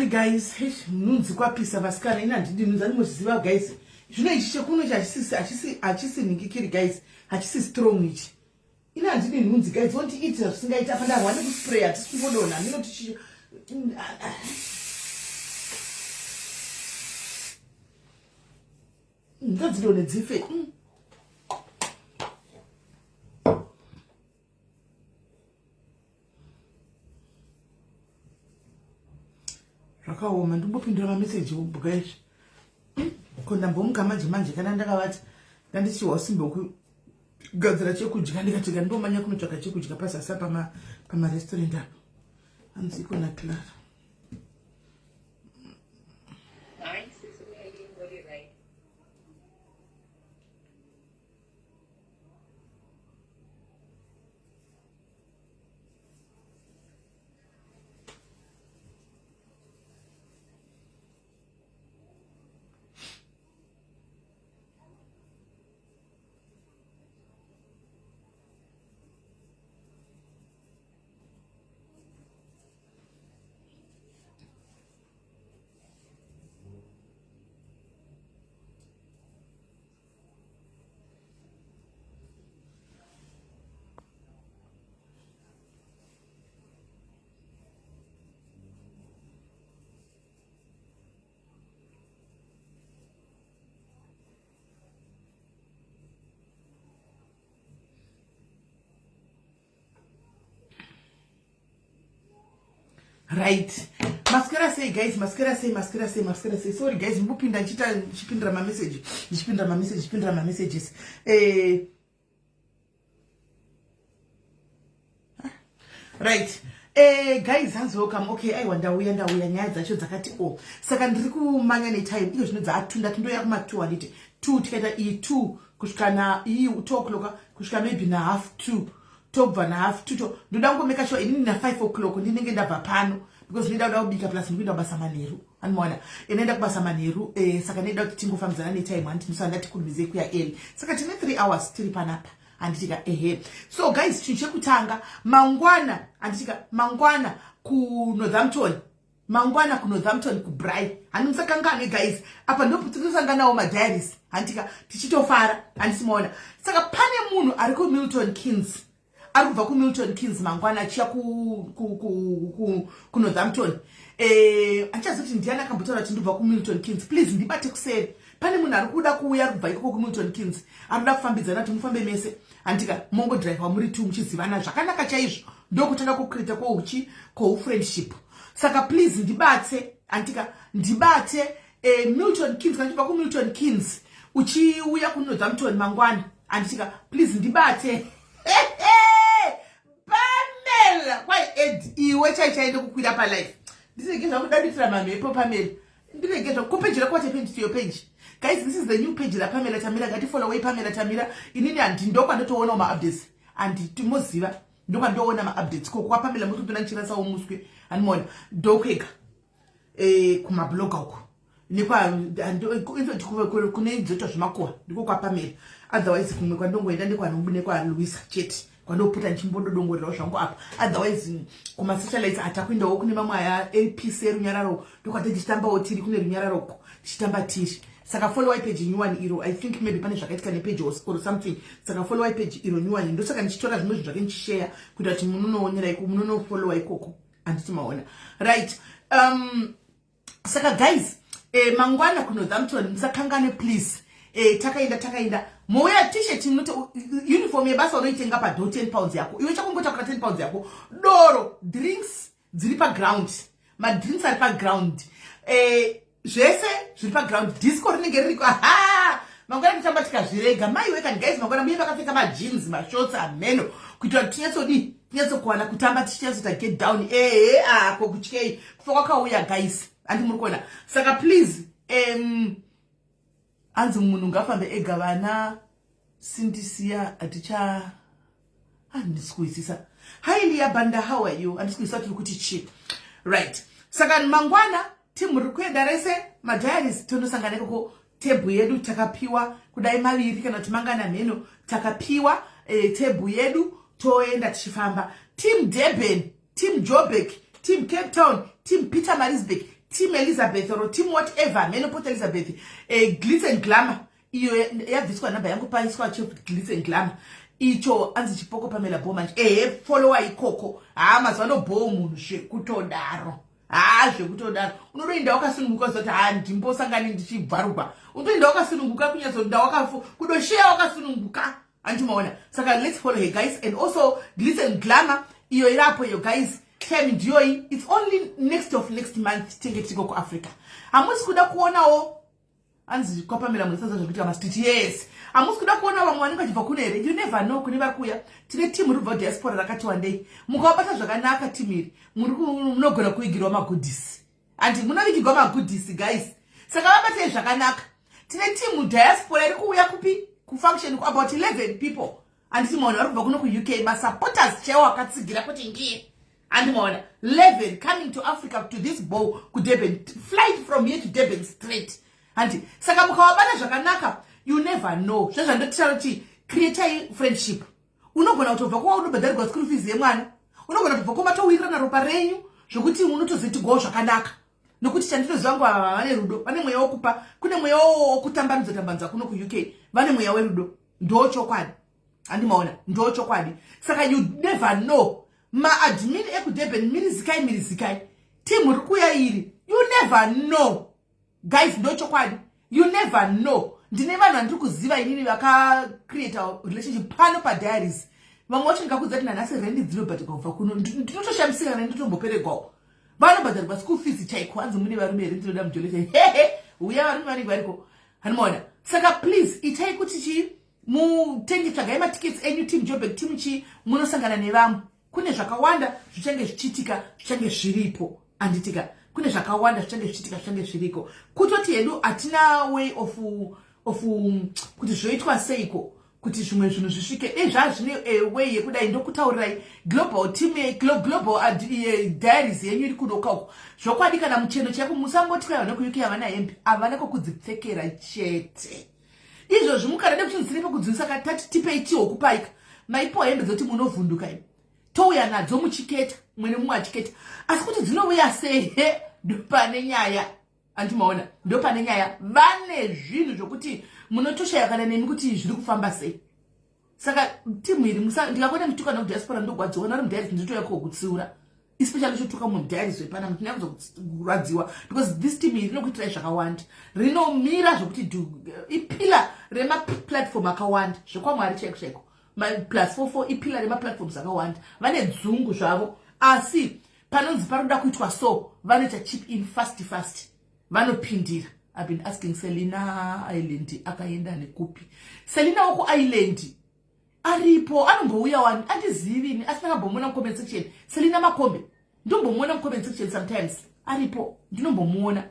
Sorry guys, nhunzi kwapisa vasikana, ini handidi nhunzi, andimozviziva guys. Zvino ichi chekuno ichi hachisi hachisi hachisi nhingikiri guys, hachisi strong ichi. Ini handidi nhunzi guys, wondiitira zvisingaiti apa ndarwa nekuspray hatisi kungodonha, hameno tichi ngadzidonhe dzife. Zvakaoma, ndimbopindura mameseji obhuka izvi. Ko ndambomuka manje manje kana ndakavati ndandichiwa usimbe wekugadzira chekudya, ndikati ndomanya kunotsvaga chekudya pazasi apa pamarestaurant apa. Hanzi iko naClara. Right, maswera sei guys, maswera sei, maswera sei, maswera sei. Sorry guys, ndikupinda ndichiita ndichipindura mameseji, ndichipindura mameseji, ndichipindura mamessages. Right, guys, hanzi welcome. Okay, aiwa, ndauya, ndauya. Nyaya dzacho dzakati o oh. Saka ndiri kumanya netime iyo zvino dzaatunda, tindoya kuma2 handiti 2 tikaita iyi 2 kusvika na iyi 2 o'clock kusvika maybe na half 2, tobva na half 2 to ndoda kungomeka sure inini na 5 o'clock ndinenge ndabva pano, because ndinoda kuda kubika, plus ndikuenda kubasa manheru, anomaona inoenda kubasa manheru. Saka ndinoda kuti tingofambidzana netime handiti, ndosaka ndati kurumidze kuya early. Saka tine 3 hours tiri panapa handitika. Ehe, so guys, chinhu chekutanga mangwana handitika, mangwana kuNorthampton, mangwana kuNorthampton kuBrai handi, musakanganwe guys. Apa ndotinosanganawo madiaries handitika, tichitofara handisi maona. Saka pane munhu ari kuMilton Keynes, ari kubva kuMilton Keynes mangwana achiya kuNorthampton. Handichazivi kuti ndiani akambotaura kuti ndibva kuMilton Keynes. Please ndibate kuseri. Pane munhu ari kuda kuuya, ari kubva ikoko kuMilton Keynes, ari kuda kufambidzana kuti mufambe mese handika, mongodhiraivha muri two muchizivana zvakanaka chaizvo. Ndokutanga kucreata kwouchi kwoufriendship. Saka please ndibate handika, ndibate. Milton Keynes, kana uchibva kuMilton Keynes uchiuya kuNorthampton mangwana handitika, please ndibate. Pamela, kwai Ed, iwe chai chaende kukwira palife, ndinenge zvakudaditira mamhepo. Pamela, ndinenge zvakupeji rako watependi to your page. Guys, this is the new page raPamela Tamira. Ngatifollowei Pamela Tamira. Inini handi ndokwandotoonawo maupdates, handimoziva ndokwandoona maupdates koko kwaPamela. Muri kutona ndichirasawo muswe handimaona ndokwega kumabloga uko nekwa kune dzoitwa zvemakuhwa, ndiko kwaPamela. Otherwise kumwe kwandongoenda nekwaLuisa chete, kwandopota ndichimbododongorerawo zvangu apa. Otherwise kumasocialites hatakuendawo, kune mamwe aya apc erunyararo, ndokwate tichitambawo tiri kune runyararoko, tichitamba tiri. Saka followai page nyuwani iro. I think maybe pane zvakaitika nepage or something, saka followai page iro nyuwani. Ndosaka ndichitora zvimwe zvinhu zvake ndichisheya kuita kuti munonoonera iko, munonofollowa ikoko handiti maona. Right, saka guys, mangwana kuNorthampton musakangane please. Takaenda takaenda, mouya t-shirt munoti uniform yebasa unoitenga pado £10 yako iwe, chakungotakura £10 yako, doro, drinks dziri paground, madrinks ari paground, zvese zviri paground, disco rinenge ririko. Aha, mangwana totamba tikazvirega maiwe kani guys. Mangwana muye vakapfeka majeans, mashorts, ameno kuitira kuti tinyatsodii, tinyatsokuwana kutamba, tichinyatsoita get down. Ehe, ako kutyei kufa kwakauya guys, handi muri kuona. Saka please, hanzi munhu ngafambe ega, vana sindisiya haticha, handisi kuisisa. Hi Lia Banda, how are you? Handisi kuisisa tiri kuti chi. Right, saka mangwana timu riri kuenda rese madiaries, tonosangana ikoko. Tebhu yedu takapiwa kudai maviri kana kuti mangana mheno, takapiwa tebhu yedu, toenda tichifamba. Team Durban, team Joburg, team Cape Town, team Pietermaritzburg. Team Elizabeth or team whatever, meno Port Elizabeth, Glitz and Glamour iyo yabviswa namba yangu, paiswa Chief Glitz and Glamour icho. Anzi chipoko Pamela bo manje. Ehe, followa ikoko. Haa, mazuva ano bho munhu zvekutodaro. Haa, zvekutodaro, unotoenda wakasununguka zoti ha, ndimbosangani ndichibvarugwa. Unotoenda wakasununguka, kunyatsoenda wakafu kudosheya wakasununguka, andimaona. Saka let's follow her, guys, and also Glitz and Glamour iyo irapo iyo, guys. Time ndiyoyi, it's only next of next month tenge tiriko kuAfrica. Hamusi kuda kuonawo anzi kwaPamela munosadza zvekuita mastreet? Yes, hamusi kuda kuona vamwe vanenge vachibva kuno here? You never know kune vari kuuya. Tine timu ribva kudiaspora rakati wandei. Mukavabata zvakanaka timu iri, munogona kuigirwa magoodies, handi munovigirwa magoodies, guys. Saka vabatei zvakanaka. Tine timu diaspora iri kuuya kupi? Kufunction, about 11 people, handiti maona? Vari kubva kuno kuUK, masupporters chaiwo akatsigira kuti ndiye, handimaona? 11 coming to Africa to this ball kuDurban, flight from here to Durban straight, handi? Saka mukavabata zvakanaka, you never know. Zvezvandotitaura kuti creatai friendship. Unogona kutobva kwa unobhadharirwa school fees yemwana, unogona kutobva kwamatowirirana ropa renyu zvokuti unotozoitigwawo zvakanaka, nokuti chandinoziva ngo, ava vane rudo, vane mweya wokupa. Kune mweya wokutambanudza tambanudza kuno kuUK, vane mweya werudo. Ndo chokwadi, handimaona? Ndo chokwadi. Saka you never know. Maadmin ekuDurban, mirizikai, mirizikai, timu ri kuuya iri. You never know, guys, ndo chokwadi. You never know. Ndine vanhu vandiri kuziva inini vakacreata relationship pano padiaries. Vamwe vacho ndingakudza kuti nanhasi rendi dzinobhadharwa kubva kuno. Ndinotoshamisika kana ndinotomboperegwawo. Vanobhadharwa school fees chaiko. Hanzi mune varume here? Ndinoda mujolete. Hehe, uya, varume vanenge variko, hanimaona? Saka please, itai kuti chii, mutenge, tsvagai matickets enyu, team Joburg, team chii, munosangana nevamwe. Kune zvakawanda zvichange zvichiitika, zvichange zviripo, handitika? Kune zvakawanda zvichange zvichiitika, zvichange zviriko. Kutoti hedu hatina way of kuti zvoitwa seiko kuti zvimwe zvinhu zvisvike. Dei zvazvine way yekudai, ndokutaurirai global team, global diaries yenyu iri kunoka uko. Zvokwadi, kana mucheno chaiko, musangoti kwai vana kuUK havana hembe, havana kwokudzipfekera chete. Izvozvi mukarade kuchinzire pekudzivisa, tati tipei tihokupaika, maipiwa hembe dzoti munovhunduka imi. Touya nadzo muchiketa, mumwe nemumwe achiketa, asi kuti dzinouya sei, ndopane nyaya, andimaona? Ndopane nyaya. Vane zvinhu zvokuti munotoshaya kana nemi kuti zviri kufamba sei. Saka timu iri, ndikakuona muchituka nekudiaspora, ndogwadziwa. Nari mudiaries, ndinotoya kokutsiura, especially chotuka mumwe mudiaries wepana, ndinyakuzokurwadziwa, because this team iri rinokuitirai zvakawanda, rinomira zvokuti ipillar remaplatform akawanda, zvekwamwari chaiko chaiko. +44 ipillar remaplatforms akawanda. Vane dzungu zvavo, asi panonzi paroda kuitwa so, vanoita chip in fast fast, vanopindira. I've been asking, Selina Island akaenda nekupi? Selina wokuIsland aripo, anombouya wani, andizivini, asi ndakambomuona mucomment section. Selina Makombe, ndombomuona mucomment section sometimes, aripo, ndinombomuona,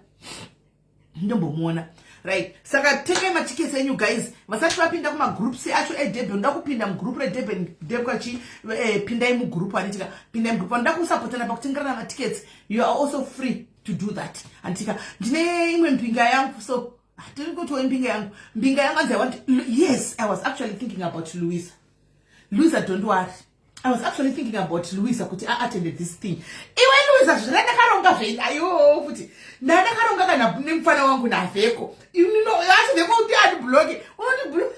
ndombomuona. Right, saka tengai matickets enyu, guys. Vasati vapinda kumagroups acho eDurban, unoda kupinda mugroup reDurban ndekwachi, pindai mugroup, anditika? Pindai mugroup. Vanoda kusapotana pakutengerana matickets, you are also free to do that, anditika? Ndine imwe mbinga yangu, so tiri kutiwo mbinga yangu, mbinga yangu anzi I want. Yes, I was actually thinking about Louisa. Louisa, don't worry, I was actually thinking about Louisa kuti aattended this thing. Iwe Louisa, zvandakaronga zveidayo futi, ndandakaronga kana nemufana wangu naVheko. Asi Vheko kuti andiblocke, unondiblo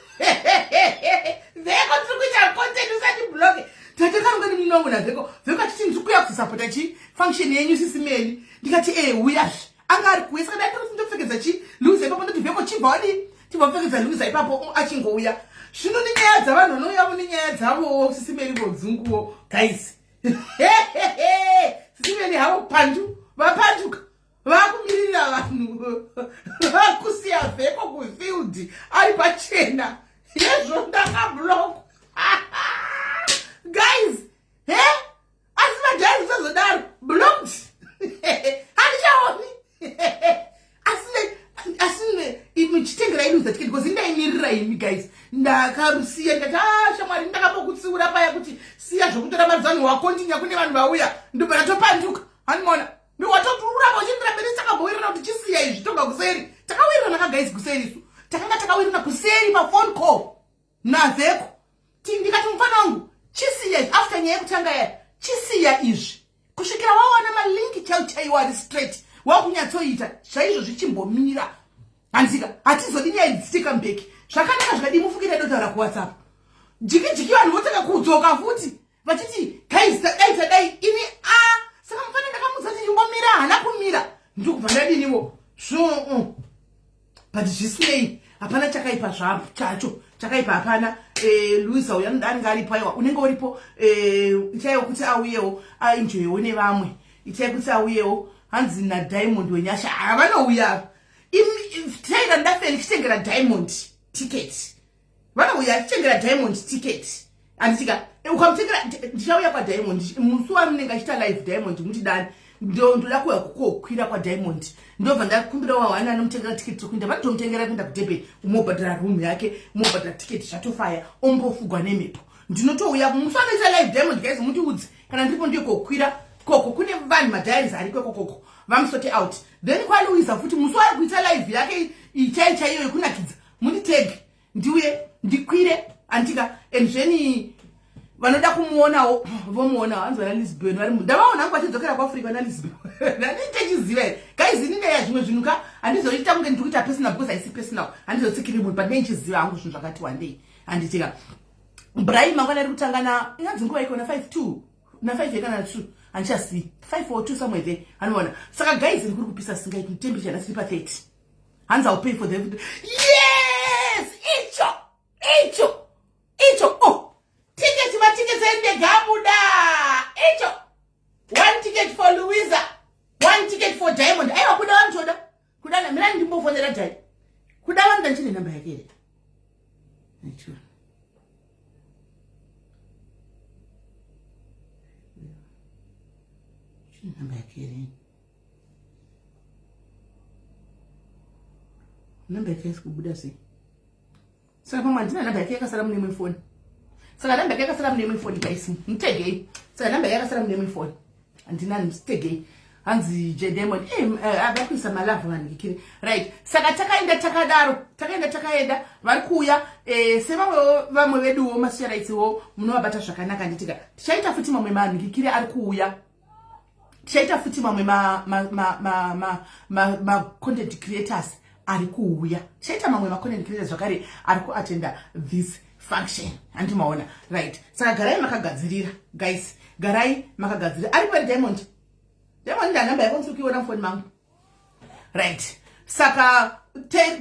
Vheko, tiri kuita content, usandibloke. Tatakaronga nemumwe wangu naVheko. Vheko achiti ndiri kuuya kuzosapota chi function yenyu, sisimeni. Ndikati e, uyazve. Anga ari kuuya, saka ndaiti ndopfekedza chi Louisa ipapo. Ndoti Vheko, chibva wadii, chibva kupfekedza Louisa ipapo achingouya. Zvino nenyaya dzavanhu vanouyavo nenyaya dzavowo, sisimeni vodzunguwo, guys. Sisimeni havo pandu vapanduka, vakumirira vanhu, vakusiya Vheko kufield ari pachena. Yezvo ndakablock, guys. He, asi madhairi usazodaro, blocked, handichaoni. Asi muchitengerai Louisa ticket, because indaimirira imi, guys. Ndakarusiya, ndikati a ah, shamwari, ndakambokutsiura paya kuti siya zvokutora mari dzavanhu, wakontinya kune vanhu vauya, ndobva ndatopanduka, handimaona? Watoturamba uchindira mberi. Takambowirirana kuti chisiya izvi, tobva kuseri. Takawirirana ka, guys, kuseri isu takanga takawirirana kuseri paphone call naVheko. Ndikati mufana wangu, chisiya izvi, after nyaya yekutanga yaya, chisiya izvi kusvikira wawana malinki chaiwo chaiwo ari straight. Wakunyatsoita chaizvo zvichimbomira. Handika hatizodi nyaya idzi take back. Zvakanaka zvikadii mufunge taidotaura kuWhatsApp. Jiki jiki vanhu votanga kudzoka futi vachiti guys tadai tadai ini a saka mufana ndakamudza kuti chimbomira haana kumira ndokubva ndadiniwo so but zvisinei hapana chakaipa zvapo chacho chakaipa hapana. Luisa uyo anoda anenge aripo, aiwa unenge uripo. Ichaiwo kuti auyewo aenjoyewo nevamwe, ichai kuti auyewo. Hanzi naDiamond wenyasha havanouya. Taira ndafeli chitengera Diamond ticket, vanouya achitengera Diamond ticket, handitika? Ukamutengera, ndichauya kwaDiamond musi wamunenge achiita live. Diamond mutidani, ndoda kuuya kukokwira kwaDiamond. Ndobva ndakumbira wahwana anomutengera tiketi rekuenda, vanotomutengera kuenda kuDurban, umobhadhara room yake, umobhadhara tiketi, zvatofaya, ombofugwa nemhepo. Ndinotouya musi anoita live Diamond. Guys, mundiudze kana ndiripo, ndiye kokwira koko kune vanhu madiaries ariko ikokoko, vamusorte out. Then kwaLuisa futi musi waari kuita live yake ichai chaiyo yekunakidza, munditege ndiuye ndikwire, andika? And then vanoda kumuonawo vomuonawo. Hanzi vana Lisbon vari, ndavaona hangu vachidzokera kuAfrica vana Lisbon. Ndandichachiziva here guys? Ini ndaya zvimwe zvinhu ka handizoita kunge ndiri kuita personal because haisi personal, handizotsikiri munhu, but ndinchiziva hangu zvinhu zvakati wandei, handitika? Brai mangwana ari kutanga na inganzi nguva iko na 5 2 na 5 kana 2, handichazivi, 5 or 2 somewhere there, anoona. Saka guys, ndikuri kupisa singaiti, temperature nhasi iri pa 30. Hanzi I'll pay for the, yes, icho icho icho. Oh, ticket, matickets endege abuda. Icho, one ticket for Louisa, one ticket for Diamond. Aiwa, kuda vanotoda kuda. Mina ndimbofonera Dai, kuda vanoda. Ndichine namba yake here? Icho chine namba yake here? Namba yake haisi kubuda sei? Saka pamwe handina namba yake, yakasara mune imwe foni. Saka namba yake yakasara mune imwe foni. Guys, mutegei. Saka namba yake yakasara mune imwe foni, handina, mutegei. Hanzi Jedemon ava kuisa malavhu vanhu kikiri, right? Saka takaenda takadaro, takaenda takaenda, vari kuuya sevamwewo vamwe veduwo masocialites-wo munovabata zvakanaka, handitika? Tichaita futi mamwe manhikikiri ari kuuya, tichaita futi mamwe ma-content creators ari kuuya, tichaita mamwe ma-content creators zvakare ari kuattenda this function, handimaona? Right, saka garai makagadzirira guys, garai makagadzirira. Ari pari Diamond? Diamond, ndanhamba yako ndisiri kuiona mufoni mangu, right? Saka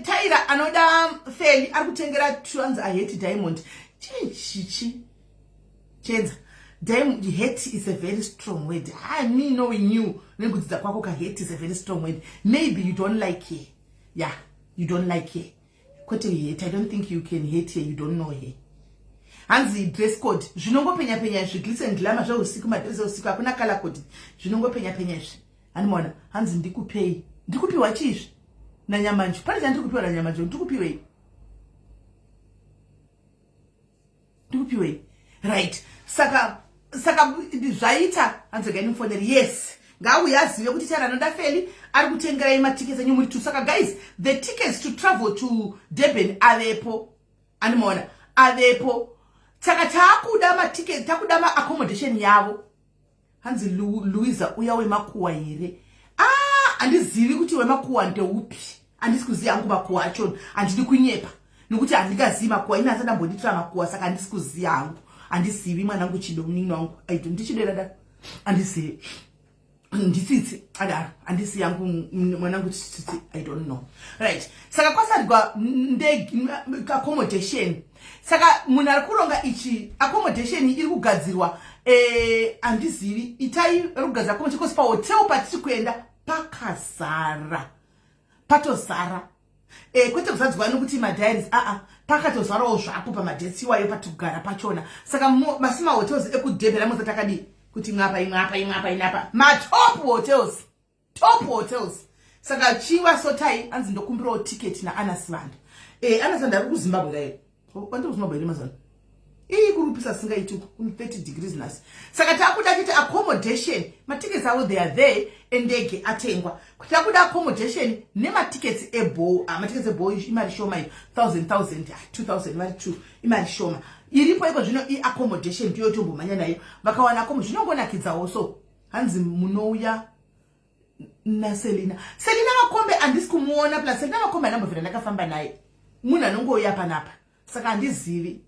Taira anoda Feli, ari kutengera tuanzi. I hate Diamond. Chii chichi chenza? Diamond, hate is a very strong word. I me knowing you nekudzidza kwako ka, hate is a very strong word. Maybe you don't like her. Yeah, you don't like her, kwete hate. I don't think you can hate her, you don't know her. Hanzi dress code zvinongopenya penya izvi, glitz and glamour zveusiku, madress eusiku, hakuna color code, zvinongopenya penya izvi, handimaona? Hanzi ndikupei, ndikupiwa chiizvi nanyamanju? Pane chandiri kupiwa nanyamanju? Ndikupiwei? Ndikupiwei? Right, saka zvaita. Hanzi regai ndimufoneri. Yes, ngauye azive kuti Tara anoda Feli, ari kutengerai matickets enyu muri two. Saka guys, the tickets to travel to Durban avepo, andimaona? Avepo. Saka taakuda matickets, takuda maaccommodation yavo. Hanzi Louisa uya wemakuwa here? Ah, handizivi kuti wemakuwa ndeupi, handisi kuziva hangu makuwa acho. Handidi kunyepa nekuti handingazivi makuwa ini, asati ambonditira makuwa, saka handisi kuziva hangu, handizivi. Mwanangu Chido, munin'ina wangu, aido ndichidera da, handizivi, nditsitsi adaro, handisi yangu mwanangu Tsitsi, I don't know. Right, saka kwasarigwa ndege, accommodation. Saka munhu ari kuronga ichi, accommodation iri kugadzirwa, handizivi, itai ri kugadzira accommodation because pahotel patiri kuenda pakazara, patozara, kwete kuzadzwa nokuti madiaries aa, pakatozarawo zvapo pamadates iwayo patiri kugara pachona. Saka masi mahotels ekuDurban amoza takadii kuti imwe apa, imwe apa, imwe apa, imwe apa, matop hotels, top hotels. Saka chiva sotai. Anzi ndokumbirawo ticket naAnasivanda. Anasivanda ari kuZimbabwe kai? Wandi kuZimbabwe here mazano? Ii, kuri kupisa singaiti uku, kune 30 degrees nhasi. Saka takuda chete accommodation. Matickets avo, they are there, endege atengwa. Takuda accommodation nematickets eball. Ah, matickets eball imari shoma iyo, 1000 1000, 2000 vari 2, imari shoma iripo iko zvino. Iaccommodation ndiyo tombomhanya nayo. Vakawana accommodation zvinongonakidzawo. So hanzi munouya. Naselina, Selina Makombe handisi kumuona. Plus Selina Makombe handambobvira ndakafamba naye, munhu anongouya panapa, saka handizivi.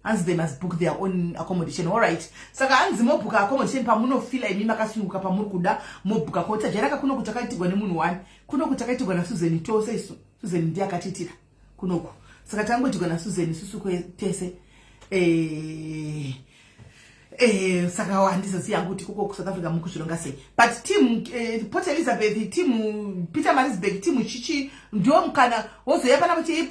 Hanzi they must book their own accommodation. Allright, saka hanzi mobhuka accommodation pamunofila imi makasununguka, pamuri kuda mobhuka. Kotajaraka kunoku takaitirwa nemunhu one, kunoku takaitirwa naSusan tose isu. Susan ndiye akatiitira kunoku, saka tangoitirwa naSusan isusu tese. Saka handizozivi yangu kuti koko kuSouth Africa mukuzvironga sei, but team Port Elizabeth, team Pietermaritzburg, team chichi, ndo mukana wozoya pana kuti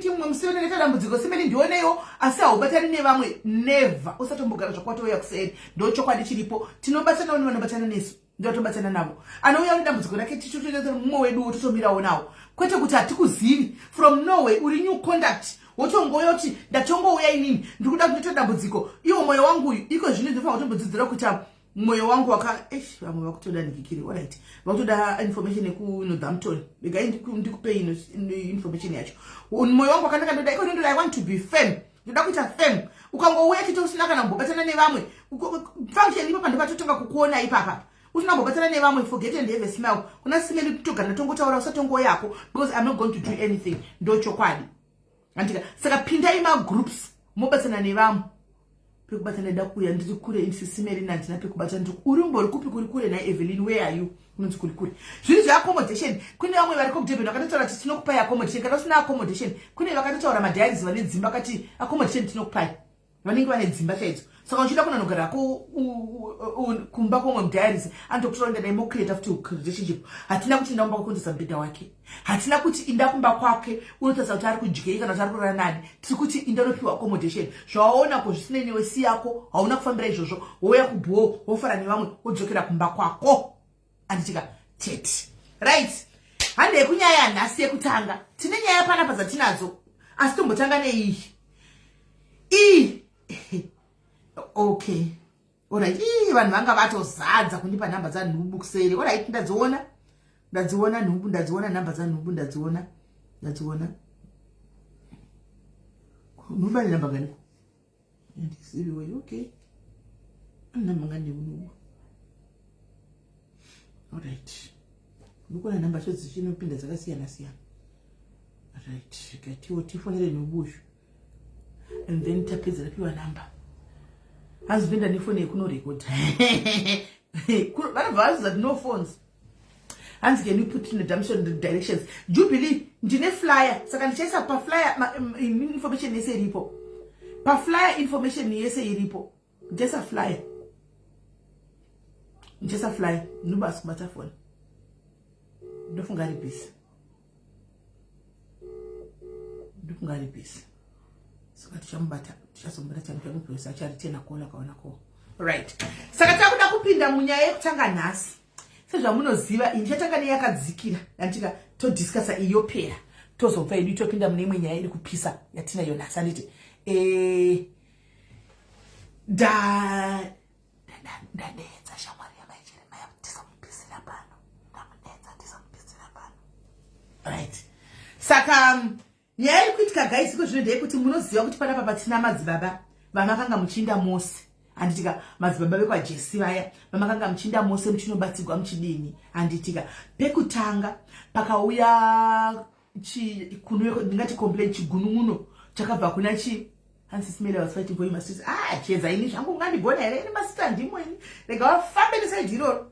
timwe musione dambudziko simeni ndioneiwo, asi haubatani nevamwe. Never, usatombogara zvakwatouya kuseri. Ndo chokwadi chiripo. Tinobatanawo nevanobatana nesu, ndotobatana navo. Anouya nedambudziko rake, tichotoita mumwe wedu, totomirawo nawo, kwete kuti hatikuzivi from nowhere, uri new contact, wotongouya kuti ndatongouya inini, ndiri kuda kundoita dambudziko. Iwo mwoyo wangu uyu iko zvino ndinofanira kutombodzidzira kuita mwoyo wangu waka esh. Vamwe vakutoda ndikikiri. Alright, vakutoda information yekuNorthampton. Regai ndikupei information yacho. Mwoyo wangu wakanaka, ndoda iko ndoda, I want to be firm, ndoda kuita firm. Ukangouya chete usina kana kumbobatana nevamwe, function ipapa ndopatotanga kukuona ipapa. Usina kumbobatana nevamwe, forget and have a smile. Kuna simeli togara tongotaura, usatongoyako because I'm not going to do anything. Ndochokwadi, andika. Saka pindai magroups, mobatsana nevamwe. Pekubatana da kuuya, ndiri kure isisimeri, nandina pekubata. Ndiri uri umbori kupi kuri kure nai Evelyn? Where are you? Kunonzi kuri kure. Zviri zveaccommodation, kune vamwe vari kuDurban vakatotaura kuti tinokupai accommodation kana usina accommodation. Kune vakatotaura madiaries vane dzimba, kati accommodation tinokupai, vanenge vane dzimba chaidzo. Saka uchida kunonogara kumba kwomwe mudiaries, anotokutora ndadai, mocreata futi relationship. Hatina kuti inda kumba kwakundisa mubhedha wake, hatina kuti inda kumba kwake unotarisa kuti ari kudyei kana kuti ari kurara nani. Tiri kuti inda unopiwa accommodation. Zvawaonako zvisinei newe, si yako, hauna kufambira izvozvo. Wouya kubhoo, wofara nevamwe, wodzokera kumba kwako, anditika tete? Right, handei kunyaya yanhasi yekutanga. Tine nyaya panapa dzatinadzo, asi tombotanga neiyi iyi. Okay, alright. Ii, vanhu vanga vatozadza kundipa nhamba dzanhubu kuseri. Alright, ndadziona, ndadziona nhubu, ndadziona nhamba dzanhubu, ndadziona, ndadziona. Nhubu ane nhamba nganiko? Handisiviwe. Okay, ane nhamba ngani nhubu? Alright, ndikuona nhamba cho dzichinopinda dzakasiyana siyana. Right, gatiwo tifonere nhubuzhu and then tapedza tapiwa nhamba. Hanzi ndoenda nefoni yekunorekodha, vanobva vaziza kuti no phones. Hanzi can you put in the directions? Jubilee, ndine flyer, saka ndichaisa paflyer information yese iripo paflyer, information yese iripo. Ndichaisa flyer, ndichaisa flyer. Ndinobasi kubata foni, ndofunga ari busy, ndofunga ari busy, saka tichamubata, tichazomubata chamuchamuposa acharitena call akaona call. Right, saka takuda kupinda munyaya yekutanga nhasi. Sezvamunoziva, ini chatanga neyakadzikira, andika, todiscussa iyopera, tozobva yedu topinda mune imwe nyaya iri kupisa yatinayo nhasi, anditi? Ndadedza shamwari yamai Jeremaya, tisamupisira pano. Ndamudedza, tisamupisira pano. Right, saka nyaya iri kuitika, guys, iko zvino ndeyekuti munoziva kuti panapa patina madzibaba vamakanga muchiinda mose, handitika? Madzibaba vekwaJesi vaya vamakanga muchiinda mose muchinobatsirwa muchidini, handitika? Pekutanga pakauya ndingati complain, chigunun'uno chakabva kuna chi hanzi Simele was fighting for you masisi. Ah, chedza, ini zvangu ungandigona here ini? Masisi handimo ini, rega vafambe nesaidi iroro.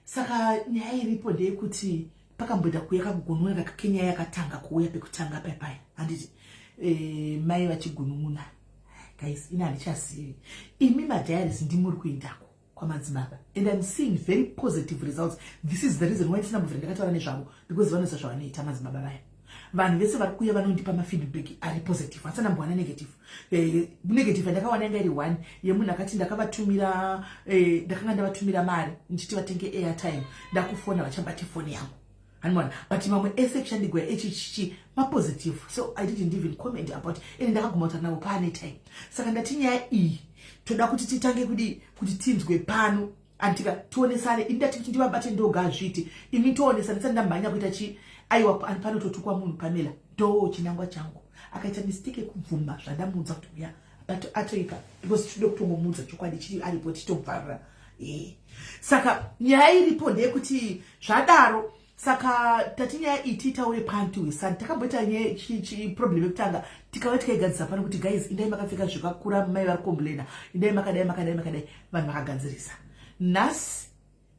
Saka nyaya iripo ndeyekuti pakamboita kuuya kakugunun'una kenyaya yakatanga kuuya pekutanga paipaya, handiti? Mai vachigunun'una, guys, ini handichazivi. Imi madiaries ndimuri kuendako kwamadzibaba and I'm seeing very positive results. This is the reason why ndisina mbovhira ndakataura nezvavo, because vanoziva zvavanoita madzibaba vaya. Vanhu vese vari kuuya vanondipa mafeedback ari positive, handisana mbowana negative. Negative yandakawana yanga iri one yemunhu akati ndakavatumira, ndakanga ndavatumira mari ndichiti vatenge airtime, ndakufona vachabate foni yangu, hanimona. But mamwe ese kushandigwa echichichi mapositive, so I didn't even comment about. Ende ndakaguma kutaura navo paane time. Saka ndati nyaya iyi toda kuti titange kudi kuti tinzwe pano, andika, tionesane. Ini ndati kuti ndivabate ndoga hazviiti, imi toonesane tisati ndamhanya kuita chi. Aiwa, panototukwa munhu Pamela, ndo chinangwa changu. Akaita mistake yekubvuma zvandamuudza kuti uya, but atoipa because tinoda kutongomuudza chokwadi chiri aripo, tichitobvarura. E. Saka nyaya iripo ndeyekuti zvadaro, saka tati nyaya iyi tiitaure panti wesani. Takamboita nyaya problem yekutanga, tikauya tikaigadzisa pano kuti guys, indai makapfeka zvakakura, mai vari komblena, indai makadai, makadai, makadai, vanhu vakagadzirisa. Nhasi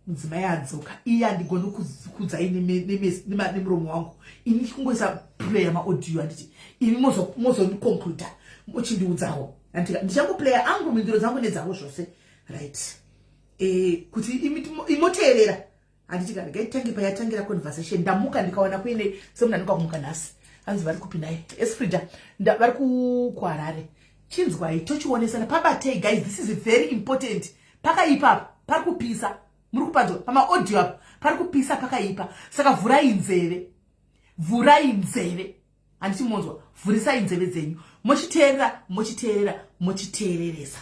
mudzimai adzoka iye, handigoni kudzai nemuromo wangu ini, kungoisa player maaudio, handiti? Imi mozondiconcluda, muchindiudzawo. Ndichangoplaya angu mhinduro dzangu nedzavo zvose, right? Kuti imoteerera, handiti? Kana gaitange payatangira conversation, ndamuka ndikawana kuine semunhu anoka kumuka nhasi, hanzi vari kupi naye Esfrida? Vari kuHarare. Chinzwai, tochionesana. Pabatei guys, this is very important. Pakaipa apa, pari kupisa. Muri kupanzwa pamaaudio apa, pari kupisa, pakaipa. Saka vhurai nzeve, vhurai nzeve, handiti? Monzwa, vhurisai nzeve dzenyu, mochiteerera, mochiteerera, mochiteereresa.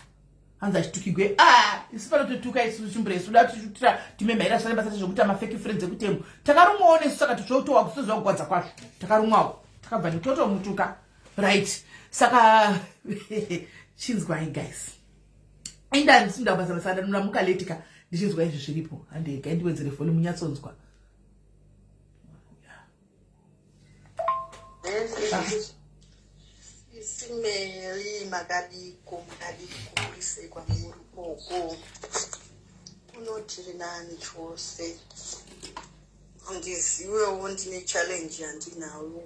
Hanzi achitukigwe. A, isu panototuka isu chimbure, isu da tichitira timemhaira zvane basa zvekuita mafake friends ekutemo. Takarumwawo nesu, saka tichotowa kusizoziva kugwadza kwazvo. Takarumwawo, takabva netotomutuka, right? Saka chinzwai guys, inda ndisinda basa basa, ndamuka late ka, ndichinzwa izvi zviripo. Handega ndiwedzere volume munyatsonzwa. Sisi Mary, makadiko? Makadiko? Muri kwamuri koko? Kunotiri nani chose. Handiziwewo, ndine challenge yandinayo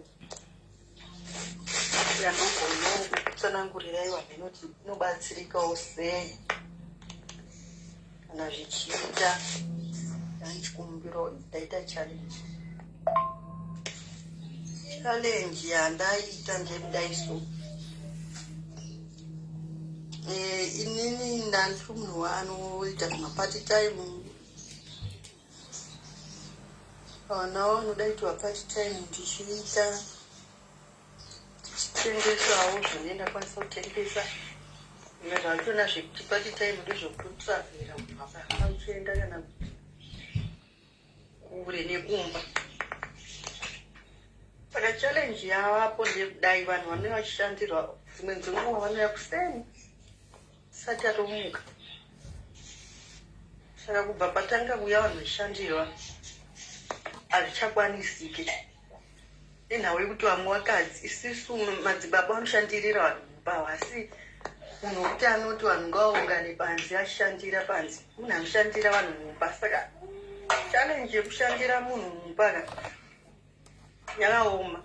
yandogonawo kutsanangurirai vanhu, inoti inobatsirikawo sei kana zvichiita. Yanchikumbiro, ndaita challenge. Challenge yandaita ndekudai so, inini ndandiri munhu anoita zvimapart time. Vana vanoda kuitwa part time, ndichiita, tichitengesawo zvinenge ndakwanisa kutengesa. Zvimwe zvachona zvekuti part time ndezvekutotravhera kubva pamba uchienda kana kure nekumba. Saka challenge yavapo ndeyekudai, vanhu vanouya vachishandirwa dzimwe dzenguva vanouya kuseni tisati atomuka. Saka kubva patanga kuuya vanhu vachishandirwa, hazvichakwanisike nenhau yekuti vamwe vakadzi, isisu madzibaba vanoshandirira vanhu mumba, asi munhu wekuti anoti vanhu ngavaungane panze achishandira panze, munhu anoshandira vanhu mumba. Saka challenge yekushandira munhu mumba ka yakaoma.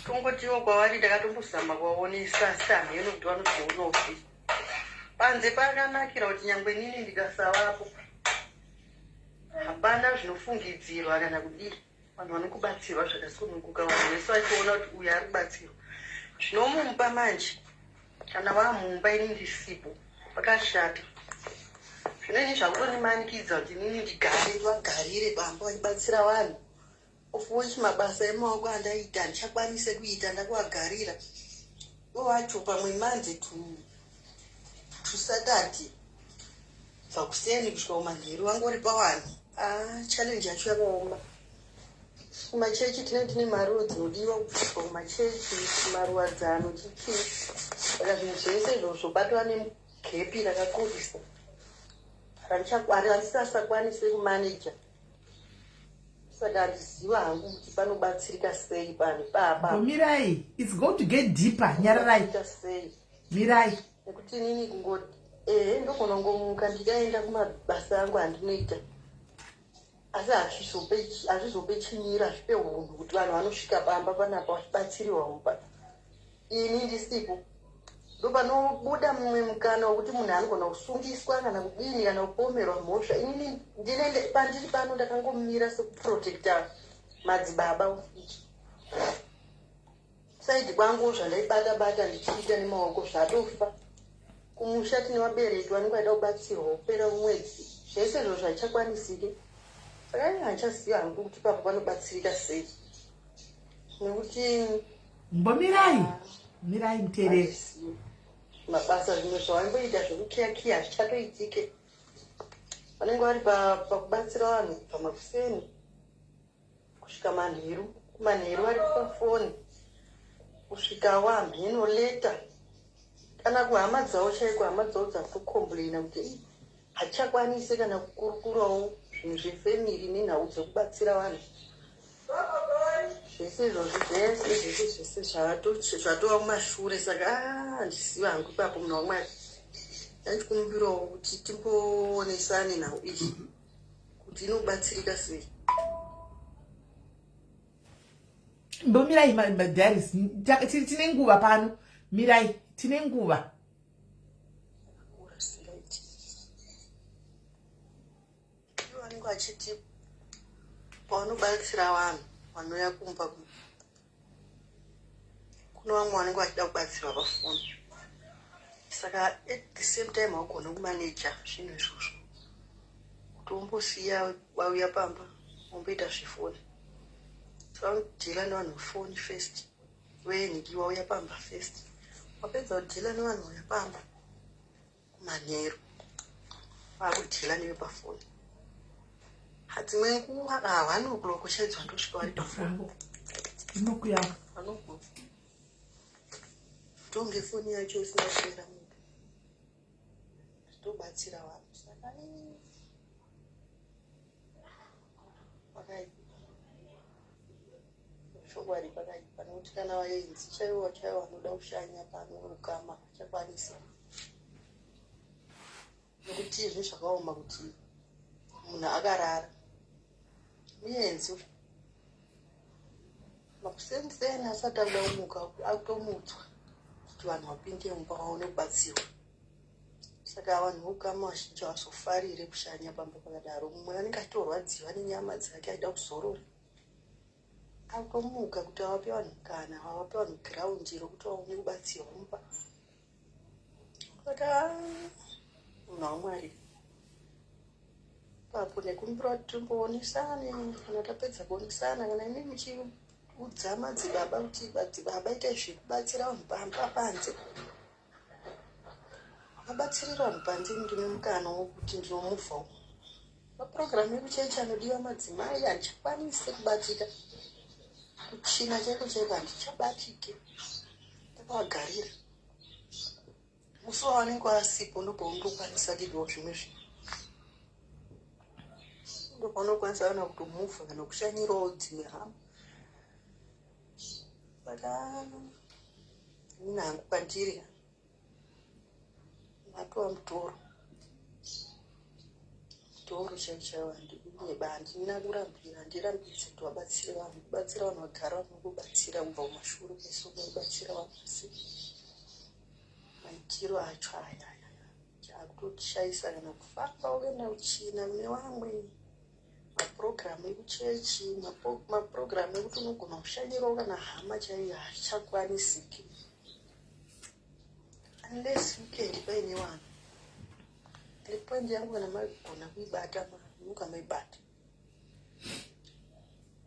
Tongotiwo kwavari takatombozama kuvaonesa, asi hameno kuti vanozvionawo sei. Panze pakanakira kuti nyangwe nini ndikasavapo, hapana zvinofungidzirwa kana kudii, vanhu vanokubatsirwa zvakasununguka, vanhu vese vachiona kuti uyu ari kubatsirwa. Zvinomumba manje, kana vamumba ini ndisipo, pakashata. Zvino ini zvakutondimanikidza kuti inini ndigare, vagarire pamba vachibatsira vanhu, of which mabasa emaoko andaita handichakwanise kuita, ndakuvagarira. Ivo vacho pamwe Monday to Saturday, kubva kuseni kusvika kumanheru vangori pavanhu. Ah, challenge yacho yakaoma. Kumachechi tinenge tine maruo dzinodiwa kubviswa kumachechi, kumaruwadzano, chichii. Saka zvinhu zvese izvozvo zvobatwa negepi rakakurisa randisasakwanise kumaneja. Saka handiziva hangu kuti panobatsirika sei panhu ipapa. Mirai, it's going to get deeper. Nyararai. Sei? Mirai. Nekuti inini kungoti ehe, ndogona kungomuka ndikaenda kumabasa angu andinoita, asi hazvizope chimiro, hazvipe unhu kuti vanhu vanosvika pamba panapa vachibatsiriwa mumba ini ndisipo. Ndopanobuda mumwe mukana wekuti munhu anogona kusungiswa kana kudini kana kupomerwa mhosva. Inini ndinenge pandiri pano ndakangomira sekuprotecta madzibaba. Side kwangu zvandaibata bata ndichiita nemaoko zvatofa. Kumusha tine vabereki vanenge vaida kubatsirwa kupera mwedzi, zvese izvo zvachichakwanisike. Saka ini handichaziva hangu kuti ipapo panobatsirika sei, nekuti Mbomirai, mirai muteerere. Handizivi. Mabasa zvimwe zvawaimboita zvekukiyakiya hazvichatoitike. Vanenge vari pakubatsira vanhu kubva makuseni kusvika manheru, kumanheru vari pafoni kusvika wamheno later, kana kuhama dzavo chaiko, hama dzavo dzakutokomplaina kuti, "Ii, Hatichakwanise kana kukurukurawo zvinhu zvefamily nenhau dzekubatsira vanhu. Zvese izvozvi zvese zvese zvese zvatova kumashure saka ah, handizivi hangu ipapo munhu wamwari. Ndandikumbirawo kuti timboonesane nhau iyi kuti inobatsirika sei. Mbomirai madiaries, tine nguva pano. Mirai, tine nguva. Vanenge vachiti pavanobatsira vanhu vanouya kumba kuno vamwe vanenge vachida kubatsirwa pafoni saka at the same time haugone kumaneja zvinhu izvozvo kuti umbosiya vauya pamba womboita zvefoni so vanodhila nevanhu vefoni first wenhiki wauya pamba first wapedza kudhila nevanhu vauya pamba kumanheru vakudhila newe pafoni hadzimwe nguva ah, 1 o'clock chaidzo vandosvika vari pafoni inokuya tonge foni yacho isina kupera muto tobatsira vanhu saka pakaipa chokwadi pakaipa nekuti kana vaenzi chaivo chaivo vanoda kushanya pano ukama vachakwanisa nekuti zvinhu zvakaoma kuti munhu akarara muenzi makuseni asati akuda kumuka akutomutswa kuti vanhu vapinde mumba vaone kubatsirwa saka vanhu voukama vazhinji havazofarire kushanya pamba pakadaro mumwe anenge achitorwadziwa nenyama dzake aida kuzorora akutomuka kuti avape vanhu mukana vavape vanhu giraundi rokuti vaone kubatsirwa mumba but ah, munhu wamwari papo nekumbira kuti timboonesane kana tapedza kuonesana kana imi muchiudza madzibaba kuti madzibaba itai zvekubatsira vanhu pamba panze vabatsirira vanhu panze ndine mukana wokuti ndinomuvhawo mapurogiramu ekuchechi anodiwa madzimai handichakwanisi kubatika kuchina chaiko chaiko handichabatike ndakavagarira musi wavanenge vasipo ndopaunotokwanisa kuitawo zvimwe zvinhu ndopaunokwanisa kana kutomuvha kana kushanyirawo dzimwe hama saka ini hangu kwandiri matova mutoro mutoro chaiwo chaiwo handikunyeba handina kurambira handirambidze kuti vabatsire vanhu kubatsira vanhu vagara vanokubatsira kubva kumashure kwese kubatsira vanhu asi maitiro acho aya akutotishaisa kana kufamba ukaenda kuchina kune vamwe mapurogiramu ekuchechi mapurogiramu ekuti unogona kushanyirawo kana hama chaiyo hazvichakwanisiki unless weekend paine vanhu and point yangu kana magona kuibata muka maibata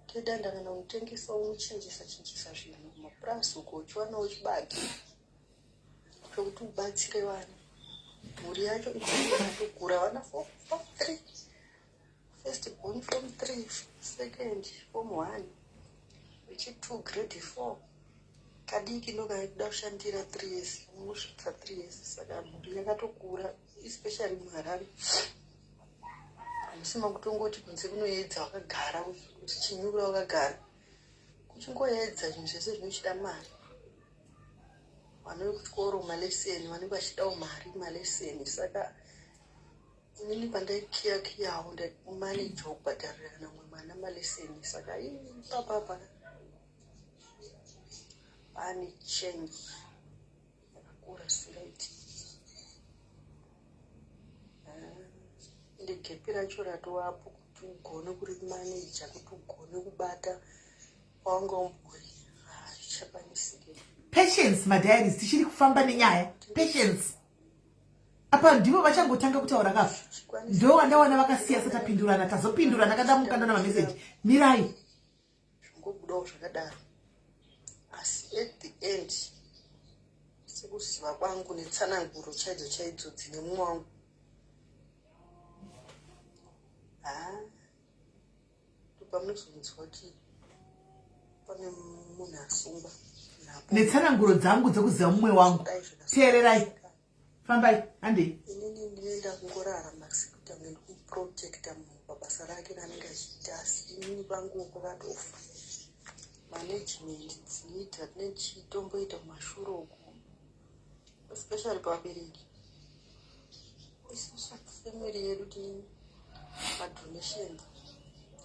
tedanda kana unotengesa unochinjisa chinjisa zvinhu kumapurasi uko uchiwanawo chibage chokuti ubatsire vana mhuri yacho ikatokura vana 4 3 first born form 3 second form 1 wechi2 grade 4 kadiki ndokaida kushandira 3 years unosvitsa 3 years saka mhuri yakatokura especially muharare hamusima kutongoti kunze kunoedza wakagara kuti chinyura wakagara kuchingoedza zvinhu zvese zvinochida mari vana vekuchikoro maleseni vanenge vachidawo mari maleseni saka inini pandaikiya kiyawo ndaimanejawo kubhadharira kana mumwe mwana maleseni saka ipapapa pane change yakakura singaiti ende gepi racho ratovapo kuti ugone kurimaneja kuti ugone kubata wanga umbori hazvichakwanisike Patience, madiaries, tichiri kufamba nenyaya. Patience, apa ndivo vachangotanga kutaura kafu ndo wandawana vakasiya satapindurana tazopindurana kandamukandana mameseji mirai zvingobudawo zvakadaro asi at the end sekuziva kwangu netsananguro chaidzo chaidzo dzine mumwe wangu ha ndopamunozonzwa kuti pane munhu asungwa netsananguro dzangu dzekuziva mumwe wangu teererai fambai handei inini ndinoenda kungorara masikati. Kuprotecta munhu pabasa rake raanenge achiita, asi inini pangu pakatofa. Management dzinoita tinechitomboita kumashure uku, especially pavabereki. Isusu family yedu tine madonations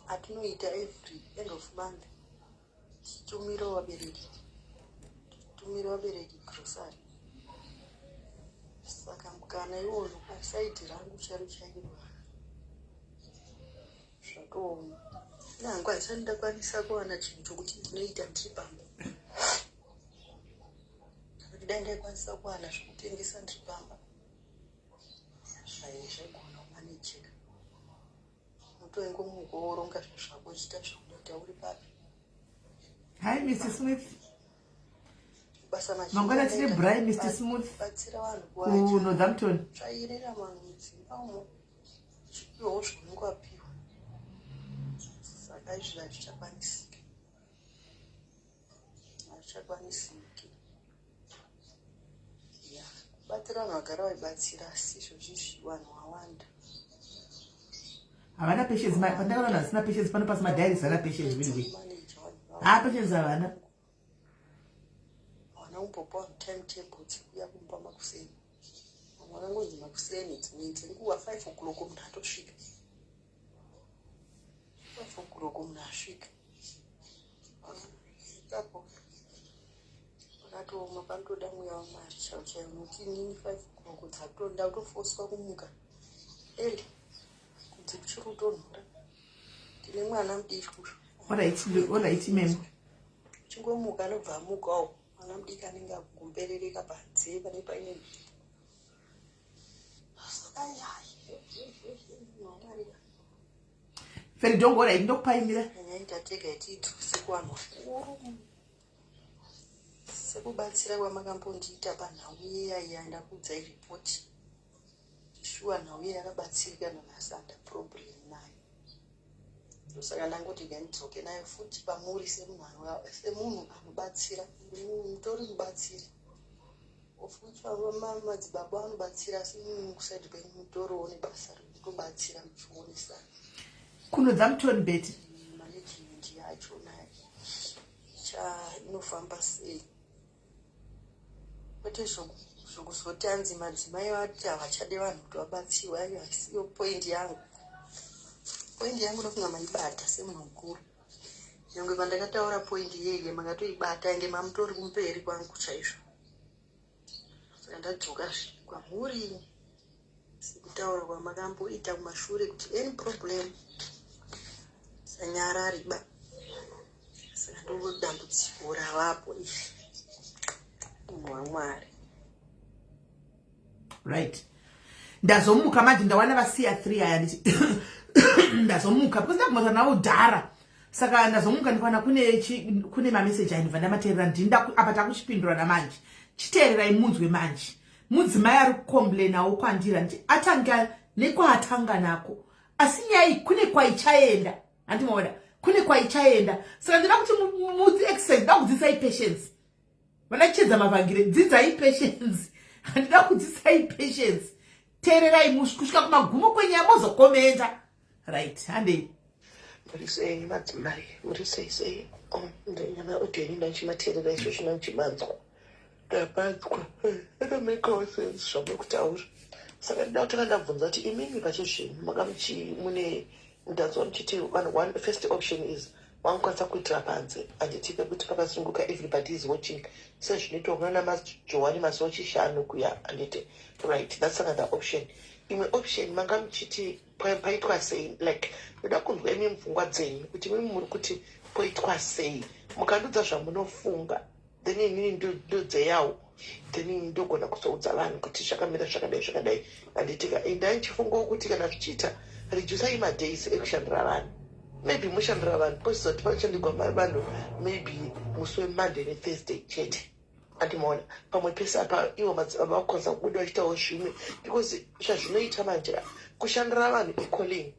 atinoita every end of month, tichitumira vabereki, tichitumira vabereki grocery. Saka mukana iwoyo paside rangu chairo chairo zvatooma. Nangu handisati ndakwanisa kuwana chinhu chokuti ndinoita ndiri pamba, kuti dai ndaikwanisa kuwana zvokutengesa ndiri pamba, zvaigona kumanejeka. Utoingomuka, woronga zvinhu zvako, uchiita zvaunoita uri papi. Hi, Mr Smith. Basa. Mangwana tine braai, Mr Smith. Batsira vanhu. KuNorthampton. Tsvairira vanhu mudzimba umo, uchipiwawo zvaunenge wapiwa. Saka izvi hazvichakwanisiki, hazvichakwanisiki. Ya, kubatsira vanhu vagara vaibatsira, asi izvozvizvi vanhu vawanda. Havana patience. Pandakaona vanhu vasina patience pano pasi, madiaries havana patience really. Manager vanhu. Ha, patience havana. Havana kumbopa vanhu timetable dzekuuya kumba makuseni. Vamwe vakangonzi makuseni, dzimwe dzenguva 5 o'clock munhu atosvika, 5 o'clock munhu asvika. Ipapo pakatooma, panotoda mweya waMwari chaiwo chaiwo, nokuti inini 5 o'clock dzatonda kutofoswa kumuka early, kunze kuchiri kutonhora, ndine mwana mudiki. Alright, ma'am. Chingomuka, anobva amukawo mwana mudiki anenge akungomberereka panze pane paine mhepo. Saka Mwari. Feridongo, alright, ndokupaimira. Nyanyaita tega itiituse kuvanhu vakuru, sekubatsira kwamakambondiita panhau iya ndakuudzai ripoti. Shuwa, nhau iya yakabatsirika, nanhasi handa problem nayo. Ndosaka ndangoti ngandidzoke nayo futi pamuri semunhu anobatsira. Mutori mubatsiri, of which madzibaba anobatsira, asi kuside kwenyu mutoriwo nebasa rekutobatsira muchionesana. KuNorthampton, Betty. Management yachona inofamba sei, kwete zvokuzoti anzi madzimai vati havachade vanhu kuti vabatsirwe. Ayo haisiyo point yangu. Point yangu nofunga maibata semunhu mukuru. Nyange pandakataura point iyeye makatoibata, inge mamutori kumberi kwangu chaizvo. Saka ndadzoka kwamuri sekutaura kwamakamboita kumashure kuti any problem sanyarariba. Saka ndo dambudziko ravapo iri, munhu waMwari. Right, ndazomuka manje, ndawana vasiya 3 aya. Nditi ndazomuka because ndagumata navo dhara, saka ndazomuka ndikaona kune mameseji aindobva ndamateerera. Ndinda apa takuchipindurana manje. Chiteererai munzwe manje. Mudzimai ari kucomplainawo kwandira nditi atanga nekwaatanga nako, asi nyaya iyi kune kwaichaenda. Handimaona kune kwaichaenda, saka ndinoda kuti muexercise. Ndoda kudzidzisai patience. Vanachedza mavhangire, dzidzai patience. Handida kudzidzisai patience. Teererai kusvika kumagumo kwenyaya, mozokomenta. Right, handei. Muri sei, madzimai? Muri sei sei? Oh, ndanyama audio yenyu ndachimateerera izvozvo, ndachimanzwa, ndapanzwa. Akamekawo sense zvamuri kutaura. Saka ndida kutanga ndabvunza kuti imimi pachezvenyu manga mune ndanzwa muchiti vanhu one first option is vangakwanisa kuitira panze, handiti, pekuti pakasunguka, everybody is watching, sezvinoitwa kunana maJohani mazuva echishanu kuya, handiti? Right, that's another option. Imwe option manga muchiti paitwa sei? Like, ndoda kunzwa imi mupfungwa dzenyu kuti imimi muri kuti poitwa sei. Mukandudza zvamunofunga, then inini ndodzeyawo, then ndogona kuzoudza vanhu kuti zvakamira zvakadai zvakadai, handitika? Endai ndichifungawo kuti kana zvichiita, reducai madays ekushandira vanhu. Maybe mushandira vanhu posizoti panoshandirwa vanhu maybe musi weMonday neThursday chete, andimaona? Pamwe pese apa ivo madzibaba vakukwanisa kubuda vachiitawo zvimwe, because zvazvinoita manje kushandira vanhu icalling,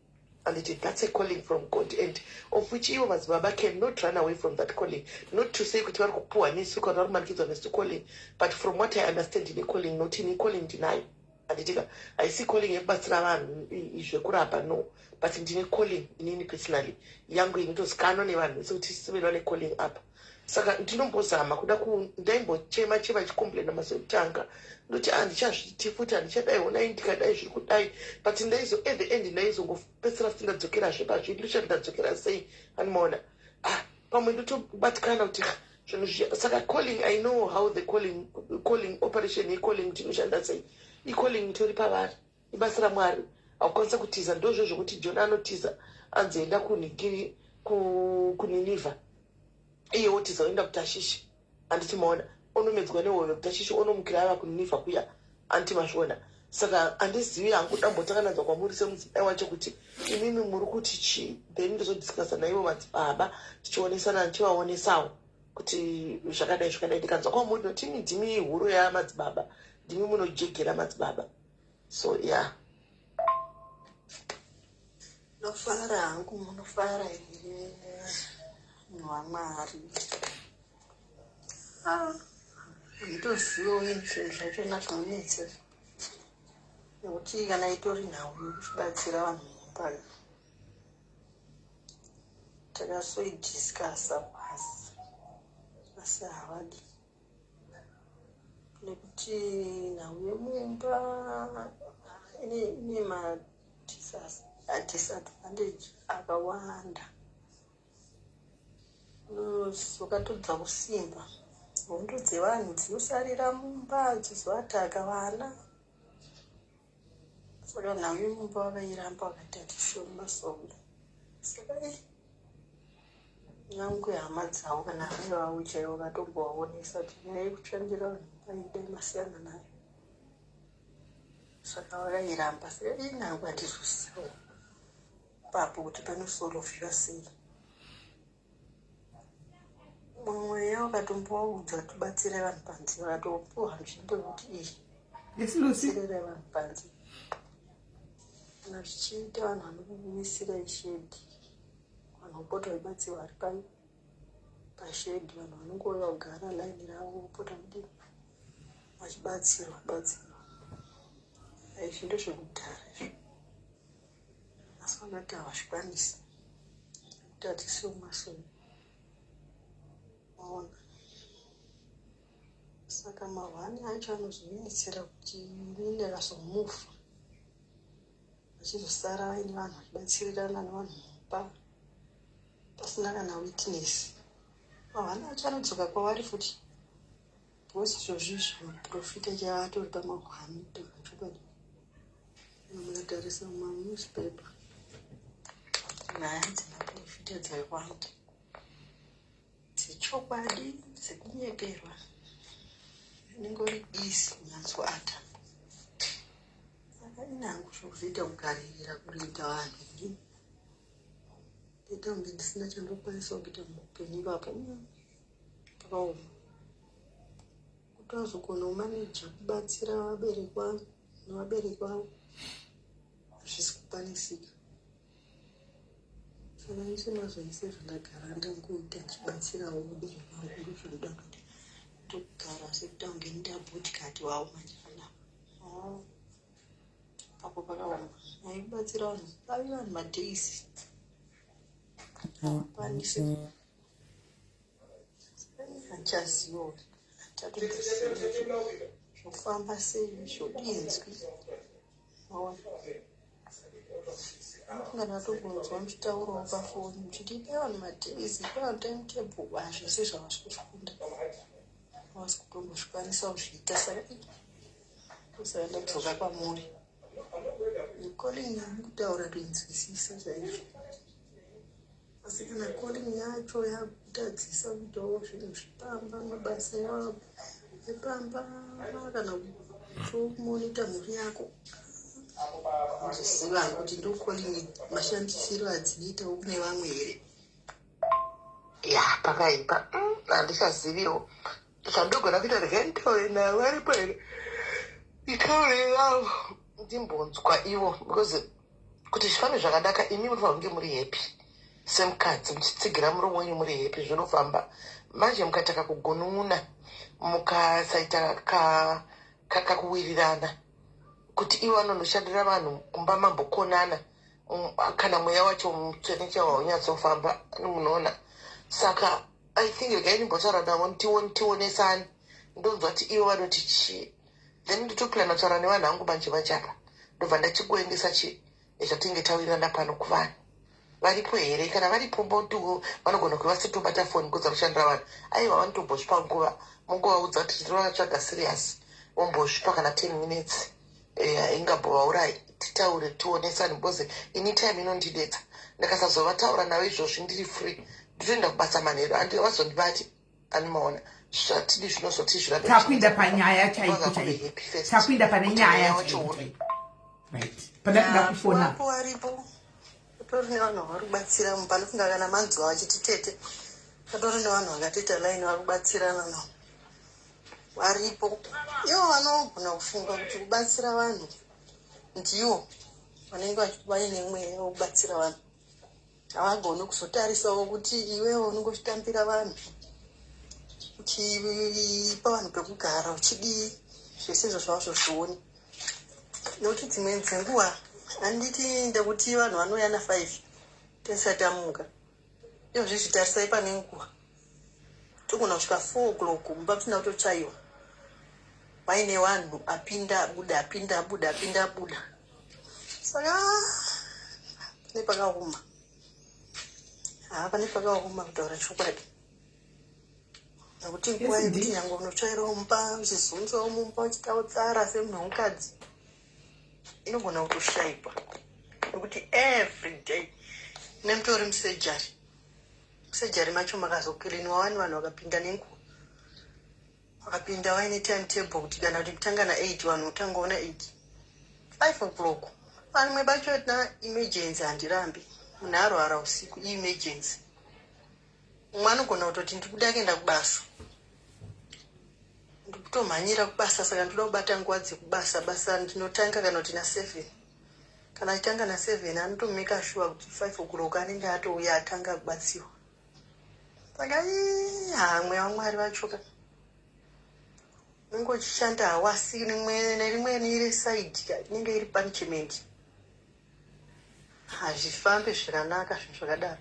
anditi? That's a calling from God, and of which ivo madzibaba cannot run away from that calling. Not to say kuti vari kupuhwa nesu kana vari kumanikidzwa nesu calling, but from what I understand, ine calling, nokuti ini calling ndinayo. Handitika, haisi calling yekubatsira vanhu zvekurapa, no, but ndine calling inini personally yangu inotozikanwa nevanhu vese kuti sivelwa necalling apa. Saka ndinombozama kuda ku ndaimbochema chema chicomplaina masi ekutanga, ndoti handichazviiti futi, handichadai, onai ndikadai zviri kudai, but ndaizo at the end ndaizongopedzisira futi ndadzokerazve pazviri. Ndochati ndadzokera sei? Anomaona, ah, pamwe ndotobatikana kuti, ah, zvinhu zviya. Saka calling, I know how the calling operation yecalling kuti inoshanda sei. Icalling itori pavari, ibasa raMwari, haukwanisa kutiza. Ndozvo zvokuti Jona anotiza, anzi enda kunhikiri kuNinivha, iye wotiza oenda kuTashishi. Handiti maona, onomedzwa nehove kuTashishi, onomukira ava kuNinivha kuya. Handiti mazviona? Saka handizivi hangu, dambotakananzwa kwamuri semudzimai wacho kuti imimi muri kuti chii, then ndozodiscussa naivo madzibaba, tichionesana, ndichivaonesawo kuti zvakadai zvakadai. Ndikanzwa kwamuri, noti imi ndimi huro yamadzibaba, ndimi munojegera madzibaba, so yeah. Ndofara hangu, munofara here, munhu waMwari? Ah, handitozivawo zvinhu zvachona zvinonetsa, nekuti kana itori nhau yekuchibatsira vanhu mumba, takasoidiscussa pasi, asi havadi, nekuti nhau yemumba ine madisadvantage akawanda. Wakatodza kusimba, hondo dzevanhu dzinosarira mumba dzizoataka vana. Saka nhau yemumba vakairamba, vakati hatisiwo mumasowe. Saka nyangwe hama dzavo kana amai vavo chaivo vatombovaonesa kuti nyaya yekutsvangira vanhu paidai masiyana nayo, saka vakairamba. Saka inhangu handizozivawo papo kuti panosolviwa sei. Mweya wakatombovaudza kuti batsirai vanhu panze, vakatopuwa nzvimbo yekuti iyi Yes, Lucy. Batsirai vanhu panze. Kana zvichiita, vanhu vanokuisirai shedi, vanhu vopota veibatsirwa vari pai pashedi, vanhu vanongouya kugara laini ravo, vopota kudii, vachibatsirwa batsirwa. Izvi ndezvekudhara izvi, asi vakati havazvikwanisi nekuti hatisiwo mumasowe, maona. Saka mahwani acho anozonetsera kuti inini ndakazomufa, vachizosara vaine vanhu vachibatsirirana nevanhu mumba pasina kana witness. Mahwani acho anodzoka kwavari futi, because izvozvi izvo muprofita chaivo atori pamahwani. Kutaura chokwadi, kana mukatarisa mumanewspaper, nyaya dzemaprofita dzaiwanda, dzechokwadi, dzekunyeperwa, inenge uri busy kunyatsoata. Saka inhangu zvokuzoita kugaririra kurinda vanhu kudini, ndoita kunge ndisina chandokwanisa kuita muupenyu ipapo. Pakaoma kuti wazogona kumaneja kubatsira vabereki vangu nevabereki vavo, hazvisi kukwanisika. Saka ise mazoise zvandagara ndangoita ndichibatsirawo vabereki vangu, ndozvanoda kuti ndogara sekuita kunge ndabodyguard wavo manje panapa. Papo pakaoma. Aikubatsira vanhu pavi vanhu madays havakwanisi. Handichazivawo, handichatomboziva zvofamba sei, zvodinzwi, maona. Unofunga ndatombonzwa muchitaurawo pafoni muchiti ipai vanhu madays, ipai vanhu timetable. Hazvese zvavasi kuzvikunda, havasi kutombozvikwanisa kuzviita. Saka kusaka ndadzoka kwamuri. Calling kutaura kuinzwisisa chaizvo, asi kana calling yacho yakutadzisa kuitawo zvinhu zvepamba, mabasa epamba, kana kutomonita mhuri yako, handiziva kuti ndo calling mashandisiro adzinoitawo kune vamwe here. Ya, pakaipa. Handichaziviwo zvandogona kuita. Regai nditaure navo, varipo here? Nditaure navo, ndimbonzwa ivo, because kuti zvifambe zvakanaka, imi munofanira kunge muri happy semukadzi, muchitsigira murume wenyu, muri happy, zvinofamba. Manje mukaita kakugunun'una, mukasaita kakuwirirana. Kuti ivo vanonoshandira vanhu kumba mambokonana, kana mweya wacho mutsvene chaiwo haunyatsofamba, munoona. Saka I think regai ndimbotaura navo, tionesane, ndonzwa kuti ivo vanoti chii. Then nditoplana kutaura nevanhu vangu manje manje apa, ndobva ndachikuendesa chi zvatinge tawirirana pano kuvanhu varipo here. Kana varipo, mbotiwo vanogona kuva vasitobata foni kudza kushandira vanhu. Aiwa, vanotombozvipa nguva, mungovaudza kuti tinovatsvaga serious, vombozvipa kana 10 minutes, ingambovaurai, titaure, tionesane, because ini time inondidetsa. Ndakasazovataura navo izvozvi, ndiri free, nditoenda kubasa manheru, vazondibati animaona zvatidi zvinozoti zvirambe. Takuinda panyaya chaiko chaiko, takuinda pane nyaya chaiko chaiko, right? Pandakuda kufona. Wapo varipo, patori nevanhu vari kubatsira. Panofunga kana manzwa vachiti tete, patori nevanhu vakatoita line vari kubatsirana navo, varipo. Ivo vanogona kufunga kuti kubatsira vanhu ndiwo vanenge vaine mweya wekubatsira vanhu. Havagoni kuzotarisawo kuti iwewo unenge uchitambira vanhu, uchipa vanhu pekugara, uchidii, zvese izvo zvavazvo zvioni. Nokuti dzimweni dzenguva, handiti ndekuti vanhu vanouya na5 tisati tamuka. Izvozvi zvitarisai, pane nguva togona kusvika 4 o'clock mumba musina kutotsvaiwa, vaine vanhu apinda abuda, apinda abuda, apinda abuda. Saka pane pakaoma, haa, pane pakaoma kutaura chokwadi, nekuti nguva yekuti nyange unotsvairawo mumba, uchizunzawo mumba, uchitawo semunhu wemukadzi, inogona kutoshayikwa, nekuti every day nemutori musurgery. Musurgery macho makazocleanwa wani, vanhu vakapinda nenguva, vakapinda vaine time table kuti kana kuti kutanga na8, vanhu votangawo na8, 5 o'clock. Pamwe pacho tina emergency, handirambi, munhu arwara usiku, iemergency. Mumwe anogona kutoti ndikuda kuenda kubasa, ndikutomhanyira kubasa, saka ndoda kubata nguva dzekubasa. Basa ndinotanga kana kuti na7. Kana achitanga na7, anotomeka sure kuti 5 o'clock anenge atouya, atanga kubatsiwa. Saka hamwe vamwari vachoka unenge uchishanda hawasi rimwe nerimweni iri side inenge iri punishment. Hazvifambi zvakanaka zvinhu zvakadaro,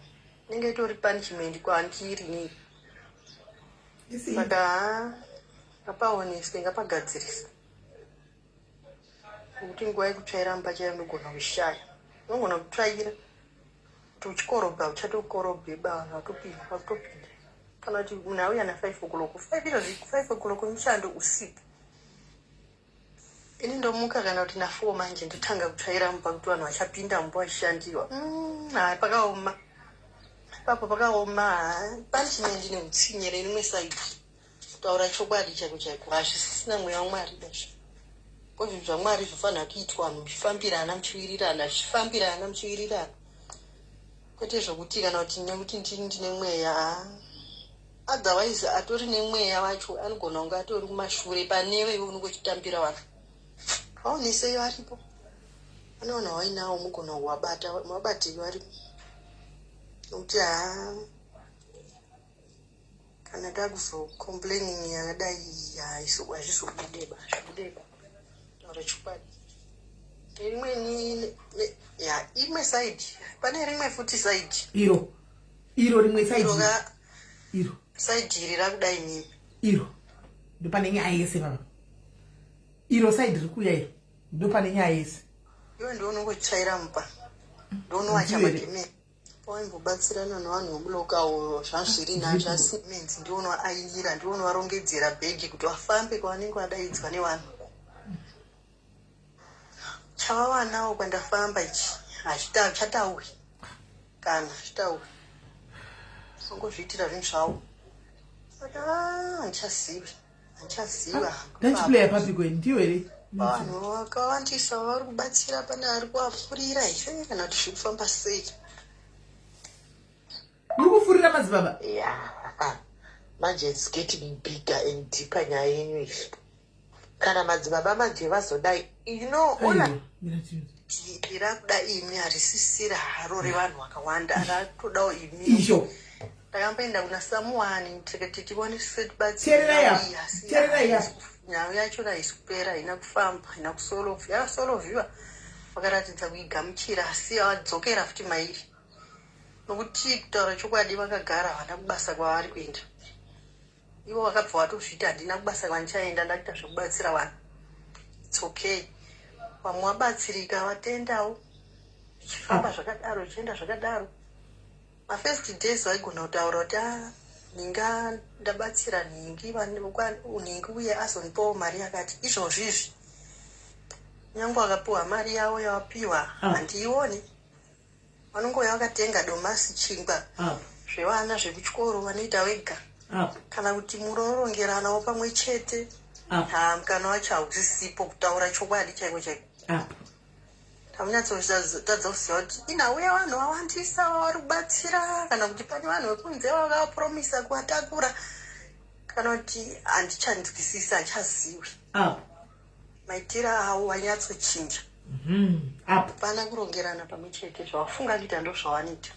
inenge itori punishment kwandiri inini. Saka haa, ngapaoneswe, ngapagadziriswe, nekuti nguva yekutsvaira mumba chaiyo unogona kuishaya. Unogona kutsvaira kuti uchikorobha, uchatokorobheba, vanhu vatopinda, vakutopinda. Kana kuti munhu auya na5 o'clock, 5 izvozvi, 5 o'clock mushando usiku, ini ndomuka kana kuti na4 manje, ndotanga kutsvaira mumba kuti vanhu vachapinda mumba vachishandiwa. Hai, pakaoma ipapo, pakaoma. Punishment neutsinye nerimwe side, kutaura chokwadi chaiko chaiko, hazvisisina mweya wamwari dazvo. Ko zvinhu zvamwari zvofanira kuitwa vanhu muchifambirana, muchiwirirana, zvichifambirana, muchiwirirana, kwete zvokuti kana kuti nekuti ndini ndine mweya. Otherwise atori nemweya wacho anogona kunge atori kumashure panewe iwe unenge uchitambira vanhu. Vaonesei, varipo, pane vanhu vainawo, mugona kuvabata, vabatei, varipo. Nokuti haa, kana takuzocomplaining yakadai, hazvizobudeba, hazvibudeba, taura chokwadi. Rimweni ya imwe side, pane rimwe futi side. Iro rimwe side. Iro. Side iri rakudai mimi. Iro ndopane nyaya yese baba. Iro side riri kuuya iro ndopane nyaya yese. Iwe ndiwo unongotsvaira mupa, ndounowacha magemenzi. Pawaimbobatsirana nevanhu vemulocal, zvazviri nazvasimenzi, ndiwo unoainira, ndiwo unovarongedzera bhegi kuti vafambe kwavanenge vadaidzwa nevanhu. Chavawanawo kwandafamba ichi hachitauri, kana hachitauri, ongozviitira zvinhu zvavo. Saka handichazivi, handichaziva. Ndachiplaya papi kweni? Ndiyo here? Vanhu vakawandisa vari kubatsira, pane ari kuapfurira here kana kuti zviri kufamba sei? Muri kufurira, madzibaba. Yeah, manje it's getting bigger and deeper nyaya yenyu iyi. Kana madzibaba manje vazodai, ona. Rakuda imi, harisisira haro revanhu vakawanda, ratodawo imi. Izvo. Ndakamboenda kuna samuwani tikati tionese. Teererai apa, teererai apa. Nyaya yacho haisi kupera, haina kufamba, haina kusolovhiwa. Yakasolovhiwa, vakaratidza kuigamuchira, asi vadzokera futi mairi, nokuti kutaura chokwadi, vakagara havana kubasa kwavari kuenda. Ivo vakabva vatozviti, "Handina kubasa kwandichaenda, ndakuita zvekubatsira vanhu." It's okay, vamwe vabatsirika, vatendawo, zvichifamba zvakadaro, zvichienda zvakadaro. Mafirst days vaigona kutaura kuti, "A, ninga ndabatsira nhingi, nhingi uye azondipawo mari yakati." Izvozvo izvi, nyange vakapiwa mari yavo yavapiwa, handiioni. Vanongouya vakatenga domasi, chingwa zvevana zvekuchikoro, vanoita vega, kana kuti munorongeranawo pamwe chete. Ha, mukana wacho hausisipo, kutaura chokwadi chaiko chaiko. Tamunyatsotadza kuziva kuti inhau yevanhu vawandisa vavari kubatsira, kana kuti pane vanhu vekunze vakavapromisa kuvatakura, kana kuti handichanzwisisi, handichazivi. Maitiro avo vanyatsochinja. Pana kurongerana pamwe chete, zvavafunga kuita ndo zvavanoita.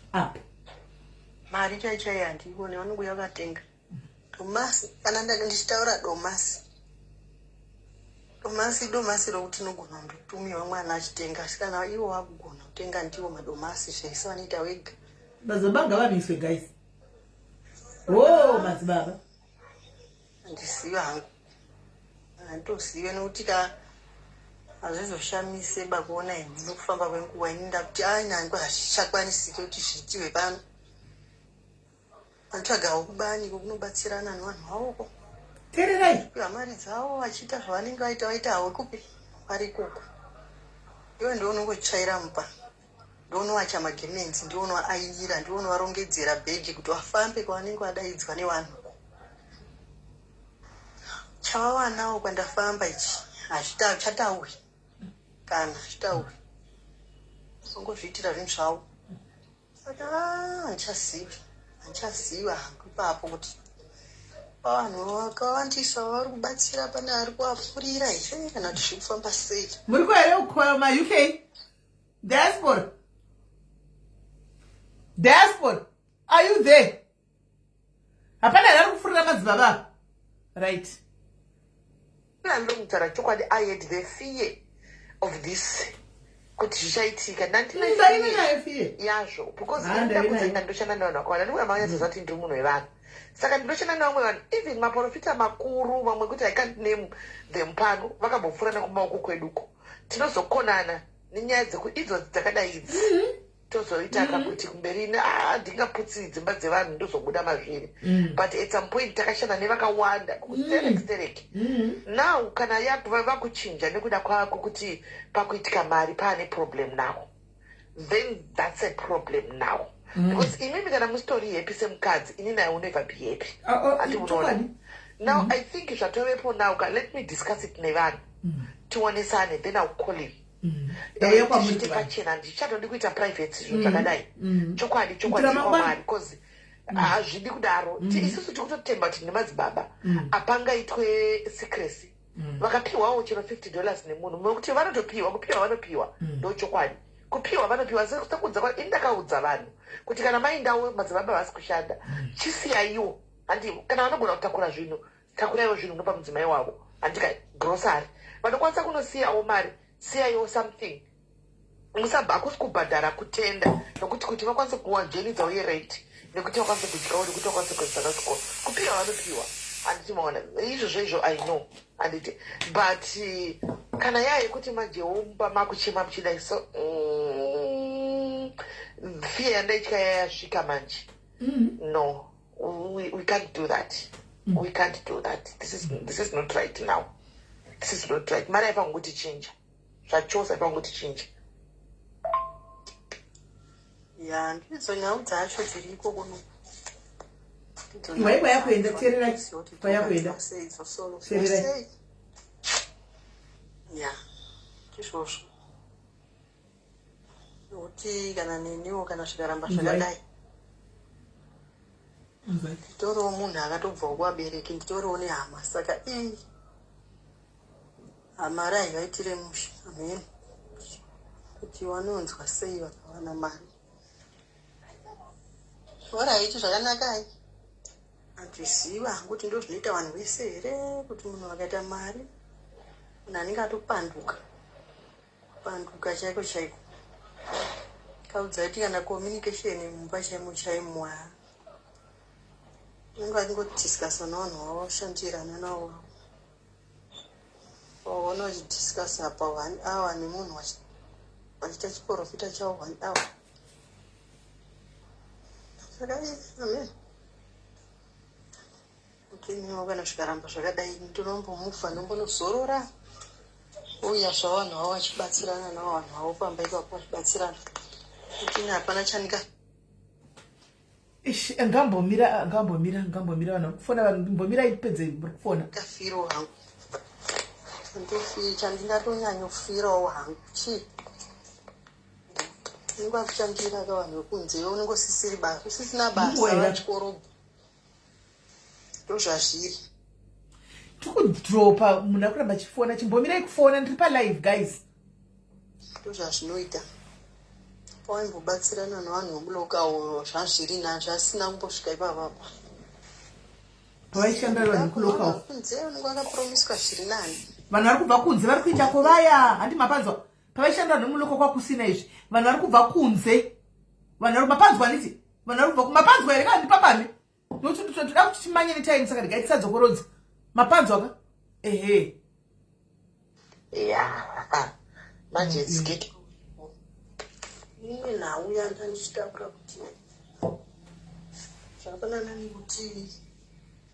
Mari chai chai handiione, vanongouya vakatenga domasi. Kana ndichitaura domasi, domasi, domasi rokuti inogona kundotumiwa mwana achitenga, asi kana ivo vakugona kutenga ndiwo madomasi, zvese vanoita wega. Madzibaba ngavamiswe, guys. O, madzibaba. Handizivi hangu, handitozive, nokuti ka hazvizoshamise bakuona ini nokufamba kwenguva. Ini ndakuti ai, nangwe hazvichakwanisike kuti zviitiwe pano. Vanotsvagawo kubani kunobatsirana nevanhu vavoko. Teererai. Piwa mari dzavo, vachiita zvavanenge vaita, vaita havo kupi vari ikoko. Iwe ndiwo unongotsvaira mupa, ndounowacha magemenzi, ndiwo unoainira, ndiwo unovarongedzera bhegi kuti vafambe kwavanenge vadaidzwa nevanhu. Chavawanawo kwandafamba ichi hazvichatauri, kana hazvitauri, ongozviitira zvinhu zvavo. Saka handichazivi, handichazivi hangu ipapo kuti vanhu vakawandisa vari kubatsira, pane ari kuvapfurira here, kana kuti zviri kufamba sei. Muri kuhere maUK diaspora? Diaspora, are you there? Hapana here ari kupfurira madzibaba? Right. Ndokutaura chokwadi, I had the fear of this, kuti zvichaitika. Ndaive nayo fear. Yazvo, because Ah, ndaive nayo. ndakudzenga, ndoshanda nevanhu vakawanda. Ndikuya manyatsoziva kuti ndiri munhu wevanhu, saka ndinoshanda nevamwe vanhu, even maprofita makuru vamwe, kuti I can't name them pano, vakambopfuura nekumaoko kweduko. Tinozokonana nenyaya dzeku idzodzi dzakadai idzi, tozoita kakuti kumberi ah, ndingaputsi dzimba dzevanhu, ndozobuda mazviri. But at some point takashanda nevakawanda kusterek sterek. Now kana vakuchinja nekuda kwako kuti pakuitika mari, paane problem now, then that's a problem now, because imimi kana musitori happy semukadzi, inini I will never be happy. Ah, ah, Handi munoona? Chokwadi. Now I think zvatovepo now ka, let me discuss it nevanhu, tionesane, then I'll call him. Ndauya kwamuri Tichite kuvanhu. pachena, ndichatodi kuita private zvinhu zvakadai. Chokwadi, chokwadi. Kuitira mangwana. Kwamwari, because hazvidi kudaro. Isusu tiri kutotemba kuti nemadzibaba apangaitwe secrecy. Vakapiwawo chero $50 nemunhu, nokuti vanotopiwa, kupiwa vanopiwa, ndo chokwadi, kupiwa vanopiwa. Sekuudza ini ndakaudza vanhu kuti kana maindawo madzibaba vasi kushanda, chisiyaiwo. Handi kana vanogona kutakura zvinhu, takuraiwo zvinhu munopa mudzimai wavo. Handika grocery vanokwanisa kunosiyawo mari, siyaiwo something. Musabva, hakusi kubhadhara, kutenda, nokuti kuti vakwanise kuwa journey dzavo yerent, nekuti vakwanise kudyawo, nekuti vakwanise kuendesa kuzvikoro. Kupiwa vanopiwa, handiti maona izvozvo? Izvo I know, handiti? But kana yaya yekuti manje mumba makuchema muchidai so, fear yandaitya yayasvika manje. No, we can't do that, we can't do that. This is not right now, this is not right. Mari aifanira kutichinja zvachose, aifanira kutichinja. Ya, ndidzo nhau dzacho dziriko kuno. Wai kwayakuenda, teererai kwayakuenda. Teererai. Ya, ndizvozvo, nokuti kana neniwo, kana zvikaramba zvakadai, nditoriwo munhu akatobvawo kuvabereki, nditoriwo nehama, saka ii, hama rai vaitire mushe ameno kuti vanonzwa sei vakawana mari. Alright, zvakanakai. Handiziva hangu kuti ndozvinoita vanhu vese here, kuti munhu akaita mari, munhu anenge atopanduka panduka chaiko chaiko. Kaudza kuti kana communication mumba chaimo chaimo, unenge vachingodiscussa nevanhu vavo vashandirana navo, waona vachidiscussa pa one hour nemunhu, vachiita chiprofita chavo one hour. Saka amen, upenyu kana zvikaramba zvakadai, ndinombomubva, ndombonozorora, uya zvavanhu vavo vachibatsirana navo, vanhu vavo pamba ipapo vachibatsirana, kuti ini hapana chanika. Ish, ngambomira, ngambomira, ngambomira. Vanhu kufona, vanhu mbomira, ipedze muri kufona. Kafiro hangu ndofi chandingatonyanyofirawo hangu chii? Unenge wakushandira ka vanhu vekunze, unenge usisiri basa, usisina basa. Wena. Vachikorobha, ndozvazviri. Tikudropa munhu akuramba achifona. Chimbomirai kufona, ndiri palive, guys. Ndozvazvinoita. Pawaimbobatsirana nevanhu vemulocal, zvazviri na zvasina kumbosvika ipapapa. Pavaishandira vanhu vekulocal. Kunze unenge wakapromiswa zviri nani. Vanhu vari kubva kunze vari kuita kovaya, handi mapanzwa? Pavaishandira vanhu vemulocal kwakusina izvi. Vanhu vari kubva kunze, vanhu vari mapanzwa, handiti? Vanhu vari kubva mapanzwa here? Kana ndipapame, nokuti toda kuti timanye netime, saka regai tisadzokorodza. Mapanzwa ka? Ehe. Ya, manje it's getting Imwe nhau yanga ndichitaura kuti zvakafanana nekuti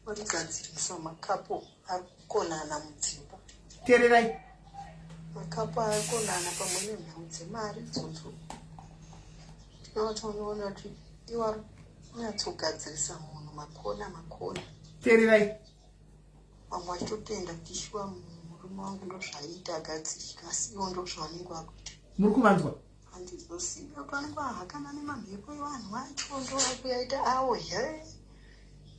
varigadzirisa macouple ari kukonana mudzimba. Teererai. Macouple ari kukonana pamwe nenhau dzemari idzodzo, tinova kuti iwo ari kunyatsogadzirisa munhu makona makona. Teererai. Vamwe vachitotenda kuti shuwa murume wangu ndozvaiita, agadzirika, asi iwo ndozvavanenge vakuita. Muri kuvanzwa? Handizoziva kuti vanenge vahakana nemamhepo evanhu vacho, ndovakuyaita awo he,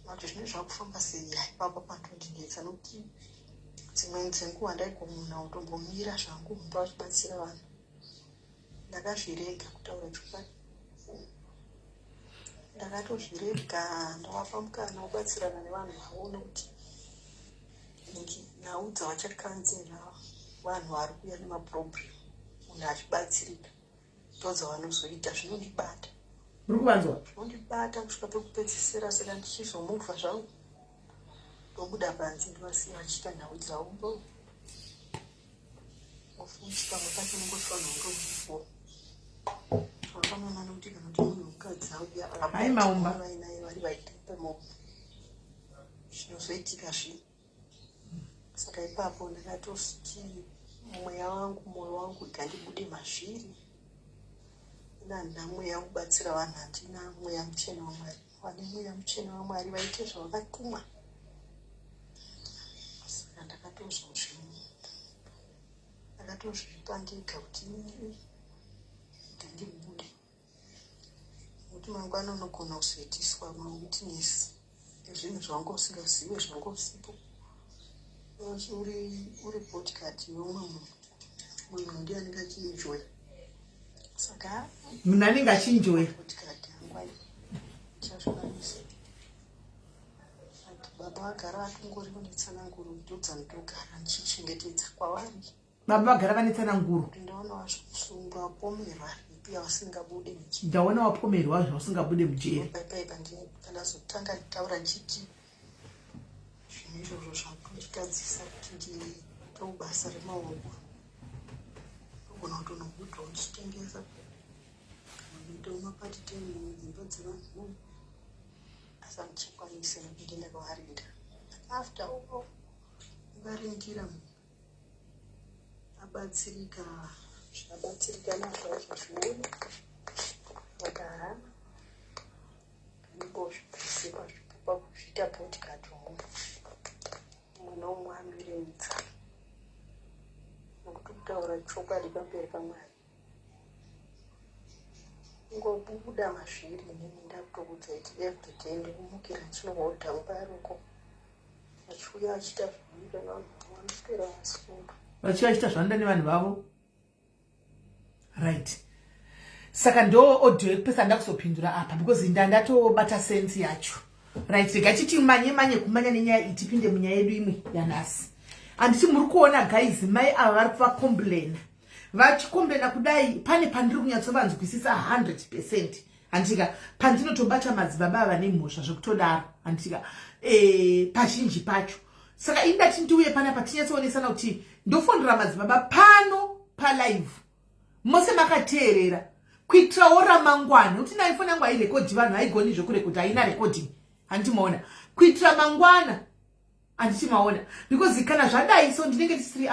kuti zvinenge zvakufamba sei. Ipapo pandondinetsa, nokuti dzimweni dzenguva ndaigona kutombomira zvangu mumba vachibatsira vanhu. Ndakazvirega, kutaura chokwadi, ndakatozvirega, ndavapa mukana wobatsirana nevanhu vavo, nokuti nhau dzavachakanzera vanhu vari kuuya nemaproblem, munhu achibatsirika, ndodzavanozoita. Zvinondibata. Muri kuvanzwa? Zvinondibata kusvika pekupedzisira. Saka ndichizomubva zvangu, ndobuda panze, ndovasiya vachiita nhau dzavo. Ofuti pamwe pacho unongofanira kunge uripo, zvakafanana nekuti kana kuti munhu mukadzi auya. Hai, Maumba. Vainaye vari vaita pamoko, zvinozoitika zvii? Saka ipapo ndakatoti mweya wangu, mwoyo wangu, gandibude mazviri. Ina handina mweya wekubatsira vanhu, handina mweya muchena waMwari. Vane mweya muchena waMwari vaite zvavakatumwa. Saka ndakatozvipa ndega kuti ngandibude, nokuti mangwana unogona kuzoitiswa mawitness ezvinhu zvawanga usingazive, zvawanga usipo, uri bodyguard yeumwe munhu. Munhu ndiye anenge achienjoya, saka Munhu anenge achienjoya. Bodyguard yangu ai chazvikwanisa. Baba vagara vatongoriwo netsananguro, ndodzandogara ndichichengetedza kwavari. Baba vagara vane tsananguro. Kuti ndaona wasungwa, wapomerwa ipi yawasingabude mujeri. Ndaona wapomerwa zvausingabude mujeri. Paipaipa pandazotanga nditaura ndichiti zvinhu izvozvo zvakunditadzisa kuti ndiitewo basa remaoko, ndogona kutonobudawo ndichitengesa kana kuitawo mapart time mudzimba dzevanhu, asi handichakwanisi nekuti ndakavarinda. After all, ukarindira munhu abatsirika, zvabatsirika nazvo azvozviona, saka hana anongozvibvise pakuzviita bodyguard wemunhu mumwe neumwe anoerenza, nokuti kutaura chokwadi pamberi paMwari, ungobuda mazviri. Inini ndakutokuudza kuti everyday ndikumukira ndichinohodha muparoko, vachiuya vachiita zvinoita navanhu vanoswera vasungwa. Vachiuya vachiita zvanoda nevanhu vavo, right? Saka ndo audio yekupesa ndakuzopindura apa, because nda ndatobata sense yacho. Right, rega titi manye manye kumanya nenyaya iyi, tipinde munyaya yedu imwe yanhasi. Handiti muri kuona guys, mai ava vari kuvacomplaina, vachicomplaina kudai. Pane pandiri kunyatsovanzwisisa 100%, handitika? Pandinotobata madzibaba ava nemhosva zvekutodaro, handitika? Pazhinji pacho. Saka ini ndati ndiuye panapa tinyatsoonesana kuti ndofonera madzibaba pano palive, mose makateerera, kuitirawo ramangwana, nekuti nayo foni yangu hairekodhi vanhu, haigoni zvekurekodha, haina recording, handiti maona? Kuitira mangwana, handiti maona? Because kana zvadai so ndinenge ndisiri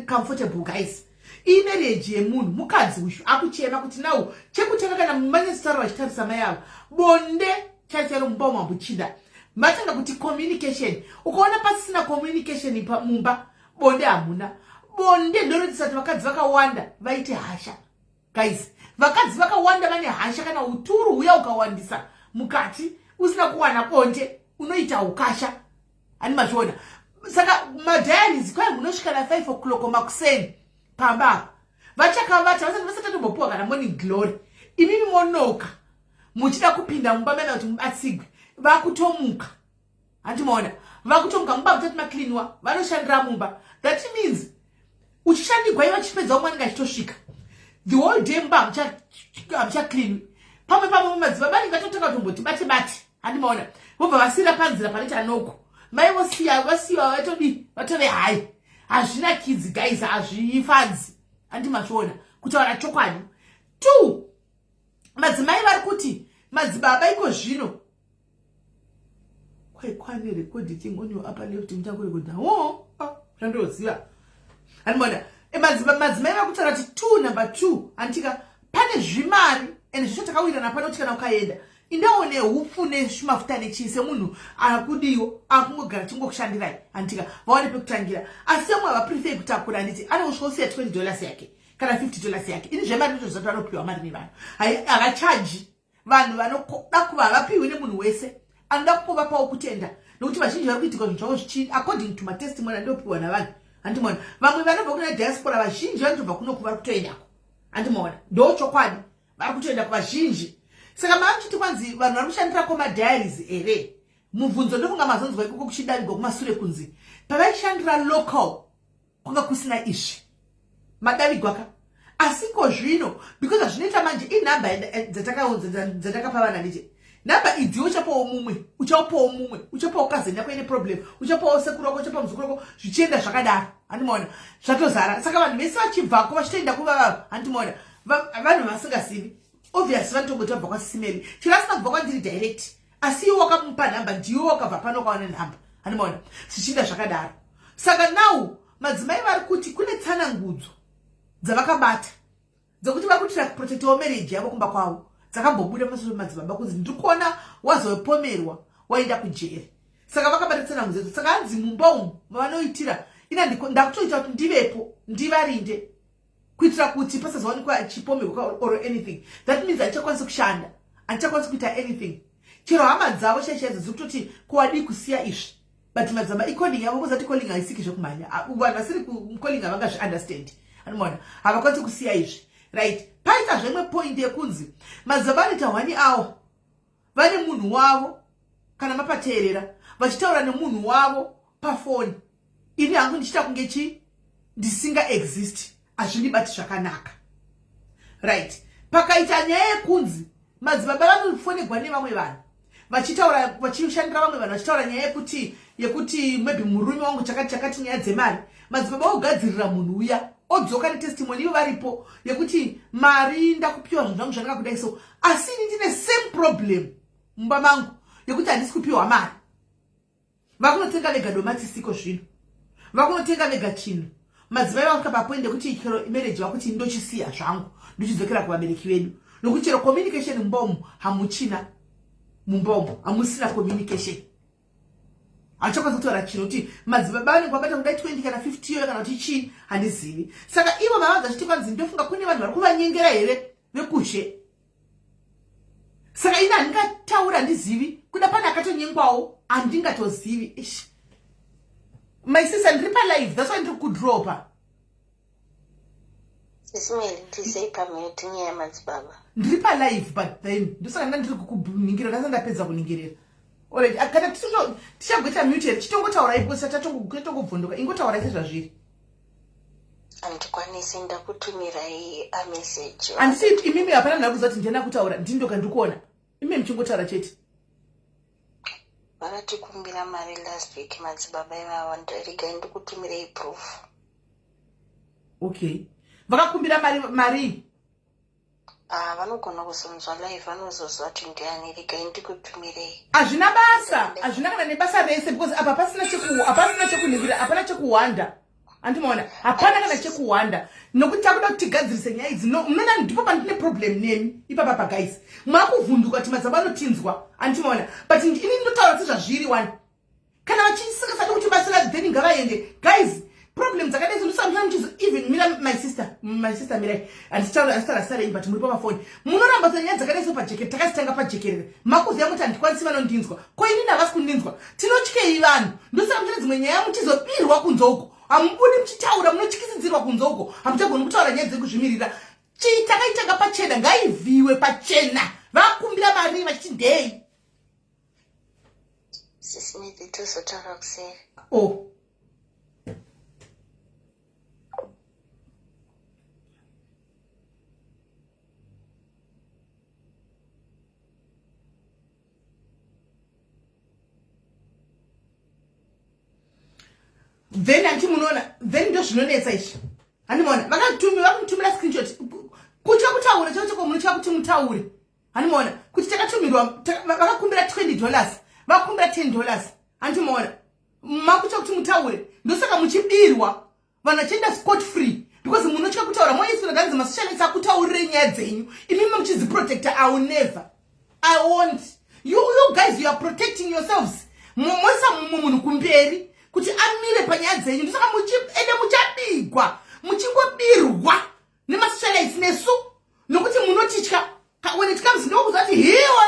comfortable, guys. Imarriage yemunhu mukadzi uyu akuchema kuti now, chekutanga, kana manyatsotaura vachitarisa mai ava, bonde chairo chairo mumba umu hambuchida. Matanga kuti communication. Ukaona pasisina communication mumba, bonde hamuna. Bonde ndoroitisa kuti vakadzi vakawanda vaite hasha, guys. Vakadzi vakawanda vane hasha. Kana uturu huya ukawandisa mukati, usina kuwana bonde, unoita ukasha, hani mazviona? Saka madiaries kwai munosvika na5 o'clock makuseni pamba apa, vachakavata, vasati vatombopiwa kana morning glory. Imimi monoka muchida kupinda mumba mena kuti mubatsigwe, vakutomuka, handimaona? Vakutomuka mumba mutati macleanwa, vanoshandira mumba. That means uchishandigwa ivo vachipedza, umwe anenge achitosvika. The whole day mumba hamuchacleanwi. Pamwe pamwe madzibaba anenge atotanga kutomboti bate bate, handimaona? Vobva vasiyira panzira panoita noko, mai vosiya, vasiyiwa, vatodii, vatove hai. Hazvinakidzi guys, hazvifadzi, handimazviona? Kutaura chokwadi, two madzimai vari kuti madzibaba iko zvino kwaikwane record thing on your upper left, muchakurekodha o zvandoziva, handimaona? Madzimai vakutaura kuti two, number two, handitika? Pane zvimari ende zvicho takawirirana pano kuti kana ukaenda indaone hupfu nesvimafuta nechii, semunhu akudiwo akungogara chingokushandirai, handitika? Vaone pekutangira. Asi vamwe havaprefer kutakura, handiti? Anokusvika usiya $20 yake kana $50 yake. Ini zvemari ndozvo zati vanopiwa mari nevanhu, havachaji vanhu vanoda kuva, havapiwi nemunhu wese anoda kungovapawo kutenda, nokuti vazhinji vari kuitika zvinhu zvavo zvichi according to matestimony andopiwa navanhu, handimaona? Vamwe vanobva kuna diaspora, vazhinji vanotobva kunoku vari kutoendako, handimaona? Ndo chokwadi, vari kutoenda kuvazhinji. Saka mava muchiti kwanzi vanhu vari kushandira kwamadiaries here? Mubvunzo ndofunga mazonzwa ikoko kuchidavigwa kumasure kunzi pavaishandira local kwanga kusina izvi, madavigwa ka. Asi ko zvino, because hazvinoita manje, inhamba dzatakaunza, dzatakapa vana ndiche nhamba idzi, uchapawo mumwe, uchapawo mumwe, uchapawo kazeni yako ine problem, uchapawo sekuru wako, uchapawo muzukuru wako, zvichienda zvakadaro, handimaona? Zvatozara. Saka vanhu vese vachibvako vachitoenda kuvavavo, handimaona? Vanhu vasingazivi, obviously vanotongoti vabva kwaSimeri, chero asina kubva kwandiri direct, asi iwe wakamupa nhamba, ndiwe wakabva pano ukawana nhamba, handimaona? Zvichienda zvakadaro. Saka now madzimai vari kuti kune tsanangudzo dzavakabata dzekuti vari kutira kuprotectawo marriage yavo kumba kwavo, dzakambobuda pamasoro madzibaba kunzi ndiri kuona wazopomerwa, waenda kujeri. Saka vakabata tsanangudzo idzo. Saka hanzi mumba umu mavanoitira ina ndakutoita kuti ndivepo, ndivarinde, kuitira kuti pasazowanikwa chipomerwa or anything. That means handichakwanisi kushanda, handichakwanisi kuita anything. Chero hama dzavo chai chaidzo dziri kutoti kuwadii kusiya izvi, but madzibaba icalling yavo, kuzati calling haisiki zvekumhanya. Vanhu vasiri kucalling havangazviunderstand, anomaona? Havakwanisi kusiya izvi, right? Paita zvemwe point yekunzi madzibaba anoita one hour vane munhu wavo, kana mapateerera vachitaura nemunhu wavo pafoni, ini hangu ndichiita kunge chi ndisinga exist. Hazvindibati zvakanaka, right? Pakaita nyaya yekunzi madzibaba vanofonegwa nevamwe vanhu vachitaura, vachishandira vamwe vanhu, vachitaura nyaya yekuti maybe murume wangu chakati chakati, nyaya dzemari. Madzibaba ogadzirira munhu uya, odzoka netestimony ivo varipo yekuti mari ndakupiwa, zvinhu zvangu zvanaka kudai so, asi ini ndine same problem mumba mangu yekuti handisi kupiwa mari. Vakunotenga vega domatisiko zvino, vakunotenga vega chinhu. Madzimai vakusvika papoint yekuti chero marriage vakuti ndochisiya zvangu, ndochidzokera kuvabereki vedu, nokuti chero communication mumba umu hamuchina, mumba umu hamusina communication, hachakwanisi kutaura chinhu, kuti madzibaba vanenge vabata kudai 20 kana 50 yoyo kana kuti chii, handizivi. Saka ivo vavanza chiti kwanzi ndofunga kune vanhu vari kuvanyengera here vekushe. Saka ini handingataura, handizivi kuda pane akatonyengwawo, handingatozivi. Ish, my sister, ndiri palive, that's why ndiri kudropa. Ismail, ndisei pamute, nyaya yamadzibaba. Ndiri palive, but then ndosaka nda ndiri kukuningira, ndasa ndapedza kuningirira. Alright, ah, kana tichagoita mute here chitongotaura because tatongobvunduka ingotaurai sezvazviri. Handikwanisi ndakutumirai a message. Handisi imimi hapana munhu akuziva kuti ndiana kutaura ndini ndoga ndikuona. Imi muchingotaura chete. Vakatikumbira mari last week madzibaba ivava regai ndikutumirei proof. Okay. Vakakumbira mari mari Ah, vanogona kuzonzwa live vanozoziva kuti ndiani regai ndikutumirei. Hazvina basa, hazvina kana nebasa rese because apa pasina cheku hapasina chekuningira, hapana chekuhwanda. Andimaona, hapana kana chekuhwanda. Nokuti takuda kuti tigadzirise nyaya idzi. No, munoona ndipo pandine problem nemi ipapa pa guys. Makuvhunduka kuti madzibaba anotinzwa. Andimaona. But ini ndinotaura sezvazviri wani. Kana vachisingasadi kutibatsira then ngavaende. Guys, problem dzakadai dzinosamutana muchizo even mira my sister, my sister mirai. Handitaura handitaura sare but muri pamafoni. Munoramba kuti nyaya dzakadai so pajekere takazitanga pajekerere. Makuziva kuti handikwanisi vanondinzwa. Ko inini havasi kundinzwa. Tinotyei vanhu? Ndosaka muchine dzimwe nyaya muchizobirwa kunze uko. Hamubudi muchitaura munotyisidzirwa kunze uko. Hamuchagoni kutaura nyaya dzekuzvimirira. Chii takaitanga pachena ngaivhiwe pachena. Vakumbira mari vachiti ndei. Sisi Midhi tozotaura kuseri. Oh. Then anti munoona then ndozvinonetsa izvi handimaona vakatumira vakutumira screenshot kutya kutaura chako chako munotya kuti mutaure handimaona kuti takatumirwa vakakumbira 20 dollars vakumbira 10 dollars handimaona makutya kuti mutaure ndosaka muchibirwa vanhu vachienda scot free because munotya kutaura moisira ganzi masocialist akutaurirei nyaya dzenyu imimi muchidziprotecta i will never i won't you, you guys you are protecting yourselves moisa mumwe munhu kumberi kuti amire panyaya dzenyu ndosaka ende muchabigwa muchingobirwa nemasocialites nesu nokuti munotitya when it comes ndokuza kuti hiwe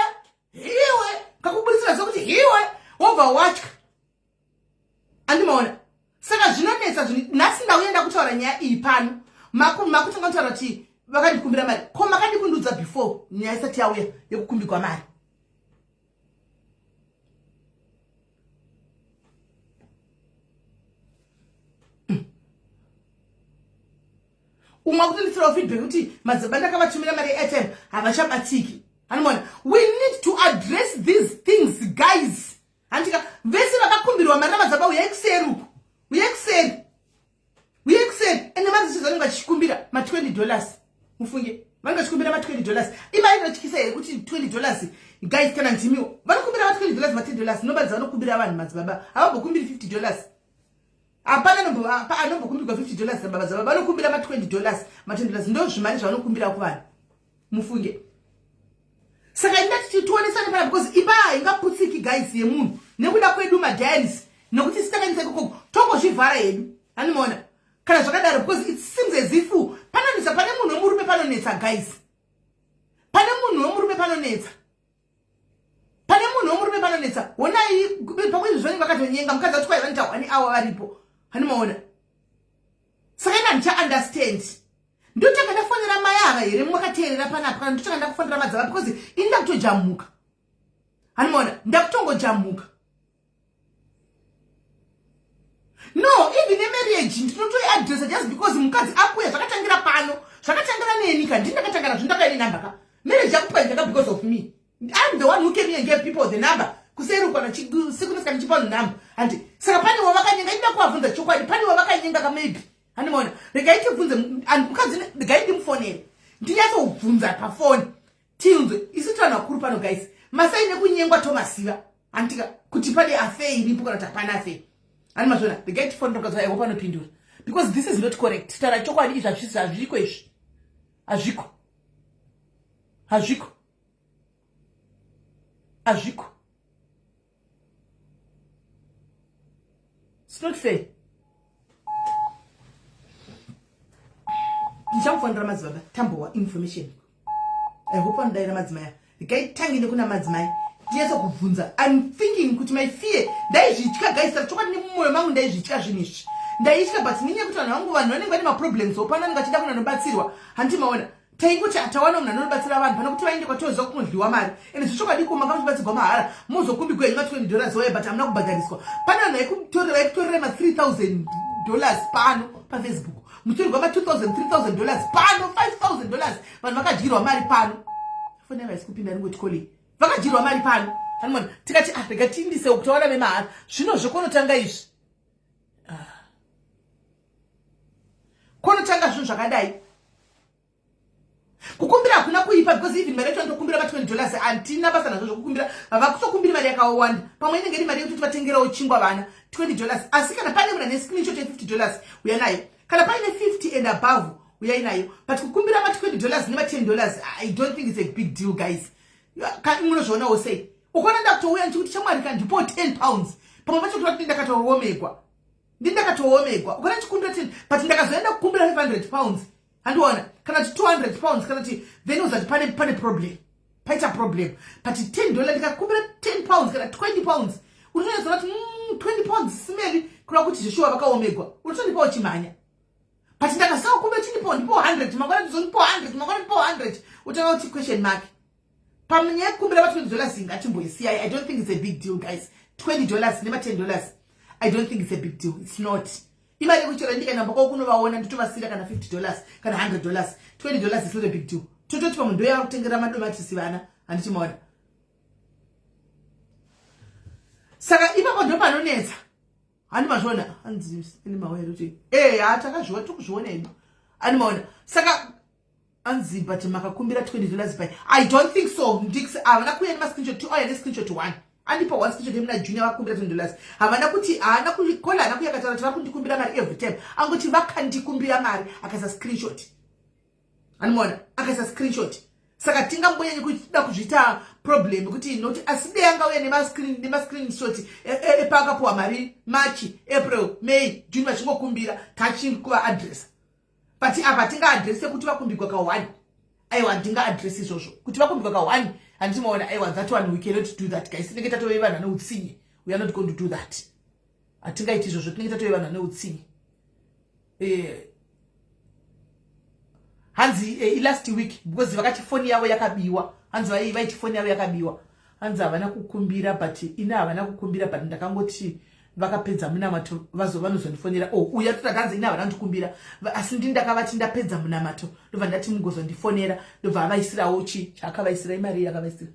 hiwe kakuburitsira sekuti hiwe wobva watya andimaona saka zvinonetsa zvinhu nhasi ndauya ndakutaura nyaya iyi pano makutanga kutaura kuti vakandikumbira mari ko makandikundudza before nyaya isati yauya yekukumbigwa mari Umwe akutonditsirawo feedback kuti madzibaba ndakavatumira mari yeairtime havachabatiki. Hanimona, we need to address these things guys. Handika vese vakakumbirwa mari namadzibaba uyai kuseri uku. Uyai kuseri. Uyai kuseri. Ende mari dzese dzavanenge vachikumbira ma 20 dollars. Mufunge. Vanenge vachikumbira ma 20 dollars. Imari inotyisa here kuti 20 dollars guys kana ndimiwo. Vanokumbira ma 20 dollars ma 10 dollars. Nomari dzavanokumbira vanhu madzibaba. Havambokumbiri 50 dollars. Hapana anombokumbirwa 50 dollars nababa dzava vanokumbira ma 20 dollars ma 10 dollars ndo zvimari zvavanokumbira kuvanhu mufunge saka inda titi tionesane pana because imba haingaputsiki guys yemunhu nekuda kwedu madiaries nekuti isi takanisa ikoko tongozvivhara hedu handimaona kana zvakadaro because it seems as if panonetsa pane munhu wemurume panonetsa guys pane munhu wemurume panonetsa pane munhu wemurume panonetsa honai pamwe izvi zvanenge vakatonyenga mukadzi ati kwai vanoita one hour varipo handimaona saka ina handichaunderstand ndotanga ndafonera mai ava here makateerera panapa kana ndotanga ndakufonera madzava because ini ndakutojamuka handimaona ndakutongojamuka no even nemarriage ndinotoiadressa just because mukadzi akuya zvakatangira pano zvakatangira neni ka ndini ndakatanga nazvo ndakaine number ka marriage yakupwanyika ka because of me i'm the one who came here and gave people the number kuseri uko siku nesika ndichipa vanhu number handi saka pane wavakanyenga inoda kuvabvunza chokwadi pane wavakanyenga ka maybe handimaona regai tibvunze mukadzi regai ndimufonere ndinyatsokubvunza pafoni tinzwe isu tiri vanhu vakuru pano guys masai nekunyengwa tomaziva handitika kuti pane affair iripo kana kuti hapana affair hani mazviona the guy tifonera mukadzi waiwo panopindura because this is not correct taura chokwadi izvi hazvisi hazviko izvi hazviko hazviko hazviko It's not fair. Ndichamufonera madzibaba tambowa information. I hope anodaira madzimai. Regai tange nekuna madzimai. Ndinyaso kubvunza. I'm thinking kuti my fear ndaizvitya guys chokwadi nemumoyo mangu ndaizvitya zvinhu izvi. Ndaitya but nenyaya yekuti vanhu vangu vanhu vanenge vane maproblems opana vanenge vachida kunanobatsirwa. Hanti maona. Taingoti atawana munhu anobatsira vanhu pane kuti vaende kwatoziva kunodliwa mari. Ende zvechokwadi ko manga muchibatsirwa mahara mozokumbigwa henyu ma 20 dollars oye but hamuna kubhadhariswa. Pane vanhu vaikutorera vaikutorera ma 3000 dollars pano paFacebook. Muchitorerwa ma 2000 3000 dollars pano 5000 dollars vanhu vakadyirwa mari pano. Foni yanga isi kupinda ringoti calling. Vakadyirwa mari pano. Hanimona tikati ah rega tiindise uku tawana vemahara. Zvino zvekonotanga izvi. Ah. Konotanga zvinhu zvakadai. Kukumbira hakuna kuipa because even mari yacho anotokumbira ma 20 dollars hantina basa nazvo zvokukumbira. Havakutokumbiri mari yakawanda. Pamwe inenge iri mari yekuti vatengerawo chingwa vana 20 dollars. Asi kana pane munhu ane screenshot ye 50 dollars uya nayo. Kana paine 50 and above uyai nayo. But kukumbira ma 20 dollars nema 10 dollars I don't think it's a big deal guys. Munozvionawo sei? Ukaona ndakutouya ndichikuti chamwari ka ndipo 10 pounds. Pamwe pacho kuti ndakatoomegwa. Ndindakatoomegwa. Ukaona ndichikumbira 10 but ndakazoenda kukumbira 500 pounds. Handiona kana kuti 200 pounds kana kuti then uzati pane pane problem. Paita problem. But 10 dollar ndikakumbira 10 pounds kana 20 pounds. Unotonyatsoona kuti 20 pounds simeli kureva kuti zveshuwa vakaomegwa. Unotondipawo chimhanya. But ndakasaka kumbira chindipawo ndipawo 100 mangwana ndizondipawo 100 mangwana ndipawo 100. Utanga kuti question mark. Pamwe yekukumbira va 20 dollars ngatimboisiyai. I don't think it's a big deal guys. 20 dollars nema 10 dollars. I don't think it's a big deal. It's not. Imari yekuchera ndikaenda mboko kunovaona nditovasira kana 50 dollars kana 100 dollars. 20 dollars is not a big deal. Tototi pamwe ndoya kutengera madomatisi vana handiti maona. Saka ipapo ndo panonetsa. Handi mazviona hanzi ine mawere kuti eh ha takazviona tikuzviona hedu. Handi maona. Saka hanzi but makakumbira 20 dollars by I don't think so. Ndix havana kuuya nema screenshot 2 auya ne screenshot 1. Andipa one screenshot yemuna Junior vakumbira 20 dollars. Havana kuti haana kukola haana kuya kataura kuti vakundikumbira mari every time. Angoti vakandikumbira mari akaisa screenshot. Anomuona akaisa screenshot. Saka tingambonyanyi kuda kuzviita problem kuti noti asi dei angauya nema screen nema screenshot epakapuwa mari March, April, May, June vachingokumbira tachiri kuva address. But apa tinga address kuti vakumbigwa ka 1. Aiwa ndinga address izvozvo. Kuti vakumbigwa ka 1 handimaona aiwa that one we cannot do that guys. Tinenge tatove vanhu vane utsinye. We are not going to do that. Hatingaiti izvozvo tinenge tatove vanhu vane utsinye. Hanzi last week because vakati foni yavo yakabiwa. Hanzi vaiti foni yavo yakabiwa. Hanzi havana kukumbira but ina havana kukumbira but ndakangoti vakapedza munamato vanozondifonera. Oh uya toda hanzi ina havana kundikumbira asi ndini ndakavati ndapedza munamato ndobva ndati mugozondifonera ndobva avaisirawo chi chaakavaisira imari yakavaisira.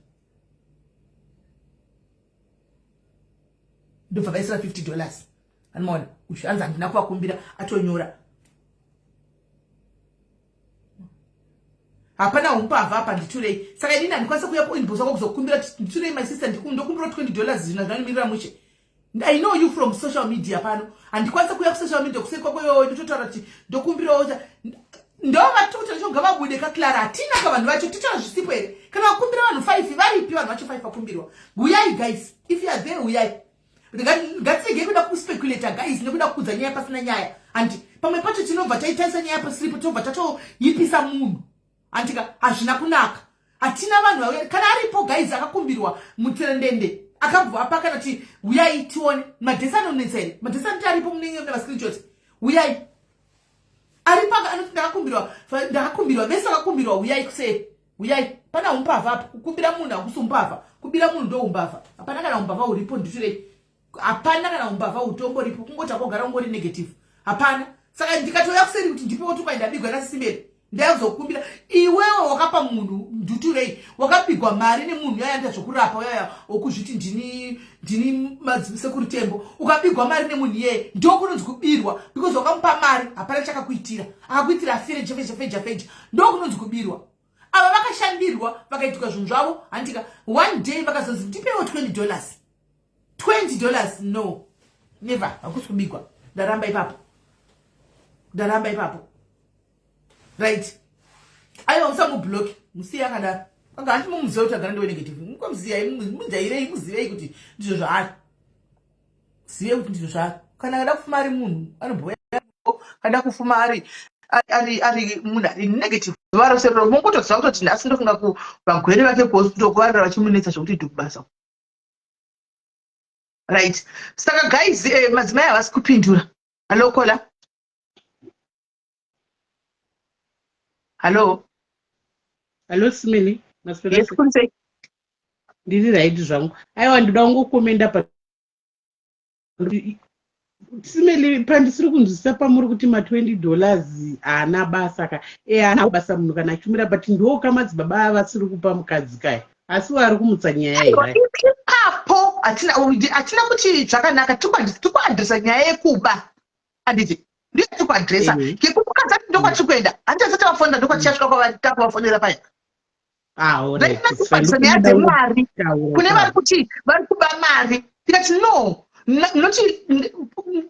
Ndobva vaisira 50 dollars. Anomaona uyu hanzi handina kuvakumbira atonyora. Hapana umbavha apa nditurei. Saka inini handikwanisa kuuya kuinbox kwako kuzokumbira nditurei my sister ndokumbira 20 dollars zvina zvanomirira mushe. I know you from social media pano. Handikwanisa kuuya kusocial media kuseri kwako iwewe ndototaura kuti ndokumbirawo ndo vatikuti vacho ngavabude ka Clara. Hatina ka vanhu vacho titaura zvisipo here? Kana vakumbira vanhu 5 varipi vanhu vacho 5 vakumbirwa? Huyai guys. If you are there huyai. Ngatiregei kuda kuspeculate guys nekuda kukudza nyaya pasina nyaya. Handi pamwe pacho tinobva taitaisa nyaya pasiripo tobva tatoyipisa munhu. Handika hazvina kunaka. Hatina vanhu vauya kana aripo guys akakumbirwa mutserendende akabva apa kana kuti huyai tione madhesi anonetsa here? Madhesi anoti aripo munenge mune mascreenshot. Huyai. Aripo anoti ndakakumbirwa ndakakumbirwa vese vakakumbirwa huyai kuseri. Huyai. Pana umbavha apa kukumbira munhu hakusi umbavha. Kubira munhu ndo umbavha. Hapana kana umbavha uripo nditurei. Hapana kana umbavha utomboripo kungoti akogara ungori negative. Hapana. Saka ndikatouya kuseri kuti ndipewo tupa ndabigwa nasisi Ndakuzokumbira iwewe wakapa munhu nduturei wakabigwa mari nemunhu yaya anoita zvokurapa yaya wokuzviti ndini ndini madzisekuru Tembo ukabigwa mari nemunhu iyeye ndokunonzi kubirwa because wakamupa mari hapana chakakuitira akakuitira afire jefeja feja feja ndokunonzi kubirwa. Ava vakashandirwa vakaitirwa zvinhu zvavo handika one day vakazonzi ndipewo 20 dollars. 20 dollars no never hakusi kubigwa ndaramba ipapo ndaramba ipapo. Right. Aiwa musamublock musiye akadaro. Anga handi mumuziva kuti agara ndiwe negative. Mukamuziyai mujairei muzivei kuti ndizvo zvaari. Zive kuti ndizvo zvaari. Kana akada kufuma ari munhu anomboya kada kufuma ari ari ari munhu ari negative. Zuva rose roro mongotoziva kutoti nhasi ndofunga ku vagwere vake kuhospital kuvarira vachimunetsa zvekuti dhukubasa. Right. Saka guys madzimai havasi kupindura. Hello caller. Hello. Hallo Simeli, maswera Yes, sei? kuri sei? Ndiri right zvangu. Aiwa ndoda kungokomenda pa Simeli pandisiri kunzwisisa pamuri kuti ma 20 dollars haana basa ka. Eh haana basa munhu kana achumira but ndiwo kamadzibaba ava vasiri kupa mukadzi kaya. Asi vari kumutsa nyaya Aiwa, here? ipapo hatina hatina kuti zvakanaka tiri kuadresa nyaya yekuba handiti ndiyo tiri kuadresa yekukadza ati ndokwatiri kuenda handiti asati vafonera ndokwatichasvika kwavari takuvafonera paya Ah, all right. It's fine. Vaina nyaya dzemari Kutaura kune vari kwavo. kuti vari kuba mari tikati no noti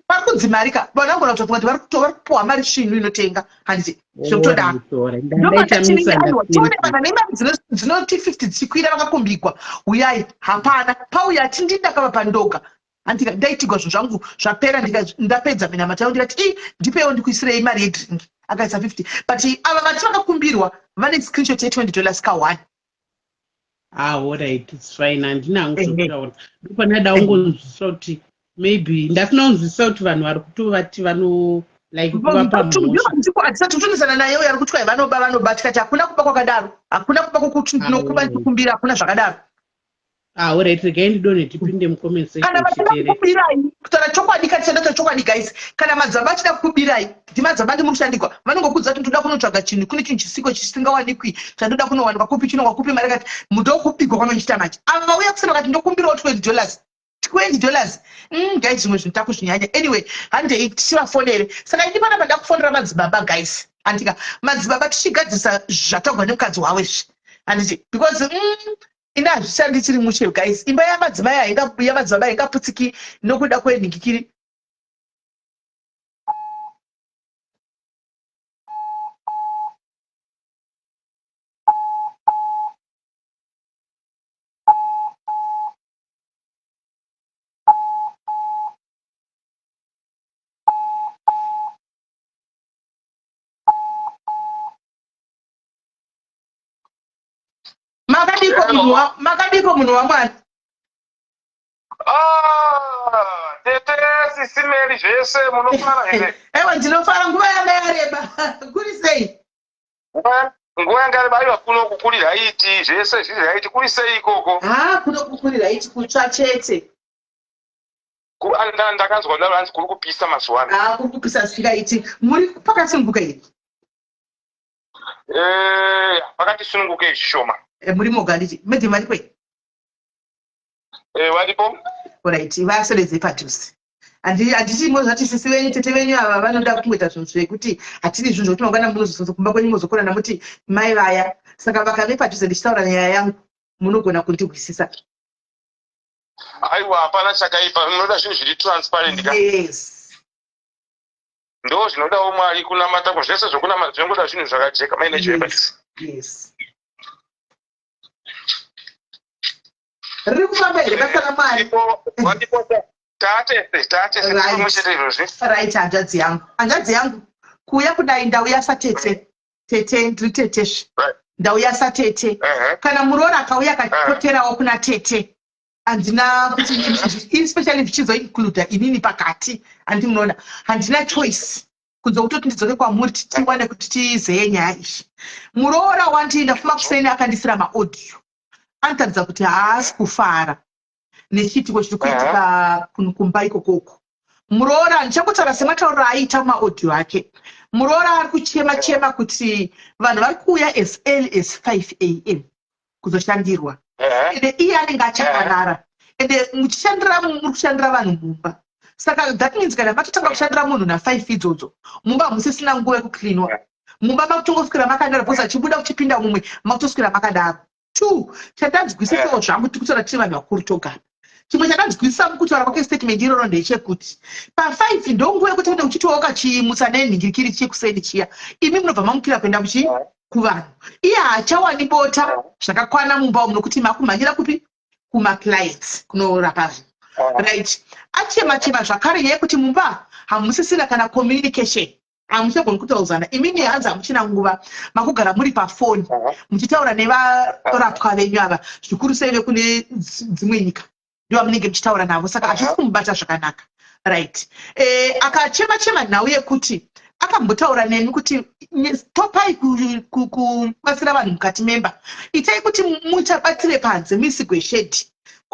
vari kunzi mari ka vanhu vangona kutofunga kuti vari kupuwa mari svinu inotenga handiti zvekutodaro All right, all right. Ndandaita ndomatatiaiwa tione misunderstanding. vanhu vane mari dzinoti 50 dzichikwira vakakumbigwa uyai hapana pauya tindi ndakavapa ndoga handika ndaitigwa zvinhu zvangu zvapera ndapedza minamata yangu ndikati i ndipewo ndikuisirei mari yedrink akaisa 50 but ava vati vakakumbirwa vane screenshot ye20 dollars ka one. Ah, all right, it's fine. Handina hangu zvekutaura. Ndopandada kungonzwisisa kuti maybe ndasina kunzwisisa kuti vanhu vari kutovati vano like kuvapa mhosva. Hatisati kutonesana naye uyo ari kuti vanoba vanoba tikati hakuna kuba kwakadaro. Hakuna kuba kwokuti ndinokuba ndikumbira hakuna zvakadaro. Ah, all right, regai ndidonhe tipinde mucomment section Kana vachida titere. kukubirai, kutaura chokwadi kana tichada kutaura chokwadi guys, kana madzibaba achida kukubirai, ndimadzibaba ndimunoshandikwa, vanongokudza kuti ndoda kunotsvaga chinhu, kune chinhu chisiko chisingawanikwi, chandoda kunowanikwa kupi, chinongwa kupi, mari yakati, ndokubigwa kwavanochiita manje. Ava vauya kuseni vakati ndokumbirawo 20 dollars. 20 dollars. Guys, zvimwe zvinhu takuzvinyanya. Anyway, handei tichivafonere. Saka ini panapa ndakufonera madzibaba guys. Handika, madzibaba tichigadzirisa zvataurwa nemukadzi wavo izvi. Handiti, because ini hazvishandi chiri mushe guys. Imba yamadzimai hainga yamadzibaba haingaputsiki nokuda kwenhingikiri. Makadiko munhu wa makadiko munhu waMwari. Ah, tete sisi Mary zvese munofara here? Ewa ndinofara nguva yanga yareba. Kuri sei? Nguva yanga yareba aiwa kuno kukuri raiti zvese zviri raiti kuri sei ikoko? Ha kuno kukuri raiti kutsva chete. Ndakanzwa kudaro hanzi kuri kupisa mazuva ano. Ha kuri kupisa zvisingaiti. Muri pakasununguka here? Eh, pakati sununguke zvishoma. Eh, muri moga handiti? Madam varipo here? Eh, varipo. Alright, vaswededzei padhuze. Handiti mozvati sisi venyu tete venyu ava vanoda kungoita zvinhu zvekuti hatidi zvinhu zvekuti mangwana munozosonza kumba kwenyu mozokorana muti mai vaya. Saka vakave padhuze ndichitaura nyaya yangu munogona kundihwisisa. Aiwa, hapana chakaipa, unoda zvinhu zviri transparent ka? Yes. Ndo zvinodawo Mwari kunamata ko zvese zvokunamata zvinongoda zvinhu zvakajeka maine Yes. Yes. Riri kufamba here basa raMwari? Taatese, taatese Right. pamwe chete izvozvi. Right, hanzvadzi yangu. Hanzvadzi yangu, kuuya kudai ndauya satete. Tete, ndiri tetezve. Right. Ndauya satete. Kana muroora akauya akapoterawo kuna tete. Handina kuti especially zvichizoincluda inini pakati. Handiti munoona. Handina choice. Kunze kutoti ndidzoke kwamuri tiwane kuti tizeye nyaya iyi. Muroora wandienda fuma kuseni akandisira maaudio. Anotaridza kuti haasi kufara nechiitiko chiri kuitika kumba ikokoko. Muroora, ndichangotaura sematauriro aiita mumaaudio ake. Muroora ari kuchema chema kuti vanhu vari kuuya as early as 5 a.m. kuzoshandirwa. Ende iye anenge achakarara. Ende muchishandira muri kushandira vanhu mumba. Saka that means kana matotanga kushandira munhu na5 idzodzo, mumba hamusisina nguva yekuklinwa. Mumba makutongoswera makadaro because achibuda kuchipinda mumwe makutoswera makadaro. 2 chandanzwisisawo zvangu tiri kutaura tiri vanhu vakuru togara. Chimwe chandanzwisisa mukutaura kwake statement iroro ndechekuti pa5 ndonguva yekuti une uchiti wakachimutsa nenhingirikiri chekuseni chiya imi munobva mamukira kuenda kuchi kuvanhu. Iye haachawani bota zvakakwana mumba umu nokuti makumhanyira kupi kumaclients kunorapa vanhu. Right. Achema chema zvakare nyaya yekuti mumba hamusisina kana communication. Hamuchagoni kutaudzana. Imimi hanzi hamuchina nguva makugara muri pafoni muchitaura nevarapwa venyu ava zvikuru sei vekune dzimwe nyika ndovamunenge muchitaura navo saka hazvisi kumubata zvakanaka. Right. Akachema chema nhau yekuti akambotaura nemi kuti Stopai kubatsira vanhu mukati memba. Itai kuti muchabatsire panze, muisigwe shedhi,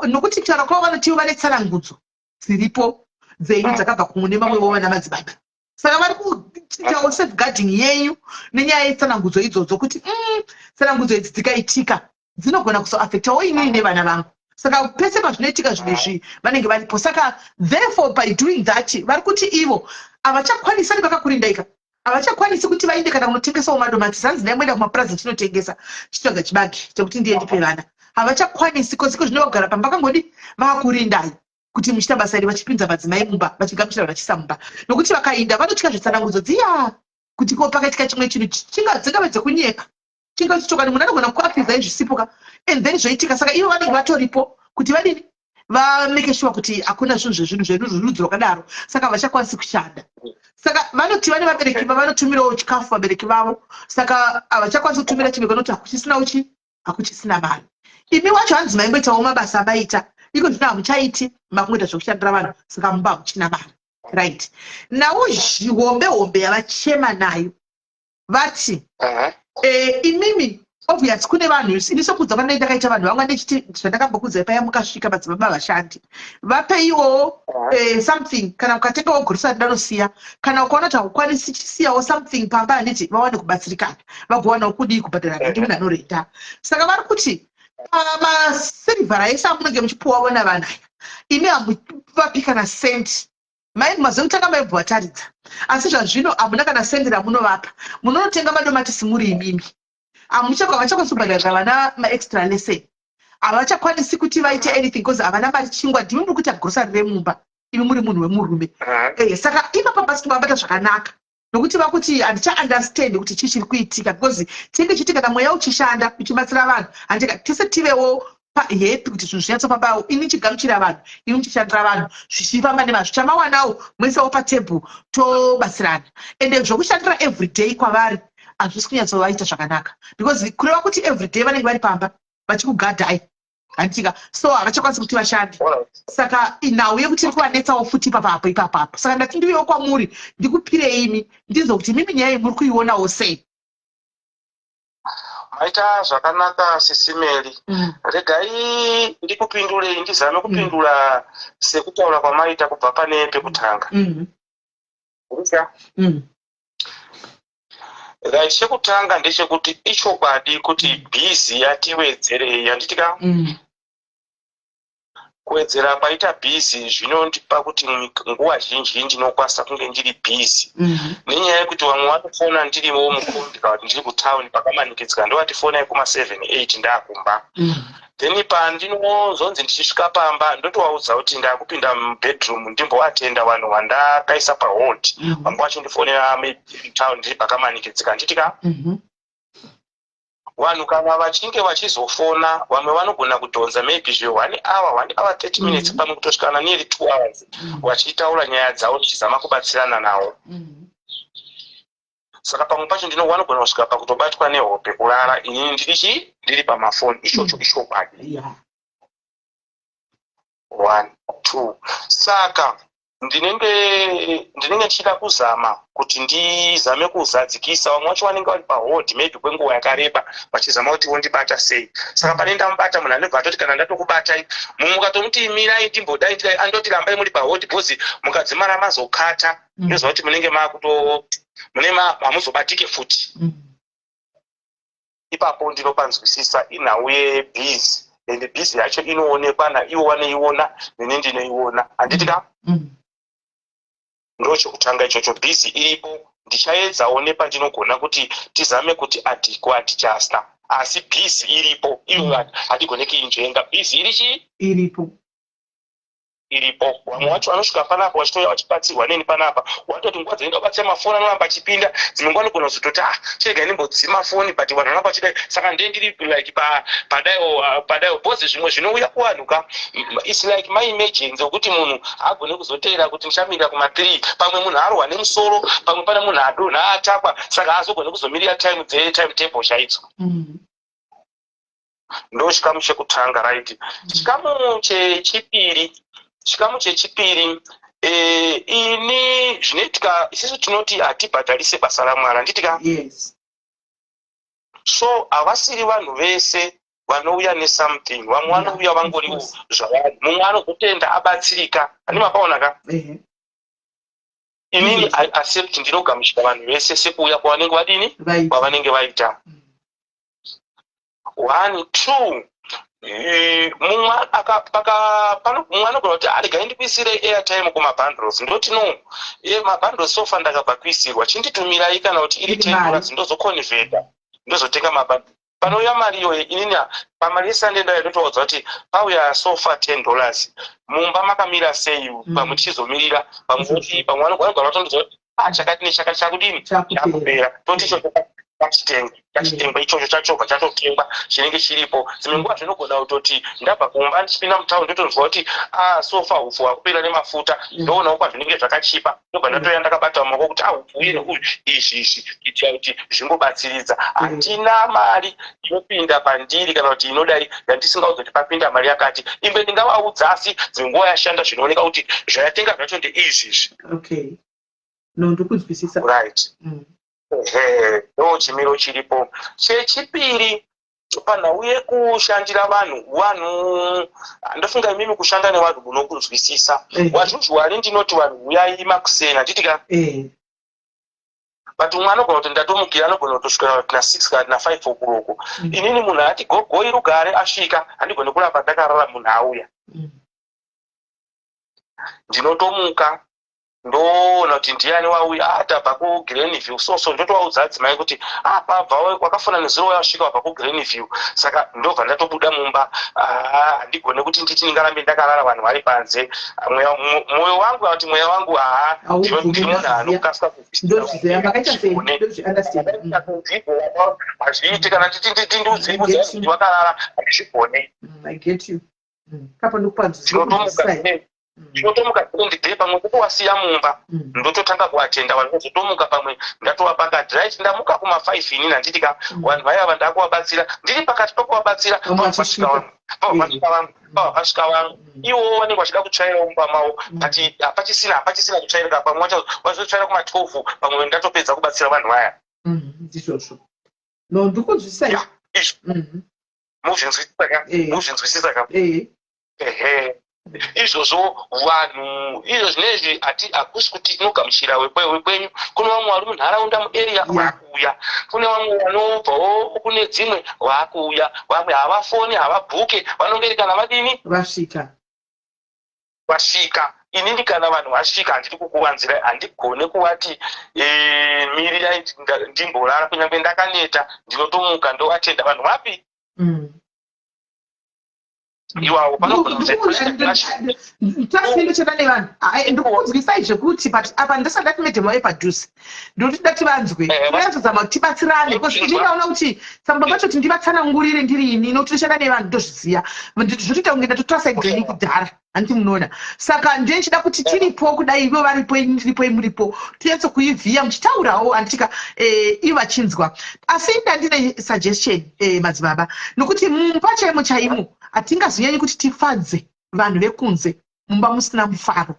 nokuti kutaura kwavo vanotiwo vane tsanangudzo dziripo dzenyu dzakabva kumune vamwewo vana madzibaba. Saka vari kuitawo safeguarding yenyu nenyaya yetsanangudzo idzodzo, kuti tsanangudzo idzi dzikaitika dzinogona kuzoaffectawo inini nevana vangu. Saka pese pazvinoitika zvinhu izvi vanenge varipo. Saka therefore, by doing that, vari kuti ivo havachakwanisa, nevakakurindaika, havachakwanisi kuti vainde kana kunotengesawo madomasi. Hanzi ndai moenda kumapurazi chinotengesa, chitsvaga chibage chekuti ndiye ndipe vana. Havachakwanisi koziko zvino vagara pamba kangodi vakurindai kuti muchiita basa iri, vachipinza madzimai mumba, vachigamuchira vachisa mumba, nokuti vakainda vanotya zvetsanangudzo dziya, kuti ko pakaitika chimwe chinhu dzingave dzekunyeka, chinga chitokani munhu anogona kuaccusai zvisipo ka, and then zvoitika. Saka ivo vanenge vatoripo kuti vadini, vamake sure kuti hakuna zvinhu zvezvinhu zverudzi rwakadaro. Saka havachakwanisi kushanda. Saka vanoti vane vabereki vavanotumirawo chikafu, vabereki vavo. Saka havachakwanisi kutumira chimwe nokuti hakuchisina uchi, hakuchisina mari. Imi wacho hanzi maimboitawo mabasa amaita, iko zvino hamuchaiti, makungoita zvekushandira vanhu. Saka mumba hamuchina mari, right? Nhau hombe hombe yavachema nayo, vati imimi, obvious kune vanhu, ini sokudza kwandai ndakaita vanhu vamwe ndechiti zvandakambokudzai paya mukasvika, madzibaba vashandi, vapeiwowo something. Kana ukatengawo grocery ndanosiya, kana ukaona kuti haukwanisi, chisiyawo something pamba, handiti? Vawane kubatsirikana, vagowanawo kudii, kubhadhara renti, munhu anorenta. Saka vari kuti pamasirivhara ese amunenge muchipuwawo navanhu aya, imi hamuvapi kana sendi. Mazuva ekutanga maibva vataridza, asi zvazvino hamuna kana sendi ramunovapa. Munonotenga madomatisi muri imimi. Havachakwanisi kubhadharira vana maextra lesson, havachakwanisi kuti vaite anything because havana mari. Chingwa ndimi muri kuita grocery remumba, imi muri munhu wemurume. Saka ipapa basi kuvabata zvakanaka, nokuti vakuti handichaunderstand kuti chii chiri kuitika, because tinenge chiti kana mweya uchishanda uchibatsira vanhu, handika tese tivewo happy kuti zvinhu zvinyatsofambawo. Ini chigamuchira vanhu, ini muchishandira vanhu, zvichifamba nemazvo, chamawanawo muisawo patebhuru, tobatsirana. Ende zvokushandira everyday kwavari hazvisi kunyatsovaita zvakanaka, because kureva kuti everyday vanenge vari pamba vachikugadhai, handitika? So havachakwanisi kuti vashande. Saka nhau yekuti iri kuvanetsawo futi ipapapo ipapapo. Saka ndati ndiuyewo kwamuri, ndikupirei imi, ndinzwe kuti mimi nyaya iyi muri kuionawo sei. Maita zvakanaka, Sisi Mary. Regai ndikupindurei, ndizame kupindura sekutaura kwamaita kubva pane pekutanga. Right, chekutanga ndechekuti ichokwadi kuti busy yatiwedzerei, handiti ka? Kuwedzera kwaita busy zvinondipa kuti nguva zhinji ndinokwanisa kunge ndiri busy, nenyaya yekuti vamwe vanofona ndiriwo mukombi kana kuti ndiri kutauni pakamanikidzika, ndovati fonai kuma7 8 ndakumba. Then pandinozonzi ndichisvika pamba, ndotovaudza kuti ndakupinda mubedroom, ndimboatenda vanhu vandakaisa pahold, vanga vachindifonera mutown ndiri pakamanikidzika, handiti ka? Vanhu kana vachinge vachizofona, vamwe vanogona kudhonza maybe zve one hour, one hour 30 minutes, pamwe kutosvikana nearly 2 hours vachitaura nyaya dzavo, tichizama kubatsirana navo. Saka pamwe pacho ndinowanogona kusvika pakutobatwa nehope, kurara inini ndiri chii, ndiri pamafoni. Ichocho ichokwadi. One two. Saka ndinenge ndichida kuzama kuti ndizame kuzadzikisa. Vamwe vacho vanenge vari pahold maybe kwenguva yakareba, vachizama kuti vondibata sei. Saka pane ndamubata, munhu anobva atoti kana ndatokubatai, mumwe ukatomuti mirai ndimbodai ndidai, andoti rambai muri pahold, because mukadzimara mazokata, ndoziva kuti munenge makuto mune hamuzobatike futi. Ipapo ndinopanzwisisa, inhau yebusy, ende busy yacho inoonekwa naivo vanoiona, neni ndinoiona, handiti ka? Ndo chekutanga ichocho, busy iripo. Ndichaedzawo nepandinogona kuti tizame kuti kuadjusta, asi busy iripo iyo, hatigone kuinzvenga. Busy iri chii? Iripo. Iripo. Vamwe vacho vanosvika panapa vachitouya vachibatsirwa neni panapa, watoti nguva dzinenge vabatsira, mafoni anoramba achipinda. Dzimwe nguva anogona kuzototi, "Ah, chirega ndimbodzima foni," but vanhu vanoramba vachidai. Saka ndee ndiri like padaiwo padaiwo, because zvimwe zvinouya kuvanhu ka, it's like my emergency, wekuti munhu haagone kuzoteera kuti ndichamirira kuma3. Pamwe munhu arohwa nemusoro, pamwe pane munhu adonha, atakwa, saka haazogone kuzomirira time dzetime table chaidzo. Ndo chikamu chekutanga, right? Chikamu chechipiri, Ini zvinoitika, isusu tinoti hatibhadharise basa raMwari, handiti ka? Yes. So havasiri vanhu vese vanouya nesomething. Vamwe vanouya vangoriwo zvavari, mumwe anozotenda abatsirika, handi mapaona ka? Inini I accept, ndinogamuchira vanhu vese sekuuya kwavanenge vadini, kwavanenge vaita. One, two, mumwe mumwe anogona kuti, "Aregai ndikuisire airtime kumabundles." Ndoti, "No, mabundles so far ndakabva kuisirwa, chinditumirai kana kuti iri $10, ndozoconverta, ndozotenga mabundles." Panouya mari iyoyo, inini pamari yeSunday ndauya ndotovaudza kuti pauya so far $10, mumba makamira sei? Pamwe tichizomirira, pamwe oti pamwe vanogona vatondiudza kuti, "Ah, chakati nechakati chakudini, chakupera." Toti ichocho chachitengwa, chachitengwa ichocho, chachobva chatotengwa, chinenge chiripo. Dzimwe nguva zvinogona kutoti ndabva kumba ndichipinda mutauni, ndotonzwa kuti, "Ah, so far upfu hwakupera nemafuta." Ndoonawo kwazvinenge zvakachipa, ndobva ndatoya ndakabata mumaoko kuti, "Ah, upfu uye neuyu, izvi izvi," kuitira kuti zvingobatsiridza. Hatina mari inopinda pandiri kana kuti inodai yandisingaudzi kuti papinda mari yakati. Imwe ndingavaudza, asi dzimwe nguva yashanda zvinooneka kuti zvayatenga zvacho ndeizvi izvi. Okay, no, ndikunzwisisa. Right. Ehe, ndo chimiro chiripo. Chechipiri, panhau yekushandira vanhu, vanhu, ndofunga imimi kushanda nevanhu munokunzwisisa. Wazvuzvuwari ndinoti vanhu uyai makuseni, handiti ka? But umwe anogona kuti ndatomukira, anogona kutosvikira kuti na6 kana na5 o'clock. Inini munhu ati gogoi rugare asvika, handigoni kuramba ndakarara munhu auya. Ndinotomuka, ndoona kuti ndiani wauya. Ah, tabva kuGlenview, so so ndotovaudza adzimai kuti, "Ah, pabva wakafona nezuro wasvika, wabva kuGlenview." Saka ndobva ndatobuda mumba. Ah, handigone kuti nditi ndingarambe ndakarara vanhu vari panze. Ah, mwoyo wangu kana kuti mweya wangu, haa, ndiri munhu anokasika. Ndozviziva, makaita sei, ndozviunderstand. Hazviiti kana nditi ndiudzei kuti vakarara, handizvigone. I get you. Kapo ndinotomuka ndikupanzwisai. Ndinotomuka ndide pamwe kutowasiya mumba, ndototanga kuatenda vanhu, vozotomuka pamwe ndatova pakati. Right, ndamuka kuma5 inini, handiti ka? Vanhu vaiva ndakuvabatsira, ndiri pakati pokuvabatsira, Vamwe pasvika vachisvika. vamwe, pava pasvika vamwe, pava pasvika vamwe. Iwowo vanenge vachida kutsvairawo mumba mavo, but hapachisina, hapachisina kutsvairika. Pamwe wacho vazotsvaira kuma12, pamwe ndatopedza kubatsira vanhu vaya. Ndizvozvo, no, ndikunzwisai. Ya, izvo muzvinzwisisa ka? Muzvinzwisisa ka? Eh. Ehe, izvozvo vanhu, izvo zvinezvi hati hakusi kuti tinogamuchira wekwenyu. Kune vamwe vari munharaunda, muarea, vakuuya. Kune vamwe vanobvawo kune dzimwe, vakuuya. Vamwe havafoni, havabhuke, vanongeri kana vadini, vasvika. Vasvika. Inini kana vanhu vasvika, handidi kukuvanzirai, handigone kuvati, "Mirirai ndimborara." Kunyange ndakaneta, ndinotomuka ndovatenda vanhu vapi iwawo panogona Tasinde cheda nevanhu. Ndikukunzwisai zvekuti, but apa ndisati ndati madam vave padhuze, ndokuti ndati vanzwe. Tinyatsozama kuti tibatsirane, because ini ndaona kuti tsamba pacho kuti ndivatsanangurire ndiri ini nokuti ndishanda nevanhu, ndozviziva, zvotoita kunge ndatotora side renyu kudhara, handiti munoona? Saka ndiye ndichida kuti tiripo kudai, ivo varipo, ini ndiripo, imuripo, tinyatsokuivhiya muchitaurawo, handitika? Ivo vachinzwa. Asi ndandine suggestion, madzibaba, nokuti mumba chaimo chaimo hatingazonyanyi kuti tifadze vanhu vekunze mumba musina mufaro.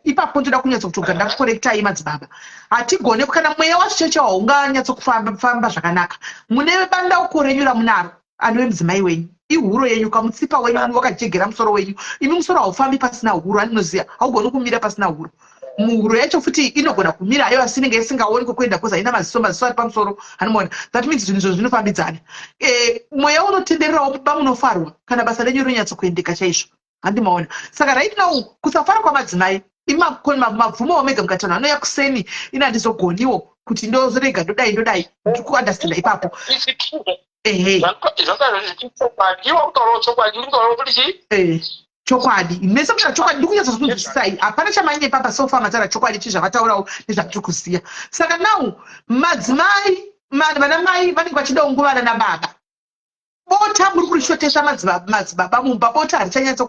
Ipapo ndoda kunyatsa kutogara ndakukorektai, madzibaba. Hatigone kana mweya wacho chaicho haunganyatsokufamba zvakanaka mune bandauko renyu ramunaro anove mudzimai wenyu. Ihuro yenyu, kamutsipa wenyu wakajegera musoro wenyu imi. Musoro haufambi pasina huro, andinoziva, haugoni kumira pasina huro. Muhuro yacho futi inogona kumira hayo, asi inenge isingaoni kwekuenda because haina maziso, maziso ari pamusoro, anomaona. That means zvinhu izvo zvinofambidzana. Mweya unotendererawo mumba munofarwa kana basa renyu rinonyatsokuendeka chaizvo, handimaona? Saka right now kusafara kwamadzimai, mabvumo mega mukati vanhu vanouya kuseni, ini handizogoniwo kuti ndozorega, ndodai, ndodai. Ndiri kuunderstanda ipapo, ehe. Chokwadi, iwe kutaurawo chokwadi, ndiri kutaurawo kuti chii? Chokwadi, mese kutaura chokwadi, ndiri kunyatsokunzwisisai, hapana chamanyepa pa so far mataura chokwadi, chii zvavataurawo nezvatiri kuziya. Saka now madzimai, vana mai vanenge vachidawo nguva nana baba. Bota muri kurishotesa, madzibaba. Mumba bota harichanyatso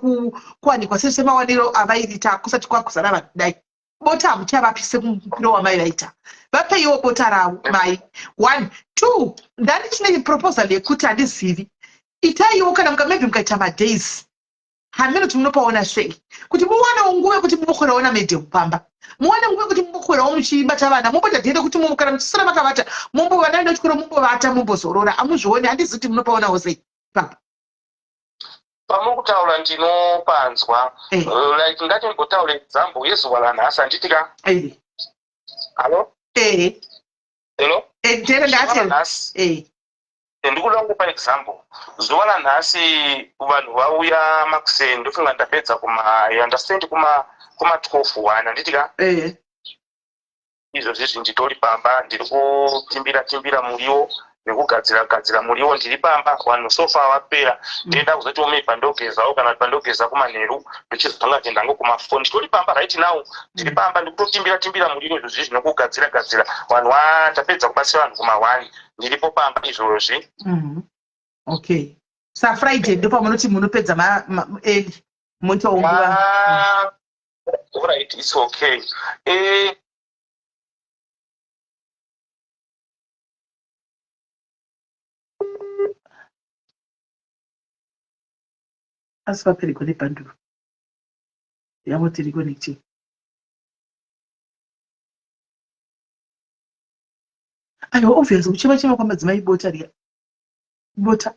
kuwanikwa semawaniro avairita kusati kwakuzara vanhu. Dai bota hamuchavapi semupiro wamai vaita, vapeiwo bota ravo mai. One, two, ndani chine proposal yekuti, handizivi, itaiwo kana muka maybe mukaita madays. Hameno kuti munopaona sei kuti muwanewo nguva yekuti mumbokwerawo namadam pamba, muwane nguva yekuti mumbokwerawo muchibata vana, mumboita dhende kuti mumo kana muchisara makavata, mumbo vana venda kuchikoro mumbovata, mumbozorora. Amuzvioni, handizivi kuti munopaonawo sei papa. Pamuri kutaura ndinopanzwa. Like ngatimbotaure example yezuva ranhasi, handiti ka? Hallo? Hello? Tere Zuva ndaatera. Ranhasi. Ndikuda kungopa example. Zuva ranhasi vanhu vauya makuseni, ndofunga ndapedza kuma, you understand, kuma 12 1, handiti ka? Izvozvi nditori pamba, ndiri kutimbira timbira muriwo nekugadzira gadzira muriwo. Ndiri pamba, vanhu so far vapera. Ndenda kuzotiwo maybe pandogezawo kana kuti pandogeza kumanheru, ndochizotanga kuenda hangu kumafoni. Nditori pamba right now, ndiri pamba, ndikutotimbira timbira muriwo izvozvi nekugadzira gadzira. Vanhu tapedza kubatsira vanhu kuma1, ndiripo pamba izvozvi. Okay, sa Friday ndopamunoti munopedza early, moitawo nguva. Ah, alright, it's okay. Asi vapereko nebhanduru yavo tiri connecting. Aiwa, obvious kuchema chema kwamadzimai, bota riya, bota.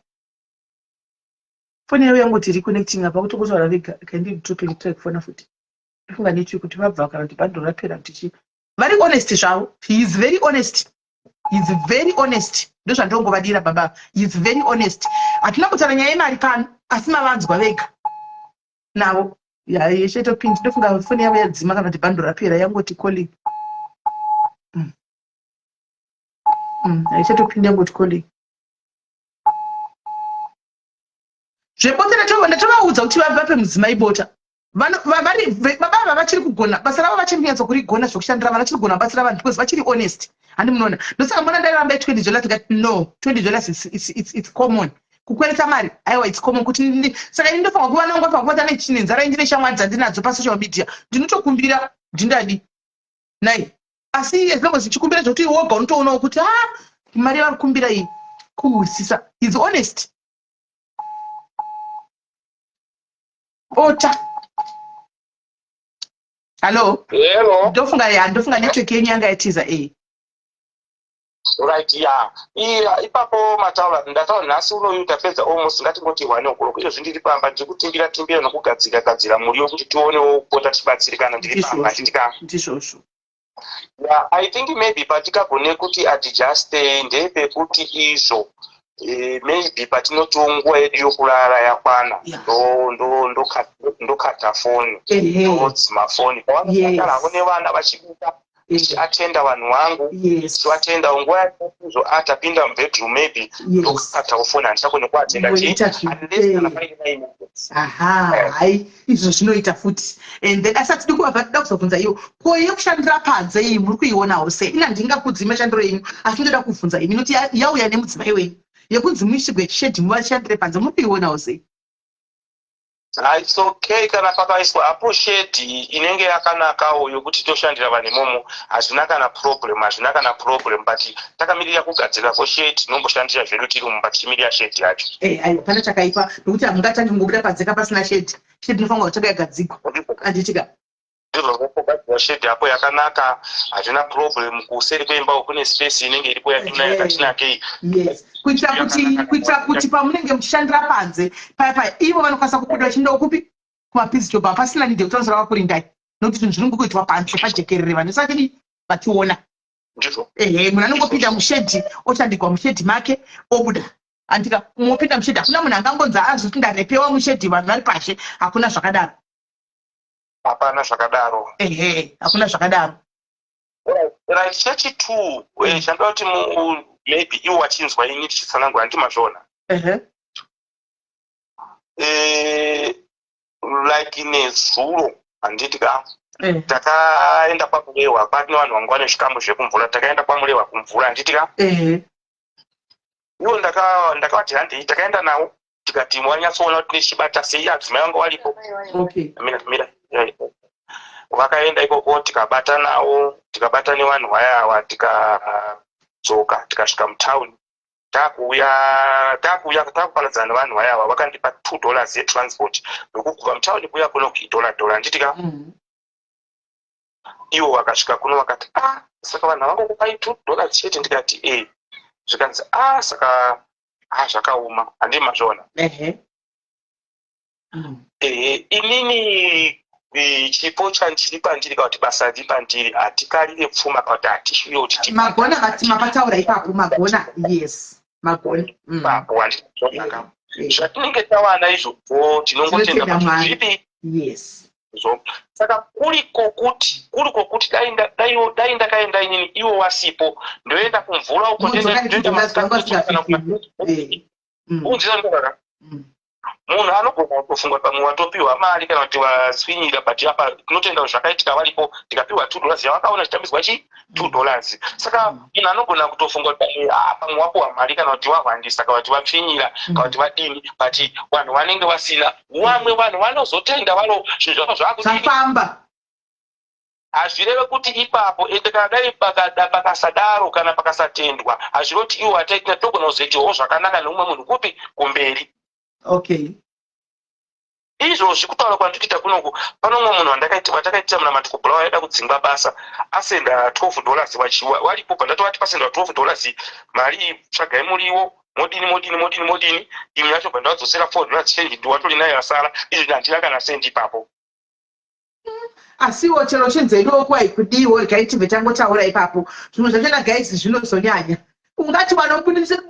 Foni yavo yangoti reconnecting apa, kutongotaura vega kaindi drop, try kufona futi. Ndofunga network kuti vabva kana kuti bhanduru rapera kuti chii. Vari honest zvavo. He is very honest, he is very honest. Ndozvandongovadira baba, he is very honest. Hatina kutaura nyaya yemari pano, asi mavanzwa vega navo. Ya, yeshe topindi. Ndofunga foni yavo yadzima kana kuti bhanduru rapera, yangoti calling. Haichatopinda, yangoti calling. Zvebota ndatovaudza kuti vape mudzimai bota. Baba ava vachiri kugona basa ravo, vachiri kunyatsa kurigona zvokushandira vanhu, vachiri kugona kubatsira vanhu because vachiri honest, handi munoona? Ndosaka mona ndairamba $20, ndikati no, $20 it's common kukwereta mari. Aiwa, it's common kuti saka ini ndofanira kuva nangu afanira kubata nenzara. Ndine shamwari dzandinadzo pasocial media, ndinotokumbira ndindadi nai, asi as long as ndichikumbira zvokuti woga unotoonawo kuti a mari yavari kukumbira iyi kuhwisisa. Is honest. Bota, hallo? Hello. Ndofunga, ya, ndofunga network yenyu yanga yatiza e. Right, ya, iya ipapo mataura. Ndataura nhasi unoyu tapedza almost ngatingoti 1 o'clock. Izvozvi ndiri pamba, ndiri kutimbira timbira nokugadzira gadzira muriwo kuti tionewo kupota tichibatsirikana. Ndiri pamba, Ndizvozvo. handitika? Ndizvozvo. Yeah, I think maybe patikagone kuti adjuste ndepekuti izvo maybe patinotiwo nguva yedu yokurara yakwana, ndokata foni, ndodzima foni pavanogara havo nevana vachibuda, tichiatenda vanhu vangu, tichivatenda nguva yaizvo. A, tapinda mubedroom, maybe ndokatawo foni, handichakoni kuatenda chi unless kana paine maemergency. Aha, hai, izvo zvinoita futi. And then asi hatidi kuvabva, tida kuzobvunza iwo ko yekushandira panze iyi muri kuionawo sei? Ina ndingakudzi mashandiro enyu, asi ndoda kubvunza imi noti yauya nemudzimai wenyu yekunzi muisirwe shedhi muvashandire panze, muri kuionawo sei? Ah, it's okay kana pakaiswa apo shedhi inenge yakanakawo yokuti toshandira vanhu imomo, hazvina kana problem, hazvina kana problem. But takamirira kugadzira kweshedhi, tinomboshandira zvedu tiri mumba tichimirira shedhi yacho. Aiwa, pana chakaipa nokuti hamungatangi kungobuda panze ka pasina shedhi. Shedhi inofanirwa kutanga yagadzigwa, handitika? Ndizvo, kugadzira shedhi apo yakanaka, hazvina problem. Kuseri kwemba kune space inenge iripo yatina yakatinakei. Yes, kuitira kuti pamunenge muchishandira panze paya paya, ivo vanokwanisa kubuda vachiendawo kupi, kumapiece job, hapasina need yekuti vanosara vakurindai, nokuti zvinhu zviri kuitwa panze pajekerere, vanhu vasati vachiona. Ndizvo. Ehe, munhu anongopinda mushedhi, oshandigwa mushedhi make, obuda, andika? Mopinda mushedhi, hakuna munhu angangonzi azoti ndarepewa mushedhi vanhu vari pashe. Hakuna zvakadaro. Hapana zvakadaro. Ehe, hakuna zvakadaro. Right, chechi two, chandoda kuti maybe iwo wachinzwa ini tichitsanangura, handiti mazviona? Ehe. Like nezuro, handiti ka? Takaenda kwaMurehwa, kwatine vanhu vanga vane zvikamu zvekumvura. Takaenda kwaMurehwa kumvura, handiti ka? Ehe. Iwo ndakavati handei, takaenda nawo, tikati wanyatsoona kuti nechibata sei, adzimai vanga varipo. Mira mira. Vakaenda ikoko, tikabata nawo, tikabata nevanhu vaya ava, tikadzoka, tikasvika mutauni. Takuuya, takuuya, takuparadzana nevanhu vaya ava, vakandipa $2 yetransport nokubva mutauni kuuya kuno idollar dollar, handiti ka? Ivo vakasvika kuno vakati, "Ah, saka vanhu havangokupai $2 chete?" Ndikati, "E." Zvikanzi, "Ah, saka ah, zvakaoma." Handii mazviona? Ehe. Ehe, inini chipo chandiri pandiri, kana kuti basa riri pandiri, hatikarire pfuma kana kuti hatishuye kuti Magona, vati mapataura ipapo, magona, yes, magona. Ipapo handizvonaka. Zvatinenge tawana izvozvo tinongotenda Tinotenda kuti Mwari. zvipi zvo. Saka kuri kokuti dai ndakaenda inini, iwo wasipo, ndoenda kumvura uko, Unodzoka ndoenda ne$2 vanga masikati kana vasingasvikirwi. Unzira ndokaka munhu anogona kutofunga kuti pamwe watopiwa mari kana kuti waswinyira, but apa tinotenda kuti zvakaitika varipo, tikapiwa $2 yavakaona chitambidzwa chi $2. Saka munhu anogona kutofunga kuti pamwe, ah, pamwe wapiwa mari kana kuti wahwandisa kana kuti wapfinyira kana kuti vadini, but vanhu vanenge vasina, vamwe vanhu vanozotenda varo zvinhu zvavo zvakudini. Zvafamba. Hazvireve kuti ipapo ende kana dai pakasadaro kana pakasatendwa, hazvireve kuti iwo ataitina togona kuzoitawo zvakanaka neumwe munhu kupi kumberi. Izvozvi kutaura kwandikuita kunoku, pano umwe munhu watakaitira munamato kuBulawayo aida kudzingwa basa, asenda $12. Waripo pandatovati pasendwa $12, mari iyi tsvagai muriwo, modini, modini, modini, modini. Imwe yacho bva ndavadzosera $4 change, ndiwatori nayo yasara. Izvi handina kana sendi ipapo. Asiwo chero chinzeiwo kwaikudiwo, regai tibve tangotaura ipapo. Zvimwe zvachona, guys, zvinozonyanya. Ungati wanobudisa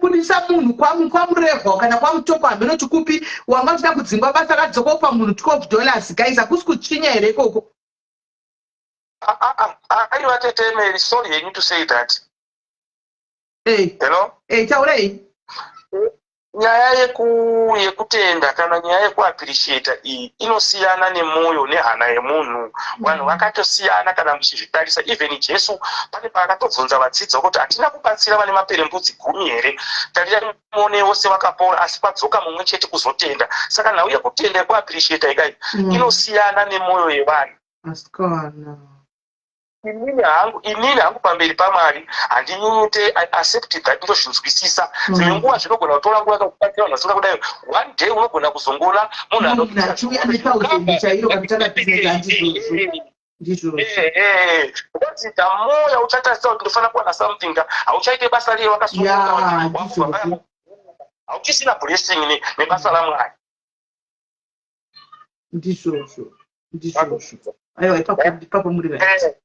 munhu kwamurehwa kana kwamutoko, haminoti kupi, wanga uchida kudzingwa basa, radzoka upa munhu $12. Guys, hakusi kutsvinya here ikoko? Aiwa, tete Mary, sorry henyu to say that. Hello? Taurei. Nyaya yekutenda kana nyaya yekuappreciata iyi inosiyana nemwoyo nehana yemunhu. Vanhu vakatosiyana kana muchizvitarisa. Even Jesu pane paakatobvunza vadzidzi kuti, "Hatina kubatsira vane maperembudzi 10 here? Tarirai muone, vose vakapora, asi padzoka mumwe chete kuzotenda." Saka nhau yekutenda, yekuappreciata ikai, inosiyana nemwoyo yevanhu. Asikana. Inini hangu pamberi paMwari handinyunyute. I accept that, ndozvinzwisisa. Dzimwe nguva zvinogona kutora nguva yakakubatsira vanhu vasinga kudai. One day unogona kuzongoona munhu Munhu achiuya ne1000 chaiyo kakutanga bhizinesi. Handizvozvo, ndizvozvo. Because the more uchatarisa kuti ndofanira kuwana something, hauchaite basa riye wakasununguka. Ndizvozvo. Hauchisina blessing nebasa raMwari. Ndizvozvo, ndizvozvo. Aiwa, ipapo muri right.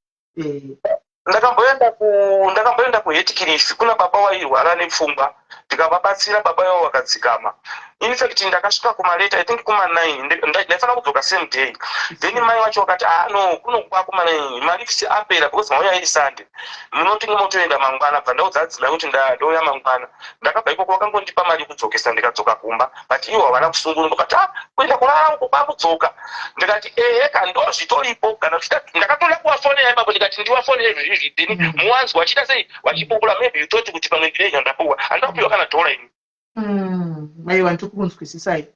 Ndakamboenda kuHatcliffe kuna baba wairwara nepfungwa, ndikavabatsira. Baba vavo vakadzikama. In fact, ndakasvika kumalate, I think kuma9, ndaifanira kudzoka same day. Then mai vacho vakati, "Ah, no, kunokuva kuma9, malifts apera because mauya iri Sunday, munoti motoenda mangwana." Bva ndaudza adzimai kuti ndouya mangwana. Ndakabva ikoko, vakangondipa mari yekudzokesa, ndikadzoka kumba, but ivo havana kusungunuka. But ah, kuenda kurara uko kwakudzoka. Ndikati, "Ehe ka, ndo zvitoripo." Kana uchida, ndakatoda kuvafonera ipapo, ndikati ndivafonere izvozvizvi, then muwanzwa vachiita sei, vachipupura. Maybe you thought kuti pamwe ndine zvandapuwa. Handina kupiwa kana dhora ini. Aiwa, ndiri kukunzwisisai.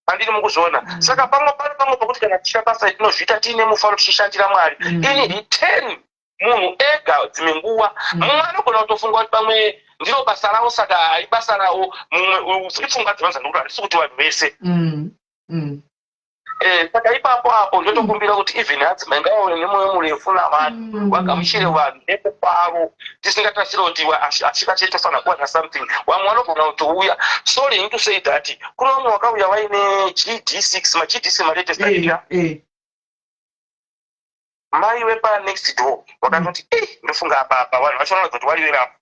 Handiri mukuzviona? Saka pamwe pane pamwe pokuti kana tichita basa tinozviita tiine mufaro, tichishandira Mwari. Ini return munhu ega dzimwe nguva mumwe anogona kutofunga kuti pamwe ndiro basa ravo, saka hai basa ravo. Mumwe ipfungwa dzevanhu dzandikuti, handisi kuti vanhu vese. Saka ipapo apo ndotokumbira kuti even adzimai ngavave nemwoyo murefu navanhu, vagamuchire vanhu nekufaro, tisingatarisire kuti asvika chete tofanira kuwana something. Vamwe vanogona kutouya, sorry to say that, kune vamwe vakauya vaine GD6, maGD6 malatest aita. Mai vepanext door vakatoti, "Ei, ndofunga apa apa vanhu vacho vanoratidza kuti vari verapo.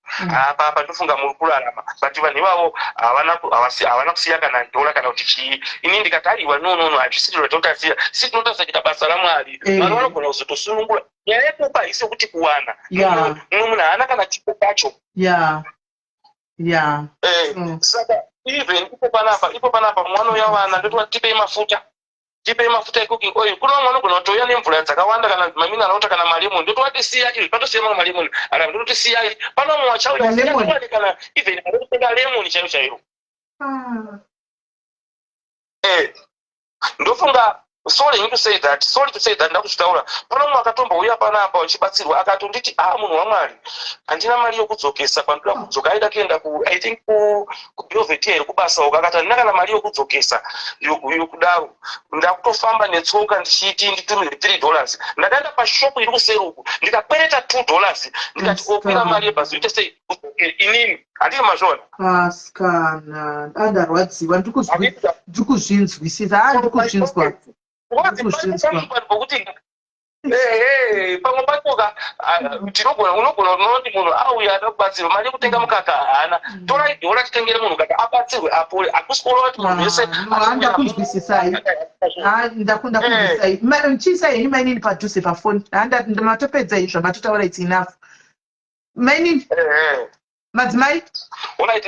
Apa apa ndofunga muri kurarama." But vanhu ivavo havana kusiya kana dhora kana kuti chii. Ini ndikati, "Aiwa, no, no, no, hazvisiri zvatinotarisira. Si tinotarisa kuita basa raMwari." Mwari vanogona kuzotosunungura. Nyaya yekupa haisi yekuti kuwana. Mumwe munhu haana kana chipo pacho. Saka even ipo panapa mwana uya, vana ndotova tipei mafuta, tipei mafuta ecooking oil. Kuna vamwe vanogona kutouya nemvura dzakawanda kana mamineral water kana malemon, ndotovati siya izvi, patosiya mamwe malemon ara, ndototi siyai. Pano vamwe vachauya Malemon. vasingatowane kana even anotenga lemon chairo chairo. Ah. Ndofunga Sorry to say that, sorry to say that, ndakuzvitaura pano. Mumwe akatombouya panapa uchibatsirwa, akatonditi, "A, munhu waMwari, handina mari yokudzokesa kwandoda kudzoka." Aida kuenda ku, I think, kuBelvedere kubasa uko. Akati, "Handina kana mari yokudzokesa yokudaro, ndakutofamba netsoka ndichiti nditumirwe $3." Ndakaenda pashopu iri kuseri uku, ndikakwereta $2, ndikati, "Okwira mari yebhazi, uite sei udzokere." Inini handini mazviona. Asikana, andarwadziwa. Ndiri kuzvinzwisisa, a, ndiri kuzvinzwa. Pokuti ehe, pamwe pachoka tinogona, unogona unoti munhu auya ada kubatsirwa, mari yekutenga mukaka haana, torai dhora titengere munhu kaka abatsirwe apore. Hakusi kureva kuti munhu wese Ndakunzwisisai, ndakunzwisisai. Chiisai henyu mainini padhuze pafoni. Matopedza izvo matotaura, it's enough, mainini, madzimai. Alright,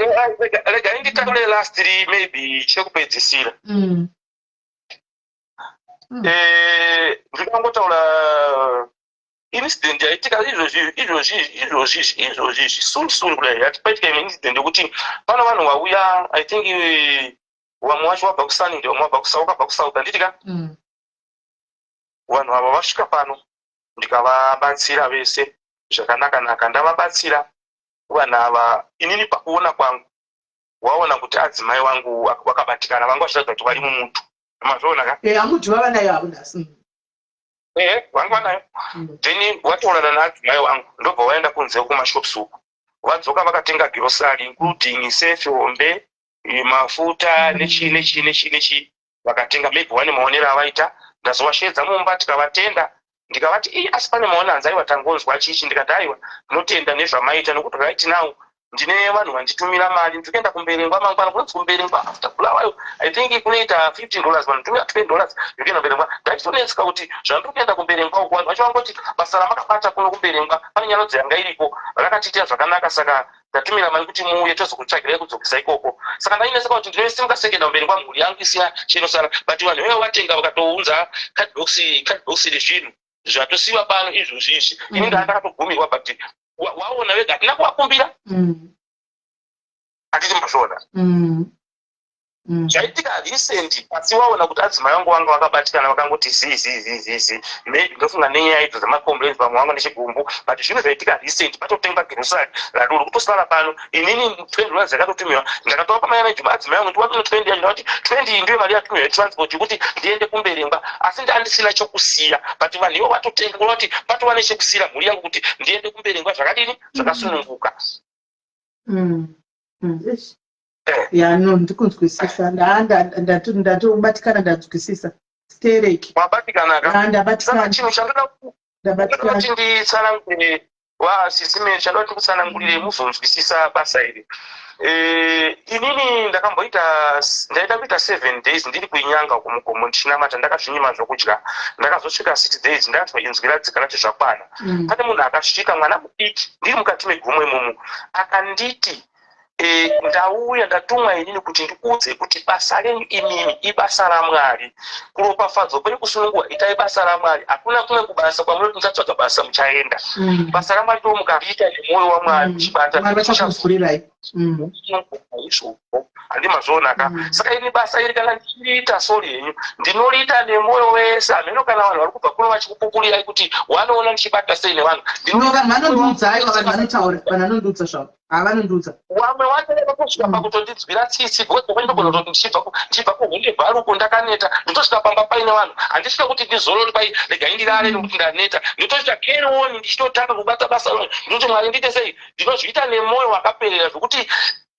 regai nditaure lastly, maybe chekupedzisira. Ndikangotaura incident yaitika izvozvi izvozvi izvozvi izvozvi soon soon kudai. Yati paitika imwe incident yekuti pano vanhu vauya, I think vamwe vacho vabva kuSunningdale, vamwe vabva wakabva kuSouth, handiti ka? Vanhu ava vasvika pano, ndikavabatsira vese zvakanaka naka. Ndavabatsira vanhu ava, inini pakuona kwangu, waona kuti adzimai vangu vakabatikana, vanga vachiratidza kuti vari mumutu. Mazviona ka? Hamuti vava nayo havo nhasi. Ehe, vanga vanayo. Then wataurana naadzimai vangu, ndobva vaenda kunze kumashops uku. Vadzoka vakatenga grocery, including sefi hombe, mafuta, nechii nechii nechii nechii. Vakatenga, maybe vane maonero avaita. Ndazovashedza mumba, tikavatenda. Ndikavati, "Ii, asi pane maona hanzi aiwa, tangonzwa chichi." Ndikati, "Aiwa, ndinotenda nezvamaita, nokuti right now ndine vanhu vanditumira mari, ndiri kuenda kuMberengwa mangwana." Kunonzi kuMberengwa after Bulawayo, I think kunoita $15, vanhu $20 ndikuenda kuMberengwa. Ndachitonetseka kuti zvandiri kuenda kuMberengwa uku, vanhu vacho vangoti, "Basa ramakabata kuno kuMberengwa, pane nyaradzo yanga iriko, rakatiitira zvakanaka, saka ndatumira mari kuti muuye tozokutsvagirai kudzokesa ikoko." Saka ndainetseka kuti ndinosimuka sekuenda kuMberengwa mhuri yangu isina chinosara, but vanhu veve vatenga, vakatounza cardbox rezvinhu zvatosiyiwa pano izvozvi izvi. Ini ndaa ndakatogumirwa, but waona vega, hatina kuvakumbira. Handiti mazviona? Zvaitika recent, asi waona kuti adzimai vangu vanga vakabatikana, vakangoti zii zii zii zii zii. Maybe ndofunga nenyaya idzo dzemacomplaints, vamwe vanga nechigumbu, but zvinhu zvaitika recent. Patotengwa grocery radoro kutosara pano. Inini $20 yakatotumiwa, ndakatora pamai anajuma adzimai vangu, ndiwatino 20 yacho. Ndakati 20 iyi ndiyo mari yatumiwa yetransport yekuti ndiende kuMberengwa, asi ndandisina chokusiya, but vanhu ivo vatotenga, kureva kuti patova nechekusiyira mhuri yangu kuti ndiende kuMberengwa zvakadini, zvakasununguka. Eish. Ya, no, ndikunzwisisa. Ndatobatikana, ndanzwisisa stereki. Wabatikana ka? Ya, ndabatikana. Saka chinhu chandoda Ndabatikana. kuti nditsanangure, wasisime, chandoda kuti kutsanangurire muzonzwisisa basa iri. Inini ndakamboita, ndaida kuita 7 days ndiri kuinyanga kumugomo ndichinamata, ndakazvinyima zvokudya. Ndakazosvika 6 days, ndanzwa inzwi radzika rati, "Zvakwana." Pane munhu akasvika, mwana mudiki, ndiri mukati megomo imomo, akanditi, "Ndauya, ndatumwa inini kuti ndikuudze kuti basa renyu imimi ibasa raMwari. Kuropafadzwa kwenyu, kusunungurwa, itai basa raMwari. Hakuna kumwe kubasa kwamunoti muchatsvaga basa muchaenda. Basa raMwari ndo mukariita nemwoyo waMwari muchibata, Mwari vachakuvhurirai. Izvozvo." Handimazviona ka? Saka ini basa iri kana ndichiriita, sorry henyu, ndinoriita nemwoyo wese. Hameno kana vanhu vari kubva kuno vachikupupurirai kuti wanoona ndichibata sei nevanhu. No, vanhu vanondiudza. Aiwa, vanhu vanotaura, vanhu vanondiudza zvavo, havanondiudza. Vamwe vacho vakatosvika pakutondidzwira tsitsi, because pamweni ndogona kutoti ndichibva kuhunde bharuko, ndakaneta, ndotosvika pamba paine vanhu. Handisvika kuti ndizorore pai, regai ndirare nekuti ndaneta. Ndotosvika carry on, ndichitotanga kubata basa rangu. Ndinoti, "Mwari, ndiite sei?" Ndinozviita nemwoyo wakaperera, zvokuti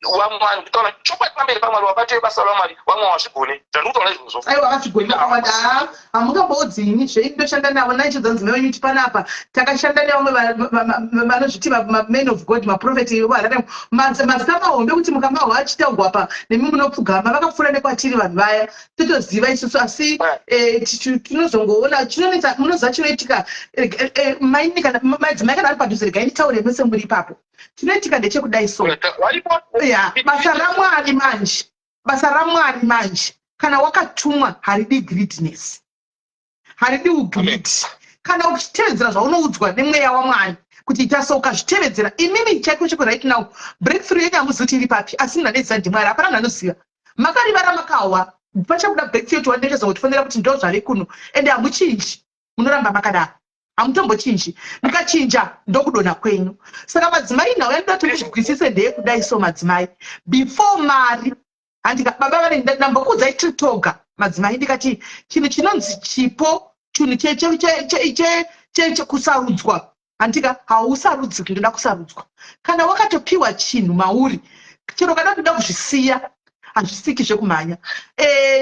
vamwe vanhu, kutaura chokwadi pamberi paMwari, wabate basa raMwari, vamwe havazvigone zvandikutaura izvozvo. Aiwa, vazvigoni vakawanda. Ha, hamungamboudzi ini zvei, ndoshanda navo naichiudza mudzimai wenyu kuti panapa takashanda nevamwe vanozviti men of God, maprofeti eHarare, mazita mahombe kuti mukamahwa achitaurwa pa nemi munopfugama. Vakapfuura nekwatiri vanhu vaya, totoziva isusu. Asi tinozongoona chinonetsa. Munoziva chinoitika, maini kana madzimai kana ari padhuze, regai nditaure mese muri ipapo. Chinoitika ndechekudai so. Varipo. Ya, basa raMwari manje, basa raMwari manje, kana wakatumwa, haridi greediness, haridi ugreed. Kana uchitevedzera zvaunoudzwa nemweya waMwari kuti ita so, ukazvitevedzera, imimi chaiko chiko, right now breakthrough yenyu hamuzivi kuti iri papi, asi munhu anoziva ndiMwari. Hapana munhu anoziva. Makarivara, makahwa. Pachabuda back to you one chazokufonera kuti ndo zvave kuno. Ende hamuchinji, munoramba makadaro, hamutombochinji. Mukachinja, ndokudonha kwenyu. Saka madzimai, nhau yandoda kuti muzvigwisise ndeyekudai. So madzimai, before mari, handika baba vane, ndambokuudzai tiri toga madzimai, ndikati chinhu chinonzi chipo, chinhu chekusarudzwa, handika? Hausarudzi kuti ndoda kusarudzwa. Kana wakatopiwa chinhu mauri, chero kada kuda kuzvisiya, hazvisiki zvekumhanya.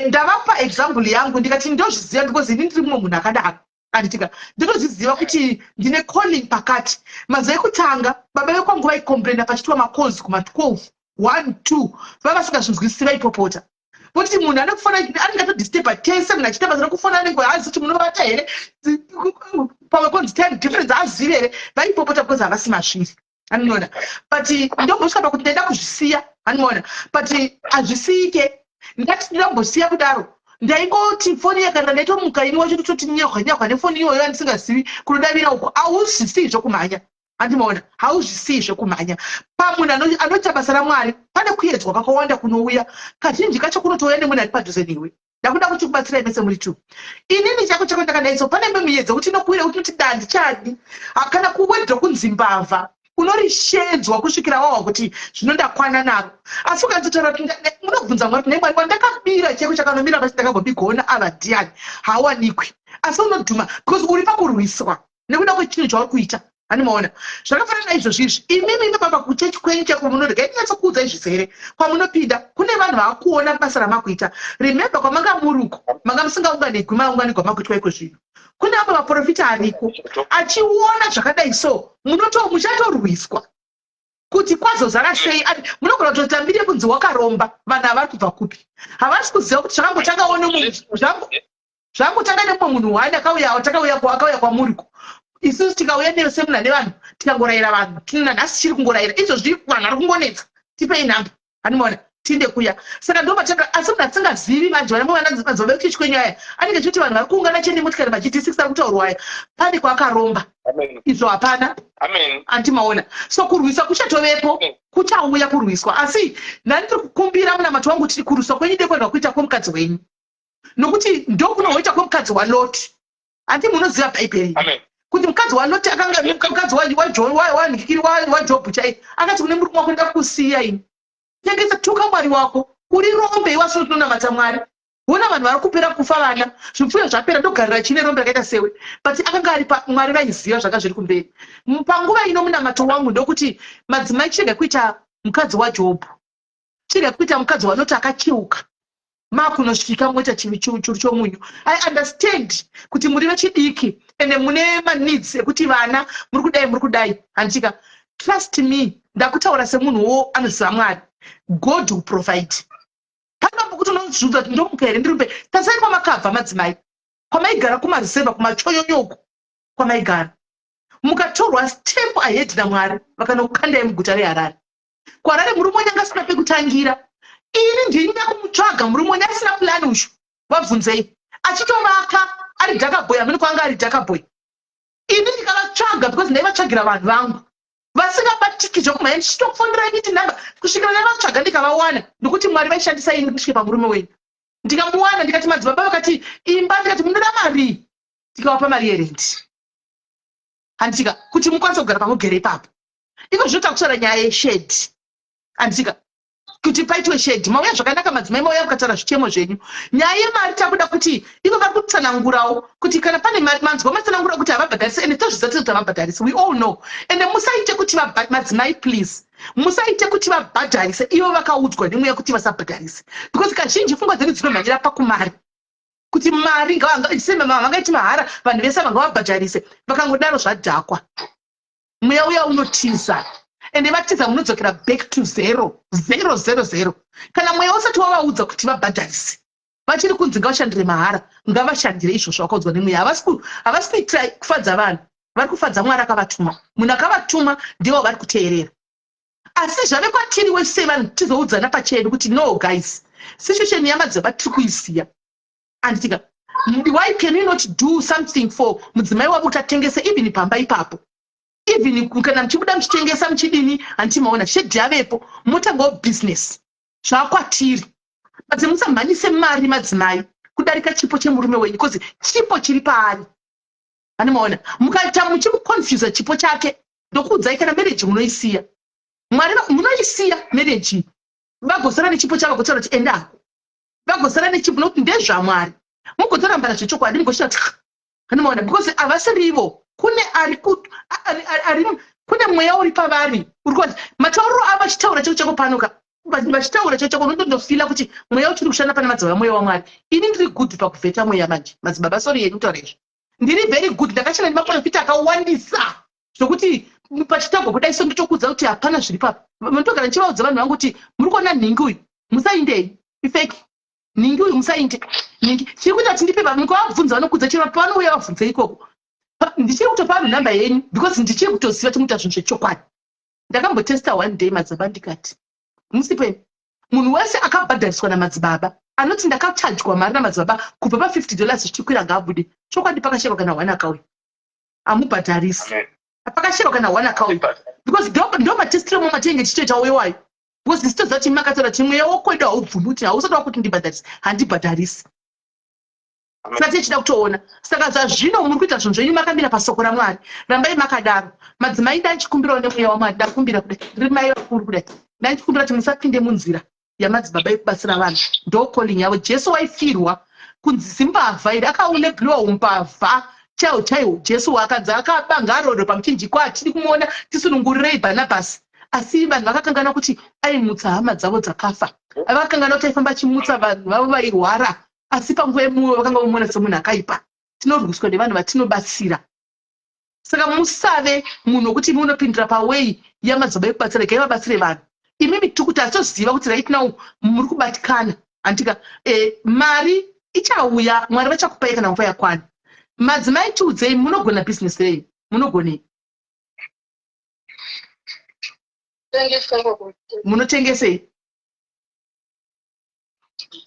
Ndavapa example yangu, ndikati ndozviziva because ini ndiri mumwe munhu akadaro, handitika? Ndinozviziva kuti ndine calling pakati. Mazuva ekutanga baba vekwangu vaicomplaina pachitwa macalls kuma12, 1, 2, vava vasingazvinzwisisi, vaipopota kuti munhu ane kufona anenge atodisturba tese. Munhu achiita basa rekufona anenge haazi kuti munovata here, pamwe konzi time difference, haazivi here. Vaipopota because havasi mazviri, anoona. But ndombosvika pakuti ndaida kuzvisiya, anoona, but hazvisiyike. Ndati ndinombosiya kudaro, ndaingoti foni yakana ndaitomuka ini wacho tototi nyahwa nyahwa nefoni iyoyo yandisingazivi kunodavira uko. Hauzvisii zvokumhanya, handimaona? Hauzvisii zvekumhanya. Pamunhu anoita basa raMwari pane kuedzwa kakawanda kunouya. Kazhinji kacho kunotouya nemunhu ari padhuze newe. Ndakuda kuti kubatsirai mese muri two. Inini chako chako ndakadai, so pane imwe miyedzo kuti inokuwira kuti unoti dandichadi kana kuwedha kunzi mbavha, unorishedzwa kusvikira wawa kuti zvino ndakwana naro. Asi ukanzotaura kuti munobvunza Mwari kuti, "Nei Mwari, wandakabira cheko chakanomira pasi ndakambobigona ava ndiani?" Haawanikwi, asi unodhuma because uri pakurwiswa nekuda kwechinhu chauri kuita, handimaona? Zvakafanana naizvozvo izvi. Imimi imapamba kuchechi kwenyu chako munorega inyatsokuudzai zvizere kwamunopinda kune vanhu vaakuona basa ramakuita. Remember, kwamanga muri uko manga musingaunganigwi maunganigwa makuitwa iko zvino. Kune vamwe vaprofita ariko achiona zvakadai, so munoto muchatorwiswa kuti kwazozara sei. Munogona kutotambire kunzi wakaromba. Vanhu havari kubva kupi, havasi kuziva kuti zvakambotangawo nemumwe, zvangotanga nemumwe munhu wani akauya, takauya, akauya kwamuriko. Isusu tikauya semunhu ane vanhu, tikangorayira vanhu, nanhasi chiri kungorayira izvozvi, vanhu vari kungonetsa, "Tipei nhamba," handimaona? Tinde kuya. Saka ndo matanga. Asi munhu asingazivi manje, vana madzibaba ekuchechi kwenyu aya anenge achiti vanhu vari kuungana chene motikari, maGD6 ari kutaurwa aya, pane kwakaromba. Izvo hapana, andimaona? So kurwisa kuchatovepo, kuchauya kurwiswa. Asi ndani ndiri kukumbira munamato wangu kuti kurwiswa kwenyu ndekwerwa kuita kwemukadzi wenyu, nokuti ndokunohoita kwemukadzi waLoti. Handi munoziva Bhaibheri kuti mukadzi waLoti akanga mukadzi wanhikiri waJobhu chai akati kune murume wako, "Ndakusiya ini, tengesa, tuka Mwari wako, uri rombe iwe, asino tinonamata Mwari. Ona vanhu vari kupera kufa, vana, zvipfuyo zvapera, ndogarira chine rombe rakaita sewe?" But akanga ari Mwari vaiziva zvanga zviri kumberi. Panguva ino munamato wangu ndokuti madzimai, chirega kuita mukadzi waJobhu, chirega kuita mukadzi waLoti akacheuka. Makunosvika moita churu chomunyu. I understand kuti muri vechidiki ende mune maneeds ekuti vana muri kudai, muri kudai, handika? Trust me, ndakutaura semunhuwo anoziva Mwari. God will provide. Panopo kuti unozviudza kuti ndomuka here ndirupe. Tasai kwamakabva madzimai, kwamaigara kumareserva, kumachoyonyoko kwamaigara, mukatorwa step ahead naMwari, vakanokandai muguta reHarare. KuHarare murume wenyu anga asina pekutangira. Ini ndini ndakumutsvaga murume wenyu asina plan uyu. Vabvunzei, achitovaka ari dhakaboy, amene kwanga ari dhakaboy. Ini ndikavatsvaga because ndaivatsvagira vanhu vangu vasingabatiki zvekumhanya, ndichitofonderai nditi nhamba kusvikira ndaivatsvaga ndikavawana, nokuti Mwari vaishandisa ini kusvike pamurume wenyu. Ndikamuwana, ndikati madzibaba vakati imba, ndikati munoda mari, tikavapa mari yerendi, handitika, kuti mukwanise kugara pamugere ipapo. Iko zvino takusara nyaya yeshedhi, handitika, kuti paitwe shedhi. Mauya zvakanaka madzimai, mauya mukataura zvichemo zvenyu. Nyaya yemari takuda kuti ivo vari kutsanangurawo kuti kana pane mari, manzwa matsanangura kuti havabhadharisi, ende tozviziva tese kuti havabhadharisi, we all know. Ende musaite kuti madzimai, please, musaite kuti vabhadharise ivo vakaudzwa nemweya kuti vasabhadharise, because kazhinji pfungwa dzedu dzinomhanyira pakumari, kuti mari vangaiti mahara, vanhu vese vangavabhadharise. Vakangodaro zvadhakwa, mweya uya unotiza, ende vatiza munodzokera back to zero, zero, zero, zero. Kana mweya usati wavaudza kuti vabhadharise, vachiri kunzi ngavashandire mahara, ngavashandire izvozvo vakaudzwa nemweya. Havasi kuitira kufadza vanhu, vari kufadza Mwari akavatuma. Munhu akavatuma ndivo vari kuteerera. Asi zvave kwatiri wese vanhu tizoudzana pachedu kuti, "No guys, situation yamadzibaba tiri kuisiya," anditika? Why can we not do something for mudzimai wavo kuti atengese even pamba ipapo, even kana muchibuda muchitengesa muchidini, handimaona shedhi yavepo, motangawo business? Zvakwatiri. But musamhanyise mari madzimai kudarika chipo chemurume wenyu bcause chipo chiri paari. Animaona mukaita muchimuconfusa chipo chake ndokuudzai kana marriage munoisiya. Mwari munoisiya marriage vagosara nechipo chavo vagotaura kuti enda hako. Vagosara nechipo nokuti ndezvaMwari. Mugotorambana zvechokwadi mugochita kuti Anomaona because havasirivo kune ari ari kune mweya uri pavari uri kuva matauriro avo vachitaura chako chako pano ka vachitaura chako chako unotondofila kuti mweya uchiri kushanda pane madzibaba mweya wamwari ini ndiri good pakuvheta mweya manje madzibaba sori yenyu kutaura izvi ndiri very good ndakashanda nemaprofita akawandisa zvokuti pachitagwa kudai so ndotokuudza kuti hapana zviri papa ndogara ndichivaudza vanhu vangu kuti muri kuona nhingi uyu musaindei ifeki nhingi uyu musaite nhingi chiri kuita kuti ndipe vanhu mukavabvunza vanokudza chero pavanouya vabvunze ikoko ndichiri kutopa vanhu nhamba yenyu because ndichiri kutoziva kuti muita zvinhu zvechokwadi ndakambotesta one day madzibaba ndikati musipeni munhu wese akabhadhariswa namadzibaba anoti ndakachajwa mari namadzibaba kubva pa50 dollars zvichikwira ngaabude chokwadi pakashaiwa kana one akauya amubhadharisi pakashaiwa kana one akauya because ndo matestiro mo matinenge tichitoita uyewayo because isu toziva kuti makatora kuti mweya wokwedu haubvumi kuti hausati wakuti ndibhadharisi handibhadharisi saka tichida kutoona saka zvazvino muri kuita zvinhu zvenyu makamira pasoko ramwari rambai makadaro madzimai ndaichikumbirawo nemweya wamwari ndakumbira kudai ndiri mai vakuru kudai ndaichikumbira kuti musapinde munzira yamadzibaba yekubatsira vanhu ndo calling yavo jesu waifirwa kunzi zimbavha iri akaunebhuriwa umbavha chaiwo chaiwo jesu wakanzi akaba ngarodo pamuchinjikwa hatidi kumuona tisunungurirei bhanabhasi asi vanhu vakakanganwa kuti aimutsa hama dzavo dzakafa vakakanganwa kuti aifamba achimutsa vanhu vavo vairwara asi panguva yemuwe vakanga vomuona semunhu akaipa tinorwiswa nevanhu vatinobatsira saka musave munhu wekuti imi unopindira paway yamadzibaba ekubatsira regai vabatsire vanhu imimi tikuti hatitoziva kuti right now muri kubatikana andika e, mari ichauya mwari vachakupai kana nguva yakwana madzimai tiudzei munogona business rei munogonei Munotengesei?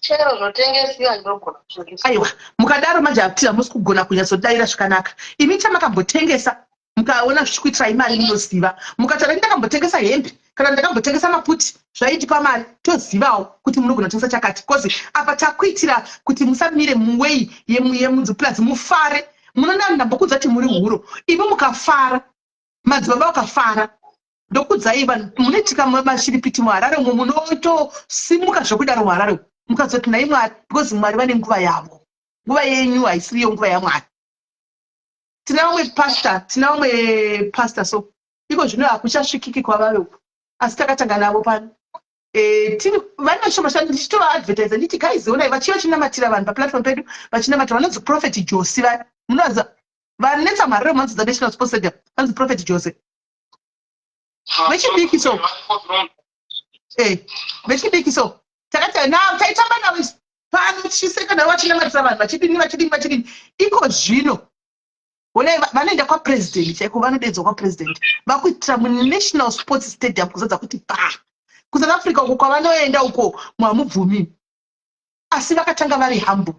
Chero zvotengesiwa ndinogona kutengesa. Aiwa, mukadaro manje hakuti hamusi kugona kunyatsodaira zvakanaka. Imi chamakambotengesa mukaona zvichikuitirai mari munoziva. Mukataura ini ndakambotengesa hembe kana ndakambotengesa maputi zvaindipa mari tozivawo kuti munogona kutengesa chakati bcause apa takuitira kuti musamire muway yemunzi plus mufare munoona ndambokuudza kuti muri huro imi mukafara madzibaba vakafara ndokudzai vanhu munoitika mashiripiti muharare umo munotosimuka zvekudaro muharare umo mukazoti nhai mwari because mwari vane nguva yavo nguva yenyu haisiriyo nguva yamwari tina vamwe pastor tina vamwe pastor so iko zvino hakuchasvikiki kwavave uku asi takatanga navo pano eh, tiri vane vashoma shanu ndichitovaadvertise nditi guys onai vachiva vachinamatira vanhu paplatform pedu vachinamatira vanonzi prophet josi vaya munovaziva vanetsa mharire manzi dza national sports stadium vanzi prophet jose vechidiki so eh, vechidiki so takati na taitamba navo isu pano tichiseka navo vachinamatira vanhu vachidini vachidini vachidini iko zvino honai vanoenda kwapresident chaiko vanodeedzwa kwapresident vakuitira munational sports stadium kuzadza kuti pa kusouth africa uko kwavanoenda uko muhamubvumi asi vakatanga vari humble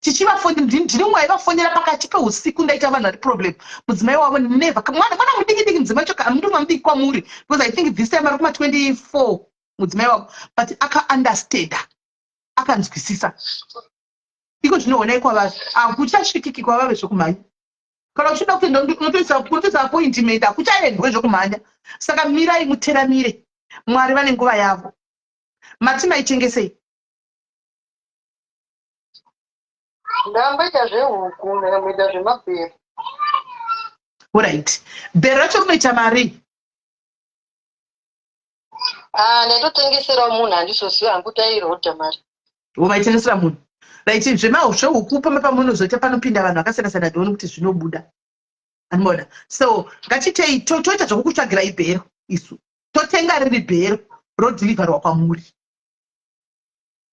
tichivafonera ndini waivafonera pakati peusiku ndaita vanhu vari problem mudzimai wavo never mwana mwana mudiki diki mudzimai wacho nduma mudiki kwamuri because i think this time ari kuma 24 mudzimai wavo but akaunderstanda akanzwisisa iko zvino honai kwavari hakuchasvikiki kwavave zvekumhanya kana uchida kuenda unotoisa appointment hakuchaendwe zvekumhanya saka mirai muteramire mwari vane nguva yavo mati maitengesei Ndamboita zvehuku, ndakamboita zvemabhero. Alright. Bhero racho rinoita mari? Ah, ndaitotengeserawo munhu handizoziva hangu kuti airodha mari. Wo maitengesera munhu. Right, zvemahu zvehuku pamba pamunozoita panopinda vanhu vakasiyana siyana ndione kuti zvinobuda. Anoona. So, ngatitei toita zvekukutsvagirai bhero isu. Totenga riri bhero rodeliverwa kwamuri.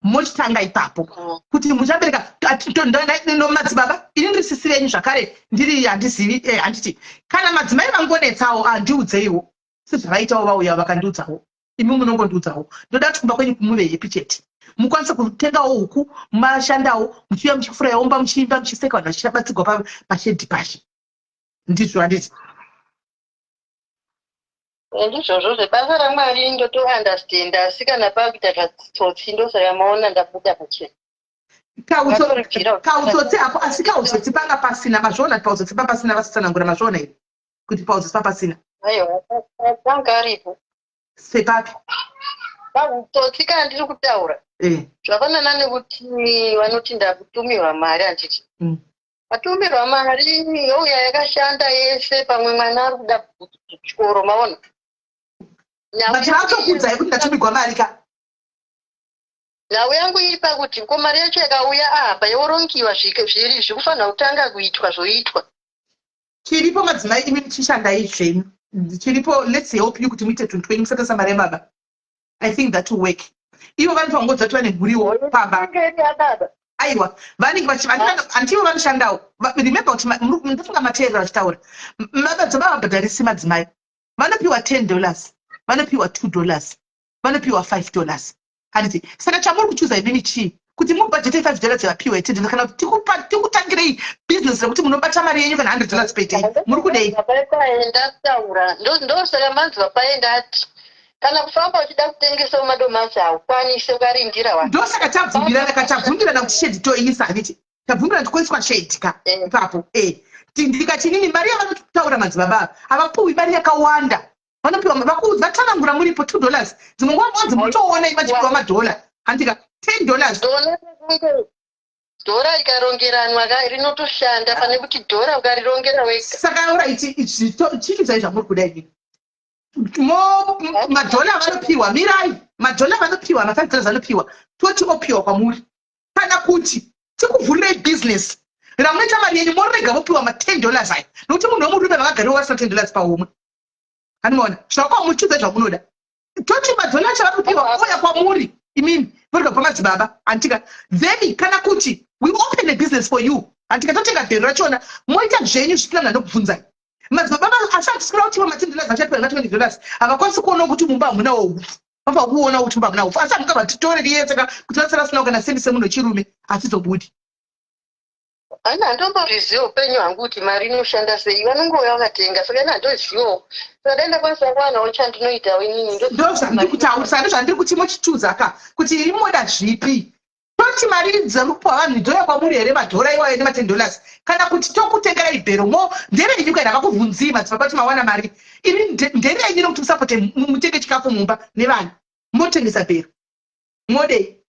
Mochitanga ipapo kuti muchabereka madzibaba ini ndiri sisi venyu zvakare ndiri handizivi eh, handiti kana madzimai vangonetsawo handiudzeiwo ah, sezvavaitawo vauya vakandiudzawo imi munongondiudzawo ndoda kuti kumba kwenyu muve happy chete mukwanise kutengawo huku mashandawo muchiuya muchifurayawo mba muchiimba muchiseka vanhu vachichabatsigwa pashedhi pashe ndizvo handiti Ndizvozvo zvebasa raMwari, ndotounderstanda, asi kana pakuita zvatsotsi, ndosaka maona ndabuda pachena. Kautsotsi apo, asi kautsotsi panga pasina. Mazviona kuti pautsotsi pa pasina, vasitsanangura. Mazviona here kuti pautsotsi pa pasina? Aiwa, panga aripo. Sepapi? Pautsotsi kana ndiri kutaura, zvafanana nekuti vanoti ndakutumirwa mari, handiti? Atumirwa mari, youya yakashanda yese, pamwe mwana ari kuda chikoro, maona? But vatokuudzai kuti ndatumirwa mari ka? Nhau yangu iri pakuti ko mari yacho yakauya apa, yorongiwa, zviri zvikufanira kutanga kuitwa, zvoitwa. Chiripo, madzimai, imi chishandai zvenyu. Chiripo, let's help you kuti muite tunhu twenyu, musatasa mari yababa. I think that will work. Ivo vanofanira kungodza kuti vane mhuriwo pamba. Yababa. Aiwa, vanenge handivo vanoshandawo. Remember kuti ndofunga mateerero achitaura, madzibaba vabhadharisi madzimai. Vanopiwa $10, vanopiwa $2, vanopiwa $5, handiti? Saka chamuri kuchuza imimi chii? Kuti mubhajete $5 yavapiwa, $10, kana kuti tikutangirei business rekuti munobata mari yenyu kana $100 per day? Muri kudei? Paenda kutaura, ndosaka manzwa paenda ati kana kufamba uchida kutengesa madomasi haukwanisi ukarindira vanhu. Ndosaka tabvumirana ka, tabvumirana kuti shedi toisa, handiti? Tabvumirana kuti koiswa shedi ka ipapo. Ndikati inini mari yavanotaura madzibaba ava, havapuwi mari yakawanda. Vanopiwa, vatsanangura muripo, $2. Dzimwe nguva mwanzi mutoona ivachipiwa madhola, handika? $10. Ndona kunge dhora rikarongeranwa ka rinotoshanda pane kuti dhora ukarirongera wega. Saka alright, chichidzai zvamuri kuda inini. Mo madhola vanopiwa, mirai, madhola vanopiwa, ma$5 vanopiwa, toti opiwa kwamuri, kana kuti tikuvhurirei business ramunoita mari yenyu, morega vopiwa ma$10 aya, nokuti munhu wemurume vakagariwa vasina $10 pahomwe, handimaona? Zvakwamuchudza zvamunoda. Toti madhola acho vari kupiwa ouya kwamuri imimi, vorega kupa madzibaba, handitika? Then kana kuti we open a business for you, handika? Totenga bhero rachona, moita zvenyu zvisina munhu anokubvunzai. Madzibaba asi hatisikuda kuti ma$10 achapiwa nema$20, havakwanisi kuona kuti mumba hamunawo hupfu. Vabva kuona kuti mumba hamuna hupfu, asi hamungabva titoreri yese ka kuti vasara vasinawo kana sendi. Semunhu wechirume hatizobudi. Ana handombozviziva upenyu hwangu kuti mari inoshanda sei. Vanongouya vakatenga, saka ina handozivawo. Saka dai ndakwanisa kuwanawo chandinoitawo inini. Ndo zvandiri kutaurisa, ndo zvandiri kuti mochichuza ka kuti imoda zvipi. Toti mari dziri kupiwa vanhu dzoya kwamuri here, madhora iwayo nema$10, kana kuti tokutengerai bhero mo? Nderenyu kana vakubvunzii madzibaba kuti mawana mari iri, nderenyu nokuti musapote, mutenge chikafu mumba nevana, motengesa bhero. Modei?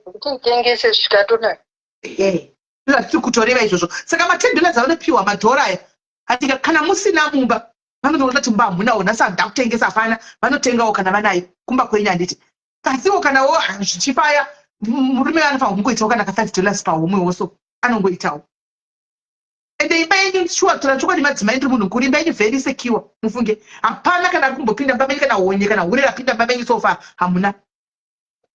Kuti nditengese zvikatona. Ehe, zvatiri kutoreva izvozvo. Saka ma$10 avanopiwa, madhora aya, atika kana musina mumba, vanotoona kuti mumba hamunawo nhasi, handida kutengesa, hapana. Vanotengawo kana vanayo kumba kwenyu, handiti? Asiwo kanawo zvichifaya, murume anofanira kungoitawo kana ka$5 pahomwewo, so anongoitawo. Ende imba yenyu, shuwa, tora chokwadi, madzimai, ndiri munhu mukuru, imba yenyu very secure, mufunge. Hapana kana ari kumbopinda mumba menyu, kana honye kana hure rapinda mumba menyu so far, hamuna,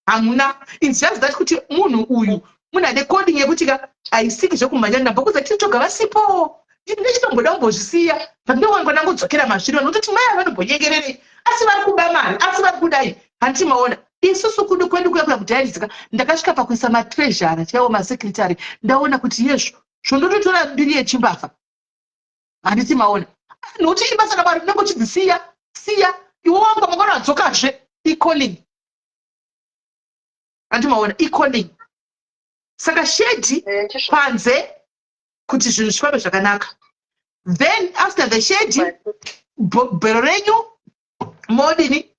hamuna. It's just that kuti munhu uyu, munhu ane coding yekuti ka haisiki zvekumhanya. Ndambokuudza tiri toga, vasipo, ndichitomboda kumbozvisiya, but ndowanikwa ndangodzokera mazviri. Vanhu vototi mai vanombonyengererei, asi vari kuba mari, asi vari kudai, handiti? Maona, isusu kudu kwedu kuya kuya kudhairizika, ndakasvika pakuisa matreasurer chaiwo, masecretary. Ndaona kuti yezvo zvondototora mbiri yechimbavha, handiti? Maona, nokuti ibasa ramwari, unenge uchidzisiya siya iwe wanga mangwana wadzokazve. Icalling, handiti? Maona, icalling. Saka shedi panze kuti zvinhu zvifambe zvakanaka. Then after the shedi, bhero renyu modini?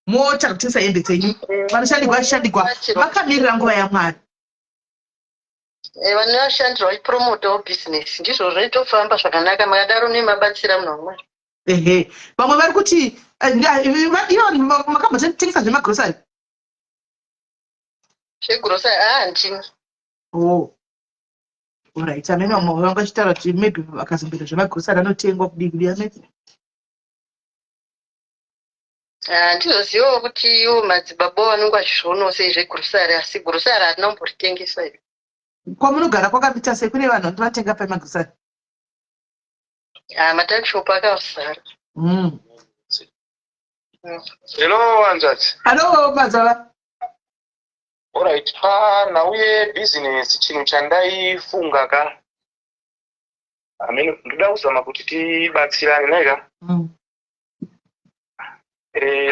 Mota kutengesa hembe dzenyu. Vanoshandigwa vachishandigwa vakamirira nguva yaMwari. Vane vashandirwa vachipromotawo business, ndizvo zvoitofamba zvakanaka. Makadaro nemabatsira, munhu wamwari. Ehe, vamwe vari kuti ivo makambotengesa zvemagrosari? Zvegrosari haa, handina. Oh, alright. Amene vamwe vanga vachitaura kuti maybe vakazomboita zvemagrosari, anotengwa, kudii kudii, amene. Handizozivawo kuti iwo madzibaba vanenge vachizvionawo sei zvegrosari, asi grosari hatina kumboritengesa iri. Kwamunogara kwakapita sei? Kune vanhu vanoti vatenga pemagrosari? Matuckshop akazara. Hello, hanzvadzi. Hallo, madzibaba. Alright, panhau yebhizinesi, chinhu chandaifunga ka, amene ndoda kuzama kuti tibatsirane naika.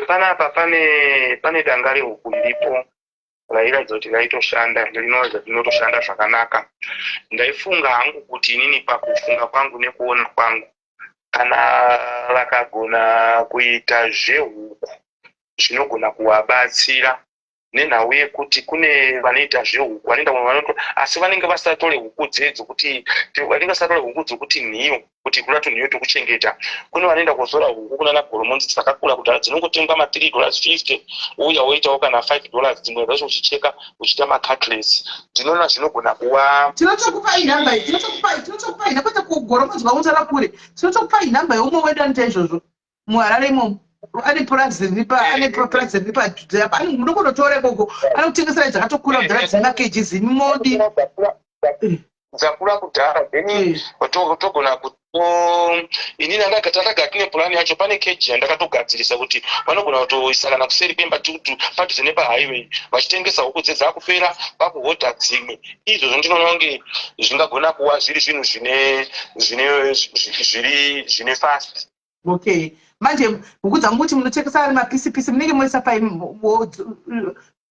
Panapa pane danga rehuku iripo rairatidza kuti raitoshanda, rinoratidza kuti rinotoshanda zvakanaka. Ndaifunga hangu kuti inini, pakufunga kwangu nekuona kwangu, kana vakagona kuita zvehuku zvinogona kuvabatsira, nenhau yekuti kune vanoita zvehuku vanoenda vanoto, asi vanenge vasatore huku dzokuti vanenge vasatore huku dzokuti nhiyo, kuti kuda tunhiyo tokuchengeta. Kune vanoenda kotora huku kunana Goromonzi dzakakura kudhara, dzinongotengwa ma$3.50, uya woitawo kana $5, dzimwe dzacho uchicheka uchiita macutlets. Ndinoona zvinogona kuva Tinotokupai nhamba iyi, tinotokupai nhamba, kwete kuGoromonzi kwamutsara kure. Tinotokupai nhamba yeumwe wedu anoita izvozvo muHarare imomo. Ane purazi riri padhuze apa, munokonotora ikoko, anokutengeserai dzakatokura kudhara, dzine makgs, imi modi. Dzakura kudhara, then togona ku inini tandagara tine purani yacho. Pane keji yandakatogadzirisa kuti vanogona kutoisa kana kuseri kwemba, padhuze nepahighway, vachitengesa huku dzedzakupera, vakuhodha dzimwe. Izvozvo ndinoona kunge zvingagona kuva zviri zvinhu zvine zvine zviri zvine fast. Okay, manje huku dzangu, kuti munotengesa ari mapisi pisi, munenge moisa pai?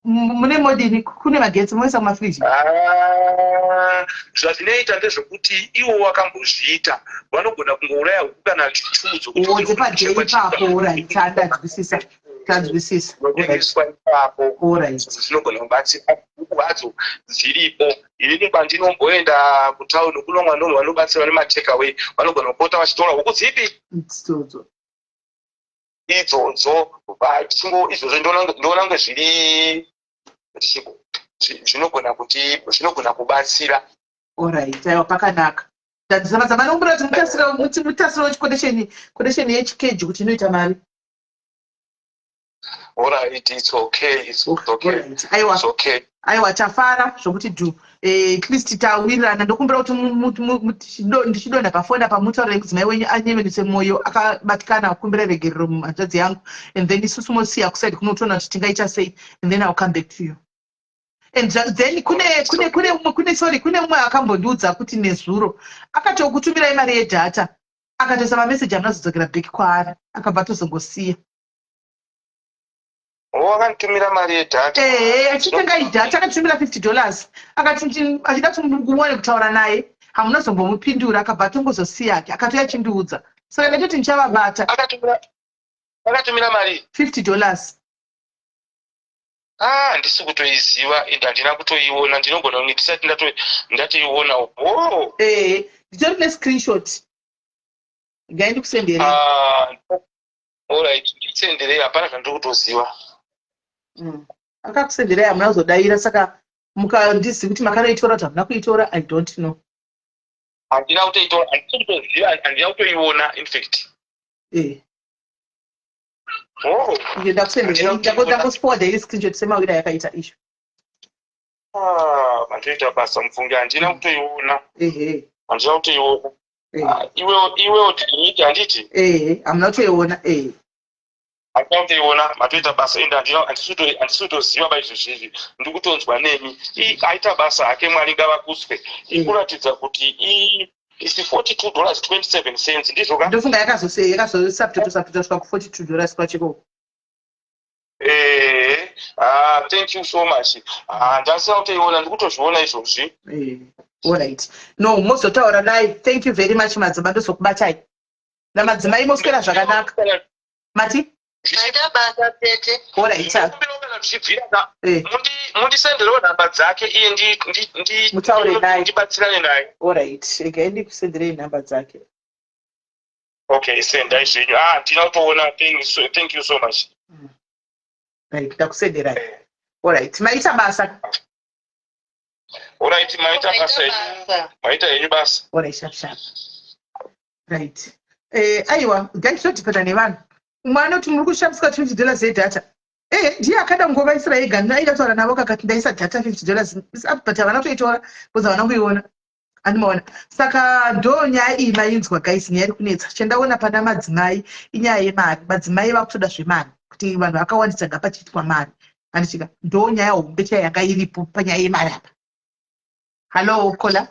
Mune modini? Kune magetsi? Moisa mumafriji? Ah, zvazvinoita ndezvekuti iwo wakambozviita, vanogona kungouraya huku kana two dzokuti O, dzepadhei ipapo. Right, tanzwisisa, tanzwisisa. Kunotengeswa ipapo. Alright. Zvinogona kubatsira, huku hadzo dziripo. Inini pandinomboenda kutauni kuno, vanhu vanobatsira nematakeaway vanogona kupota vachitora huku dzipi? Idzodzo. Idzodzo vachingo izvozvo, ndoona kunge zviri zvinogona kuti zvinogona kubatsira. Alright, aiwa, pakanaka. Tadzama nokumbira kuti mutasire quotation yechikeji kuti inoita mari. Alright, it's okay, it's okay. Alright. Aiwa. It's okay. Aiwa, tafara zvokuti dhu. At least tawirirana. Ndokumbira kuti ndichidonha pafoni apa, mutaurire mudzimai wenyu anyevenutse mwoyo, akabatikana, kukumbira regerero muhanzvadzi yangu, and then isusu mosiya kuside kunotoona kuti tingaita sei, and then I'll come back to you. And then kune umwe, kune, sorry, kune umwe akambondiudza kuti nezuro akatokutumirai mari yedhata, akatoisa mameseji, amunazodzokera back kwaari, akabva atozongosiya. Wakanditumira mari yedhata? Ehe, achitenga idhata, akatitumira $50, akati achida kuti muone kutaura naye, hamunozombomupindura, akabva atongozosiya ake, akatouya achindiudza, saka ndaitoti ndichavabata. Akatumira mari? $50. Ah, handisi kutoiziva ende handina kutoiona. Ndinogona kunge ndisati ndatoiona. Oh. Ehe, nditori nescreenshot, ngai ndikusenderei. Ah, alright, ndisenderei, hapana zvandiri kutoziva. Akakusenderai, hamuna kuzodayira, saka mukandizivi kuti makanoitora, kuti hamuna kuitora, I don't know. Handina kutoitora, handisi kutoziva, handina kutoiona infact. Oh. Ndakusenderei, ndakuforwarda iri screenshot semawira yakaita izvo. Ah, matoita basa mupfunge, handina kutoiona. Handina kutoiona. Ah, iwewo Divinity, handiti? Ehe, hamuna kutoiona, ehe. Handina kutoiona, matoita basa, ende handisi kutoziva baizvozvizvi, ndiri kutonzwa nemi. Aita basa hake, Mwari ngavakudzwe. Ikuratidza kuti isi $42.27, ndizvo ka? Ndofunga yakazosubtoto svika ku $42 kwachiko. Ehe, ah, thank you so much. Ah, ndasina kutoiona, ndiri kutozviona izvozvi. Alright, no, mozotaura naye. Thank you very much, madzibaba, ndozokubatai namadzimai, moswera zvakanaka, mati. Maita basa, tete. Alright. Ndinokumbirawo kana zvichibvira ka, mundisenderewo nhamba dzake iye Mutaure naye. ndibatsirane naye. Alright, regai ndikusenderei nhamba dzake. Okay, sendai zvenyu. Ah, handina kutoona. Thank you so much. Right, ndakusenderai. Alright, maita basa. Alright, maita basa henyu. Basa. Maita henyu basa. Alright, sharp sharp. Right, aiwa, ngaitotipeta nevanhu. Umwe anoti muri kushandiswa $20 yedhata. Ndiye akada kungovaisira ega, aida kutaura navo, kakati ndaisa data $50, but havana kutoitora because havana kuiona, andimaona. Saka ndo nyaya iyi mainzwa, guys. Nyaya iri kunetsa, chandaona pana madzimai inyaya yemari. Madzimai vakutoda zvemari, kuti vanhu vakawandisa, ngapachiitwa mari, handichika? Ndo nyaya hombe chaiyo yanga iripo panyaya yemari apa. Hallo, caller.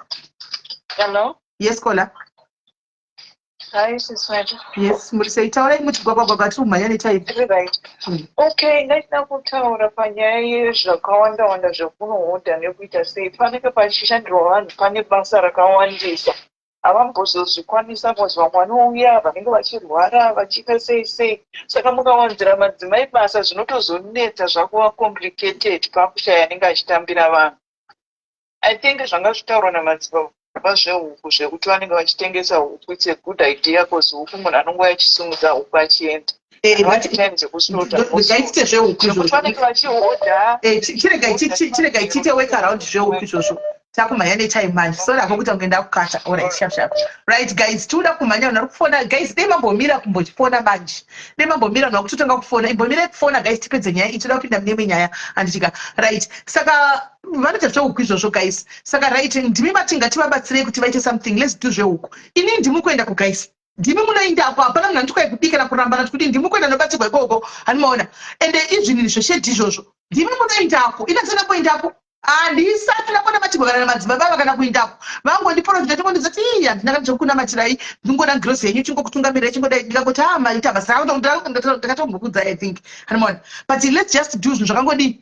Hello. Yes, caller. Hi, Sis Meta. Yes, muri sei? Taurai muchigwagwagwagwa tiri kumhanya netime. Tiri right. Okay, ndaida kutaura panyaya yezvakawanda wanda zvekunohodha nekuita sei. Panenge pachishandirwa vanhu pane basa rakawandisa. Havambozozvikwanisa because vamwe vanouya vanenge vachirwara vachiita sei sei. Saka mukawanzira madzimai basa zvinotozonetsa zvakuva complicated pakushaya anenge achitambira vanhu. I think zvanga zvitaurwa namadzibaba zvehuku zvekuti vanenge vachitengesa huku it's a good idea cause huku munhu anongouya achisumudza huku achienda. Eh, Havati time dzekuslaughter Ngaitite zvehuku zvekuti izvozvo. vanenge vachihodha. Chiregai tiite work around zvehuku izvozvo. Takumhanya netime manje. Sorry hako kuita kunge ndakukata. Alright, sharp sharp. Right guys, tinoda kumhanya vanhu vari kufona. Guys, dai mambomira kumbochifona manje. Dai mambomira vanhu vakutotanga kufona. Imbomirai kufona guys tipedze nyaya iyi. Toda kupinda mune imwe nyaya. Handitika. Right. Saka vanoita zvehuku izvozvo guys. Saka right ndimi mati ngativabatsirei kuti vaite something. Let's do zvehuku. Ini ndimi kuenda ku guys. Ndimi munoindako hapana munhu anoti kwai kudii kana kurambana kuti kudii ndimi kuenda nobatsirwa ikoko handimaona ende izvinhu zveshedhi izvozvo ndimi munoindako ini handisati ndamboindako handisati ndambonamatirwa kana namadzibaba ava kana kuindako vangondiporofita tingondiudza kuti ii handina kana chokunamatirai ndingoda ngirozi yenyu chingokutungamirira chingodai ndikangoti haa maita basa ndakatombokuudzai i think handimaona but let's just do zvinhu zvakangodii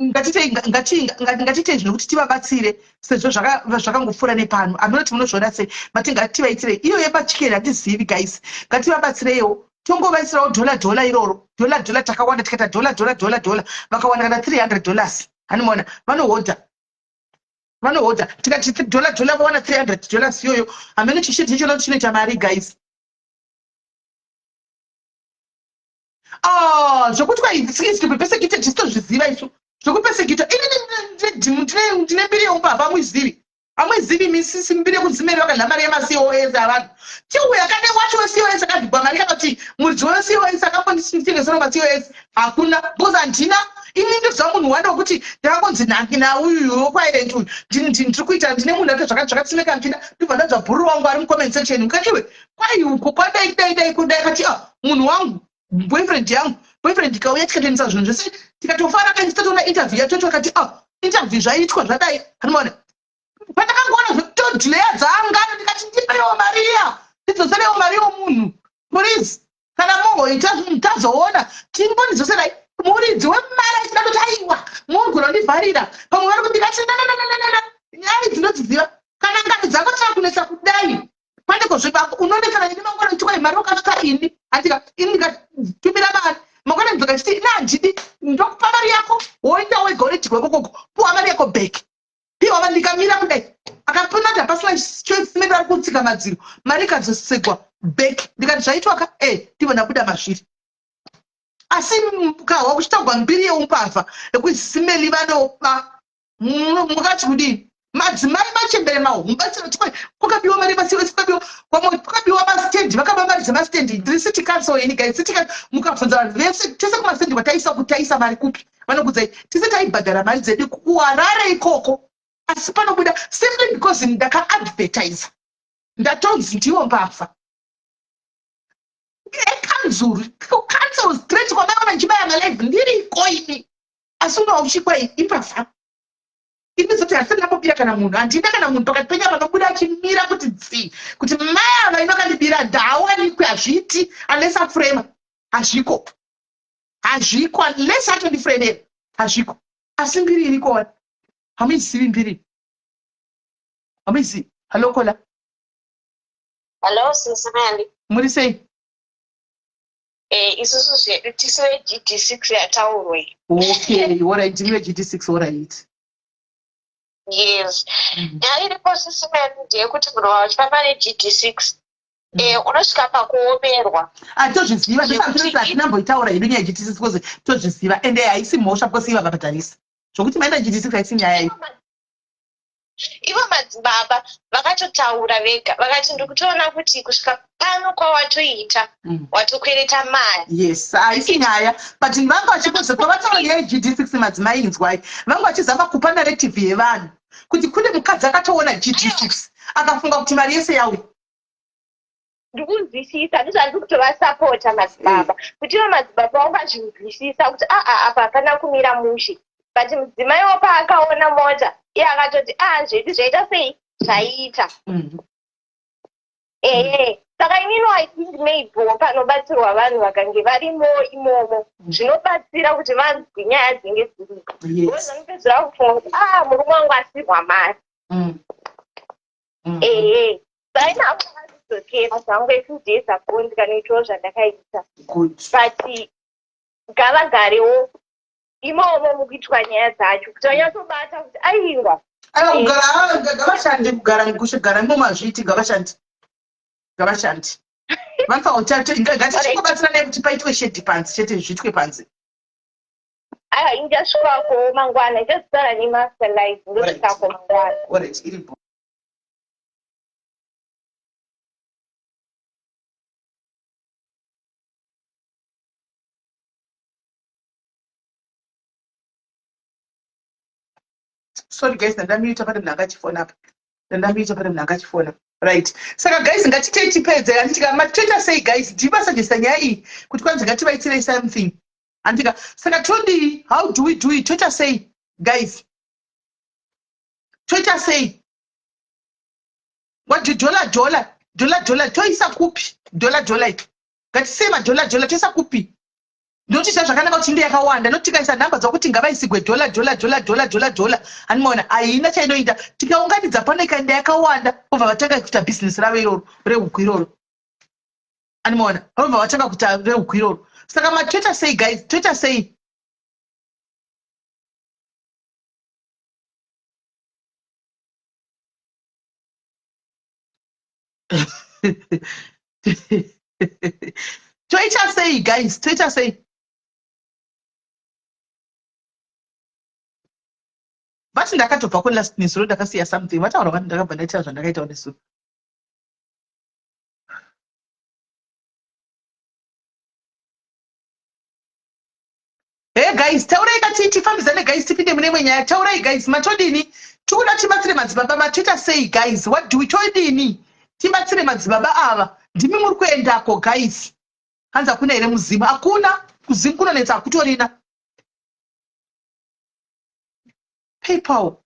ngatiitei zvinhu kuti tivabatsire sezvo zvakangopfuura nepano. Hameno kuti munozviona sei but ngativaitire iyo yepachikeri handizivi guys. Ngativabatsireiwo tongovaisirawo dollar dollar iroro dollar dollar takawanda tikaita dollar dollar dollar dollar vakawana kana 300 dollars handimaona vanohodha vanohodha tikati dollar dollar vowana 300 dollars iyoyo hameno chishiti ichona kuti chinoita mari guys. Ah, zvekuti kwai is to be persecuted tisu tozviziva isu zvekupersecutwa ini ndine mbiri yeumbavha amuizivi amuizivi misisi mbiri yekunzi meri vakadya mari yemacos avanhu chiuya kane wacho wecos akabhigwa mari kana kuti muridzi wecos akambonditengesera macos hakuna because handina ini ndoziva munhu wani wekuti ndakangonzi nhangi nauyu wekwairent uyu ndiri kuita ndine munhu ake zvakati zvakati simeka ndina ndibva ndanzwa bhururu wangu ari mucomment section mukati iwe kwai uko kwadai dai dai kudai akati ah munhu wangu boyfriend yangu boyfriend ikauya tikatoendesa zvinhu zvese tikatofara kai tikatoona interview yacho akati ah interview zvaitwa zvadai anomaona pandakangoona zvekutodhileya dzaangano ndikati ndipewo mari iya ndidzoserewo mari yomunhu please kana mohoita zvinhu tazoona timbondidzoserai muridzi wemari achida kuti aiwa murigona kundivharira pamwe vari kundikati nananananana nyaya idzi ndodziziva kana ngano dzako dzakunetsa kudai pane kozvebako unonetsana neni mangwana uchikwa mari wakasvika ini andika ini ndikatumira mari mangwana ndidzoka chiti ini handidi ndokupa mari yako woenda wega unoitirwa ikokoko puwa mari yako back piwa mari ndikamira kudai akapona kuti hapasina choice simende vari kutsika madziro mari ikadzosekwa back ndikati zvaitwa ka e eh, ndibva ndabuda mazviri asi kahwa kuchitaugwa mbiri yeumbavha yekuti simeli vanoba mukati kudii madzimai machembere mahumba chero kwakabiwa mari yemasiwesi kwakabiwa kwamwe kwakabiwa masitendi vakaba mari dzemasitendi ndiri city council ini guys city council mukabvunza vanhu vese tese kumasitendi kwataisa kuti taisa mari kupi vanokudzai tese taibhadhara mari dzedu kuharare ikoko asi panobuda simply because ndakaadvertisa ndatonzi ndiwo mbavha ekanzuru council straight kwamaiona ndichibaya malive ndiriko ini asi unowa uchikwa imbavha ini zoti handisati ndambobira kana munhu handina kana munhu pakati penyu apa anobuda achimira kuti dzii kuti mai ava ino akandibira ndaawanikwe hazviiti unless afrema hazviko hazviko unless atondifremera hazviko asi mbiri iriko wani hamuizivi mbiri hamuizivi hallo kola Hello, Sisi Meli. Muri sei? Eh, isusu zvedu tisu veGD6 yataurwa iyi. Okay, alright, ndimi veGD6 alright. Yes. Nyaya iripo Sisi Meli ndeyekuti munhu wachifamba neGD6 eh, unosvika pakuomerwa. Ah, tozviziva, ndosaka hatina mboitaura hedu nyaya yeGD6 because tozviziva ende haisi mhosva because ivo vakabhadharisa. Zvokuti maenda GD6 haisi nyaya iyo. Ivo madzibaba vakatotaura vega vakati ndikutoona kuti kusvika pano kwawatoita watokwereta mari. Yes, haisi nyaya but vanga vachikoze pavataura nyaya yeGD6 madzimai inzwai vanga vachizama kupa narrative yevanhu kuti kune mukadzi akatoona GD6 akafunga kuti mari yese yauya. Ndikunzwisisa ndizvandiri kutovasapota madzibaba kuti ivo madzibaba vangazvinzwisisa kuti aa apa hapana kumira mushe but mudzimai wo paakaona mota iye akatoti aa zvedu zvaita sei zvaita. Ehe, saka inini I think maybe panobatsirwa vanhu vakange varimo imomo zvinobatsira kuti vanzwe nyaya dzinenge dziripo. Because vanopedzera kufunga kuti ah murume wangu asirwa mari. Ehe, saka ini hangu ndakazvidzokera zvangu a few days ago ndikanoitawo zvandakaita. But ngavagarewo imomo mukuitwa nyaya dzacho kuti vanyatsobata kuti aiwa. Aiwa kugara ah, ngavashande kugara kugara imomo hazviiti ngavashande ngavashande vanofanira kuti ngatichingobatsiranai kuti paitwe shedhi panze chete zviitwe panze. Aiwa ini ndichasvikako mangwana ndichazitaura nemaster live ndosvikako mangwana. Alright iripo. Sorry guys, ndandamiita pane munhu akachifona apa. Ndandamiita pane munhu akachifona. Right. Saka guys ngatitei tipedze handitika matoita sei guys? Ndivasugesta nyaya iyi kuti kwanzi ngativaitirei something. Handika. Saka todii? How do we do it? Toita sei guys? Toita sei? What do dollar dollar? Dollar dollar toisa kupi? Dollar dollar. Ngatisei madollar dollar toisa kupi? Ndotiita zvakanaka kuti inde yakawanda not tikaisa number dzakuti ngavaisigwe dollar dollar dollar dollar dollar dollar handimaona haina chainoita tikaunganidza pano ikaenda yakawanda vobva vatanga kuita business ravo iroro rehuku iroro handimaona vobva vatanga kuita rehuku iroro saka matoita sei guys toita sei toita sei guys toita sei vati ndakatobva kulast nezuro ndakasiya something vataura vati ndakabva ndaita zvandakaitawo nezuro Hey guys, taurai kati tifambidzane guys tipinde mune imwe nyaya. Taurai guys, matodini? Tikuda tibatsire madzibaba matoita sei guys? What do we todini? Tibatsire madzibaba ava. Ndimi muri kuendako guys. Hanzi hakuna here muzimu? Hakuna. Kuzimu kunonetsa hakutorina. PayPal.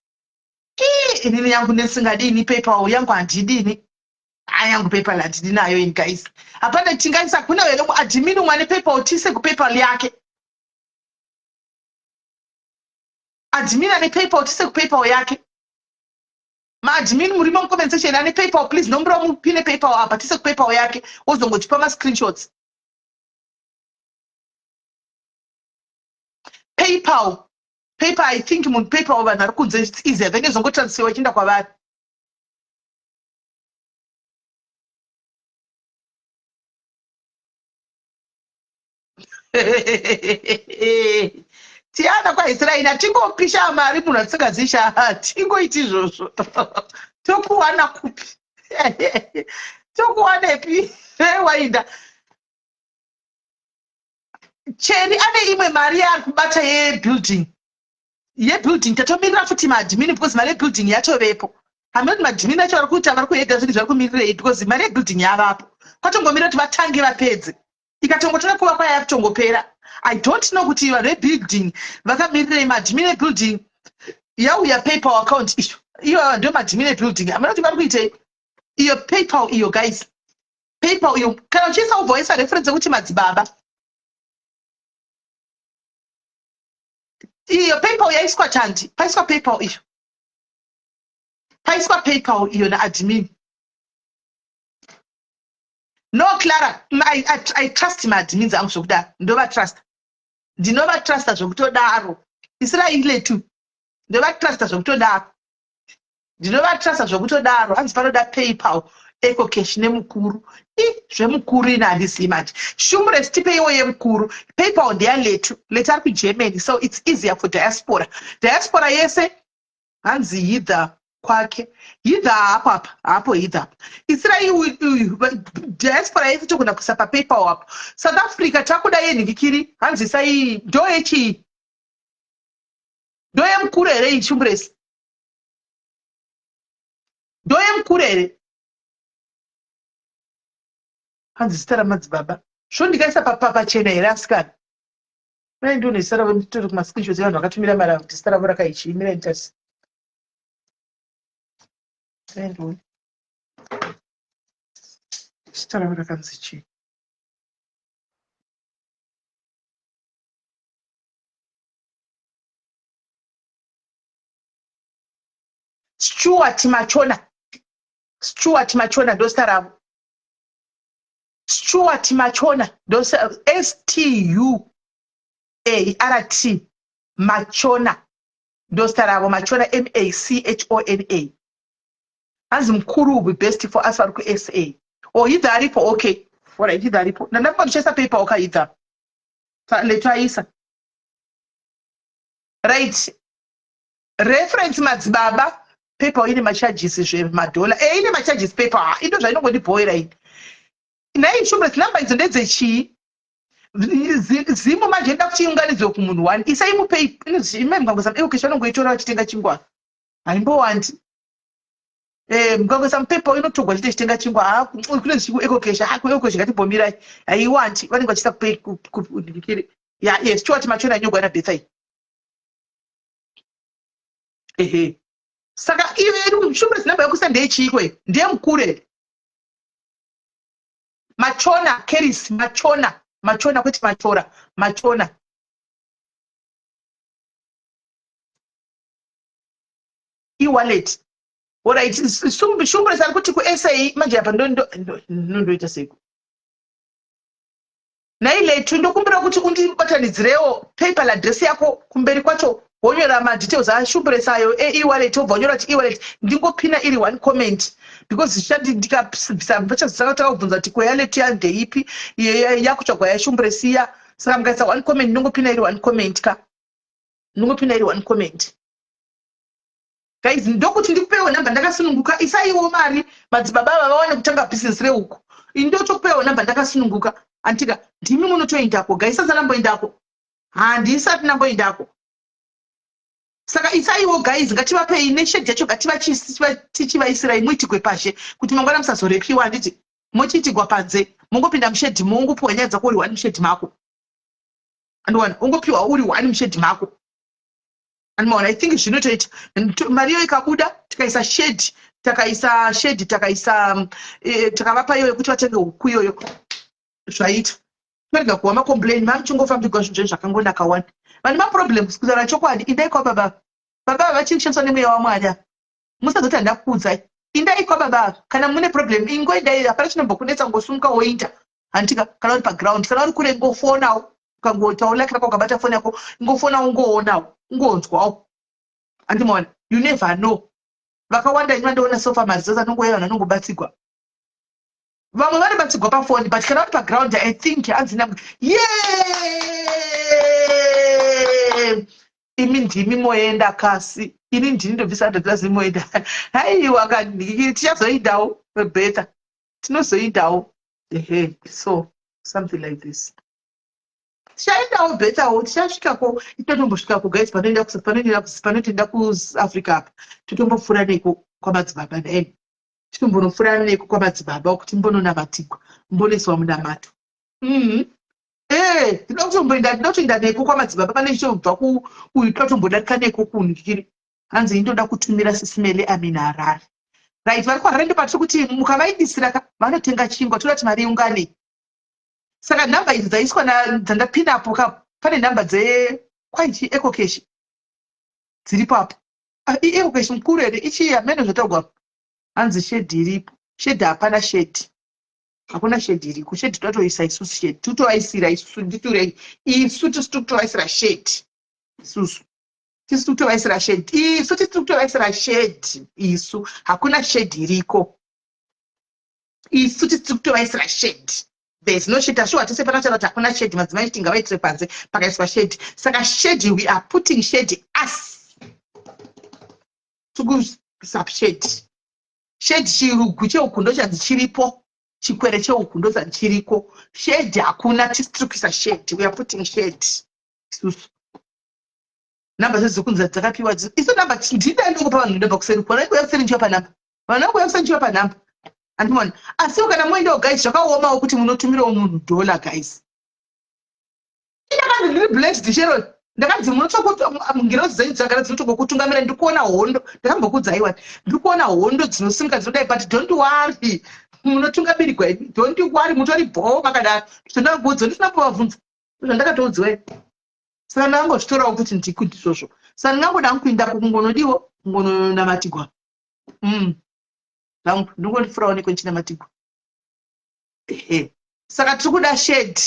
Ii, inini yangu nesingadini PayPal yangu handidini. Ah, yangu PayPal handidi nayo ini guys. Hapana tingaisa kuna here admin umwe ane PayPal tiise kuPayPal yake. Admin ane PayPal tiise kuPayPal yake. Maadmin murimo mucomment section ane PayPal please nombura mupine PayPal apa tiise kuPayPal yake wozongotipa mascreenshots. PayPal. PayPal I think munhu PayPal vanhu vari kunze it's easier then izongotransferwa ichienda kwavari. Tiana kwaIsraeri hatingopisha mari munhu atisingazisha hatingoiti izvozvo tokuwana kupi tokuwanepi wainda cheri ane imwe mari yaari kubata yebuilding yebuilding tatomirira futi maadmin because mari yebuilding yatovepo hameno kuti maadmin acho vari kuita vari kuhedha zvinhu zvari kumirirei because mari yebuilding yavapo kwatongomirira kuti vatange vapedze ikatongotanga kuvakwa yakutongopera i don't know kuti vanhu vebuilding vakamirirei maadmin ebuilding yauya paypal account iyo iyo ndio maadmin ebuilding hameno kuti vari kuitei iyo paypal iyo guys paypal iyo kana uchiisa ubva waisa reference yekuti madzibaba iyo paypal yaiswa chandi paiswa paypal iyo paiswa paypal iyo naadmin no clara I, I, i trust maadmins angu zvokudaro ndovatrusta ndinovatrusta zvokutodaro israile tu ndovatrusta zvokutodaro Ndinovatrusta zvekutodaro hanzi panoda paypal ecocash nemukuru i zvemukuru ini handizii manje shumures tipeiwo yemukuru paypal ndeyaletu letu ari kugermany so it's easier for diaspora diaspora yese hanzi hither kwake hither haapo apa haapo hither apa isirai uyu diaspora yese togona kuisa papaypal apo south africa takuda yenhikikiri hanzi isai ndo yechii ndo yemukuru here iyi shumuresi ndoyemukuru here hanzi zita ramadzibaba sho ndikaisa pachena here asikana mai ndione zita ravo nditori kumascreenshots evanhu vakatumira mari avo kuti zita ravo rakaichii mirai nditasi ndione. Zita ravo rakanzi chii? Stuart Machona. Stuart Machona ndozita ravo. Stuart Machona ndozita S T U A R T Machona ndozita ravo Machona M A C H O N A. Hanzi mukuru will be best for us vari kuSA. Oh, either aripo okay. Alright, either aripo. Ndandafunga ndichaisa paper okay either. Letaisa. Right. Reference madzibaba PayPal ine macharges zvemadhola e ine macharges PayPal ha into zvainongondibhoera ini nhai shumbres number idzo ndedzechii zimbo manje inoda kuti iunganidzwe kumunhu one isai mupay imai mukangoisa eokesha vanongoitora vachitenga chingwa haimbowandi eh, mukangoisa mupaypal inotogwa chite chitenga chingwa ha kune zvichiku ecokesha ha kuecokesha ngatibhomirai haiwandi vanenge vachiisa kupay ya yes chiwati machona inyogwa nabetha iyi ehe saka ive shumba zinamba yekuisa ndeyechiiko iyo ndeyemukuru here machona keris machona machona kwete machora machona ewallet orit shumba ari kuti kusa manje apa ndondoita seiko Nhai Letu ndokumbira kuti undibatanidzirewo paypal address yako kumberi kwacho wonyora madetails ashumbures ayo e-wallet wobva wanyora kuti e-wallet ndingopina iri one comment because zvichandi ndikabvisa vachazotanga kubvunza kuti ko yaletu ya ndeipi yakutsvagwa yashumbures iya saka mukaisa one comment ndingopina iri one comment ka ndingopina iri one comment guys ndokuti ndikupewo number ndakasununguka isaiwo mari madzibaba ava vawane kutanga business rehuku ini ndotokupewo number ndakasununguka antika ndimi munotoendako guys sasa ndamboendako handisati ndamboendako saka isaiwo guys ngativapei neshedhi yacho ngativachivaisirai muitigwe pazhe kuti mangwana musazorepiwa handiti mochiitigwa panze mongopinda mushedhi mongopiwa nyaya dzako uri one mushedhi mako andiwana ungopiwa uri one mushedhi mako Andimaona, I think zvinotoita mari iyo ikabuda tikaisa shed takaisa shed takaisa eh, takavapa iyo yekuti vatenge huku iyoyo zvaita torega kuwa macomplain mamuchingofambigwa zvinhu zvenyu zvakangonaka wani vane maproblems kutaura chokwadi indai kwababa baba vachiri kushandiswa nemweya wamwari ava musazoti handina kukuudzai indai kwababa ava kana mune problem ingoendai hapana chinombokunetsa ngosumuka woinda handitika kana uri paground kana uri kure ngofonawo ukangoitawo like rako ukabata foni yako ingofona ungoonawo ungonzwawo andimaona you never know vakawanda ini vandoona sofa maresults anongouya vanhu vanongobatsigwa vamwe vanobatsigwa pafoni but kana vari paground i think hanzi na ye imi ndimi moenda kasi ini ndini ndobvisa hundred moenda haiwa tichazoendawo better tinozoendawo ehe so something like this tichaendawo betawo tichasvikako titotombosvikako guys panoenda panoenda panotoenda kuafrica apa totombopfuura neko kwamadzibaba nhaimi titombonopfuura neko kwamadzibaba kuti mbononamatigwa mbonoiswa munamato mm -hmm. Eh, tinoda kutomboenda tinoda kutoenda neko kwamadzibaba pane ichitobva ku uyu toda kutombodarika neko kunhikiri hanzi indoda kutumira sisimele amina harare right vari kuharare ndopatiri kuti mukavaidisira ka vanotenga chingwa toda kuti mari iungane saka nhamba idzi dzaiswa dzandapina apo ka pane nhamba dze kwaichi ecocash dziripo apo ah, iecocash mukuru here ichii hameno zvataugwa hanzi shedhi iripo shedhi hapana shedhi hakuna shedhi iriko shedhi totoisa isusu shedhi totovaisira isusu nditurei isu tisu tikutovaisira shedhi isusu tisu tikutovaisira shedhi isu tisu tikutovaisira shedhi isu hakuna shedhi iriko isu tisu tikutovaisira shedhi there is no shade ashuwa tese pana taura kuti hakuna shade madzimai chiti ngavaitire panze pakaiswa shade saka shade we are putting shade us tikuisa shade shade chirugu chehuku ndochanzi chiripo chikwere chehuku ndochanzi chiriko shade hakuna tisi tiri kuisa shade we are putting shade isusu namba dzedu dzekunzi dzakapiwa isu namba ndidai ndongopa vanhu namba kuseri kwana kuya kuseri ndichiva panamba vanhu vangu kuya kuseri ndichiva panamba andimona asiwo kana moendawo guys zvakaomawo kuti munotumirawo munhu dollar guys ndakanzi ndiri blessed sharon ndakanzi munotsvakungirozi dzenyu dzagara dzinotogokutungamira ndiri kuona hondo ndakambokuudzai wani ndiri kuona hondo dzinosimuka dzinodai but don't worry Munotungamirirwa imi. Don't worry, mutori bhoo makadaro. Ndinangodzo ndisina kuvabvunza. Zvandakatoudziwa ini. Saka ndangozvitorawo kuti ndiku ndizvozvo. Saka ndingangoda kuindapo kungonodiwo kungononamatigwa. Zvangu ndingondifurawo neko ndichinamatigwa. Ehe. Saka tiri kuda shade.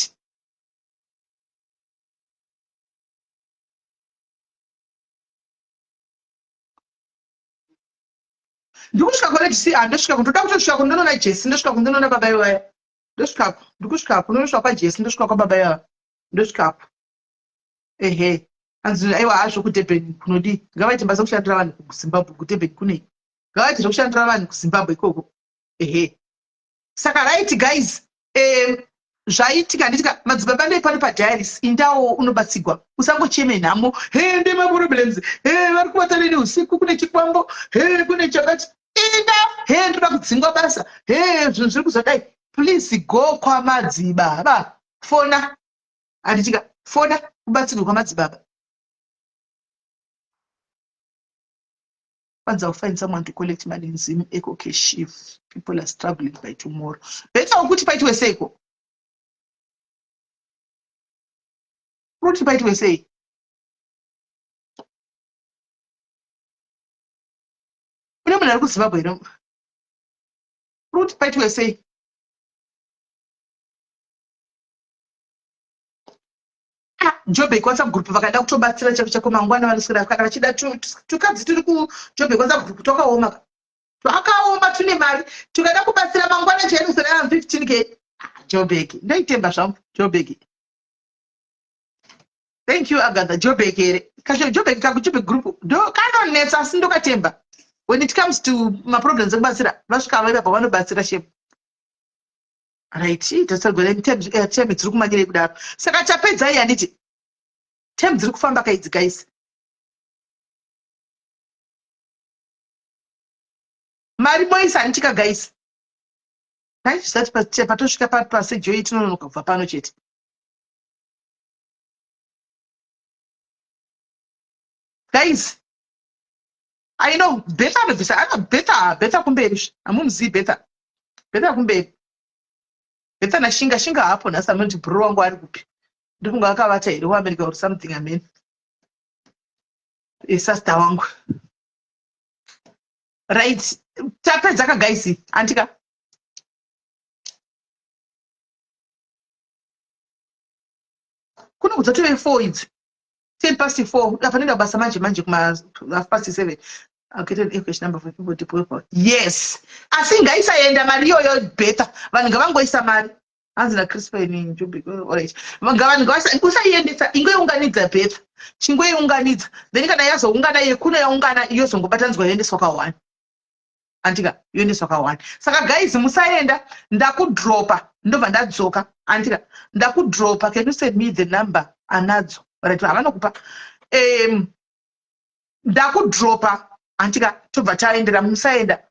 Ndikusvika kwaRegisi, ah, ndosvika ndoda kutosvika kundonoona Jesi, ndosvika kundonoona baba ivaya. Ndosvikako, ndikusvikako, ndosvika kwaJesi, ndosvika kwababa ivava. Ndosvikako. Ehe. Hanzi aiwa hazvo kuDurban kunodii? Ngavaite basa kushandira vanhu kuZimbabwe, kuDurban kunei? Ngavaite zvekushandira vanhu kuZimbabwe ikoko. Ehe. Saka right guys, zvaitika handitika madzibaba ndei pano padiaries indawo unobatsigwa usangocheme nhamo he nde maproblems he vari kubata neni usiku kune chikwambo he kune chakati inda he ndoda kudzingwa basa he zvinhu zviri kuzodai please go kwamadzibaba fona handitika fona kubatsirwe kwamadzibaba Kwanzi I'll find someone to collect money in Zim Eco Cash if people are struggling by tomorrow. Better ukuti paitwe seiko? Kuti paitwe sei? Kune munhu ari kuZimbabwe here? Kuti paitwe sei? Joburg WhatsApp group vakada kutobatsira chako chako mangwana vanoswera kana vachida tukadzi turi kuJoburg WhatsApp group twakaoma twakaoma tune mari tukada kubatsira mangwana chainoswera 15k ah, Joburg ndoitemba zvangu Joburg thank you Agatha Joburg here kacho Joburg kaku Joburg group ndo kanonetsa asi ndokatemba when it comes to maproblems ekubatsira vasvika vaivapa vanobatsira shepu Right, tasagona eh, term dziri kumanyirei kudaro. Saka tapedza iyi handiti? Term dziri kufamba ka idzi guys. Mari moisa handiti ka guys? Right, zvisati patosvika pasejoyi tinononoka kubva pano chete. Guys, I know Betha anobvisa ana Betha Betha kumberi hamuzivi Betha Betha kumberi Betha nashinga shinga hapo nhasi anoti bro wangu ari kupi ndikunga akavata here kuAmerica or something amen esasta wangu right tapedza ka guys andika kuno kudzatove 4 idzi 10 past 4 apa nenda basa manje manje kuma half past 7 I'll get an average number for people to pay for. Yes. Asi ngaisaenda mari iyoyo better. Vanhu ngavangoisa mari. Hanzi na Crispin Njubik. Alright. Vanhu ngavasa usaiendesa ingoiunganidza better. Chingoiunganidza. Then kana yazoungana yekuno yaungana yozongobatanidzwa yoendeswa ka one. Andika yoendeswa ka one. Saka guys musaenda ndakudropa ndobva ndadzoka. Andika ndakudropa can you send me the number anadzo. Right havanokupa. Ndakudropa andika tobva taendera musaenda.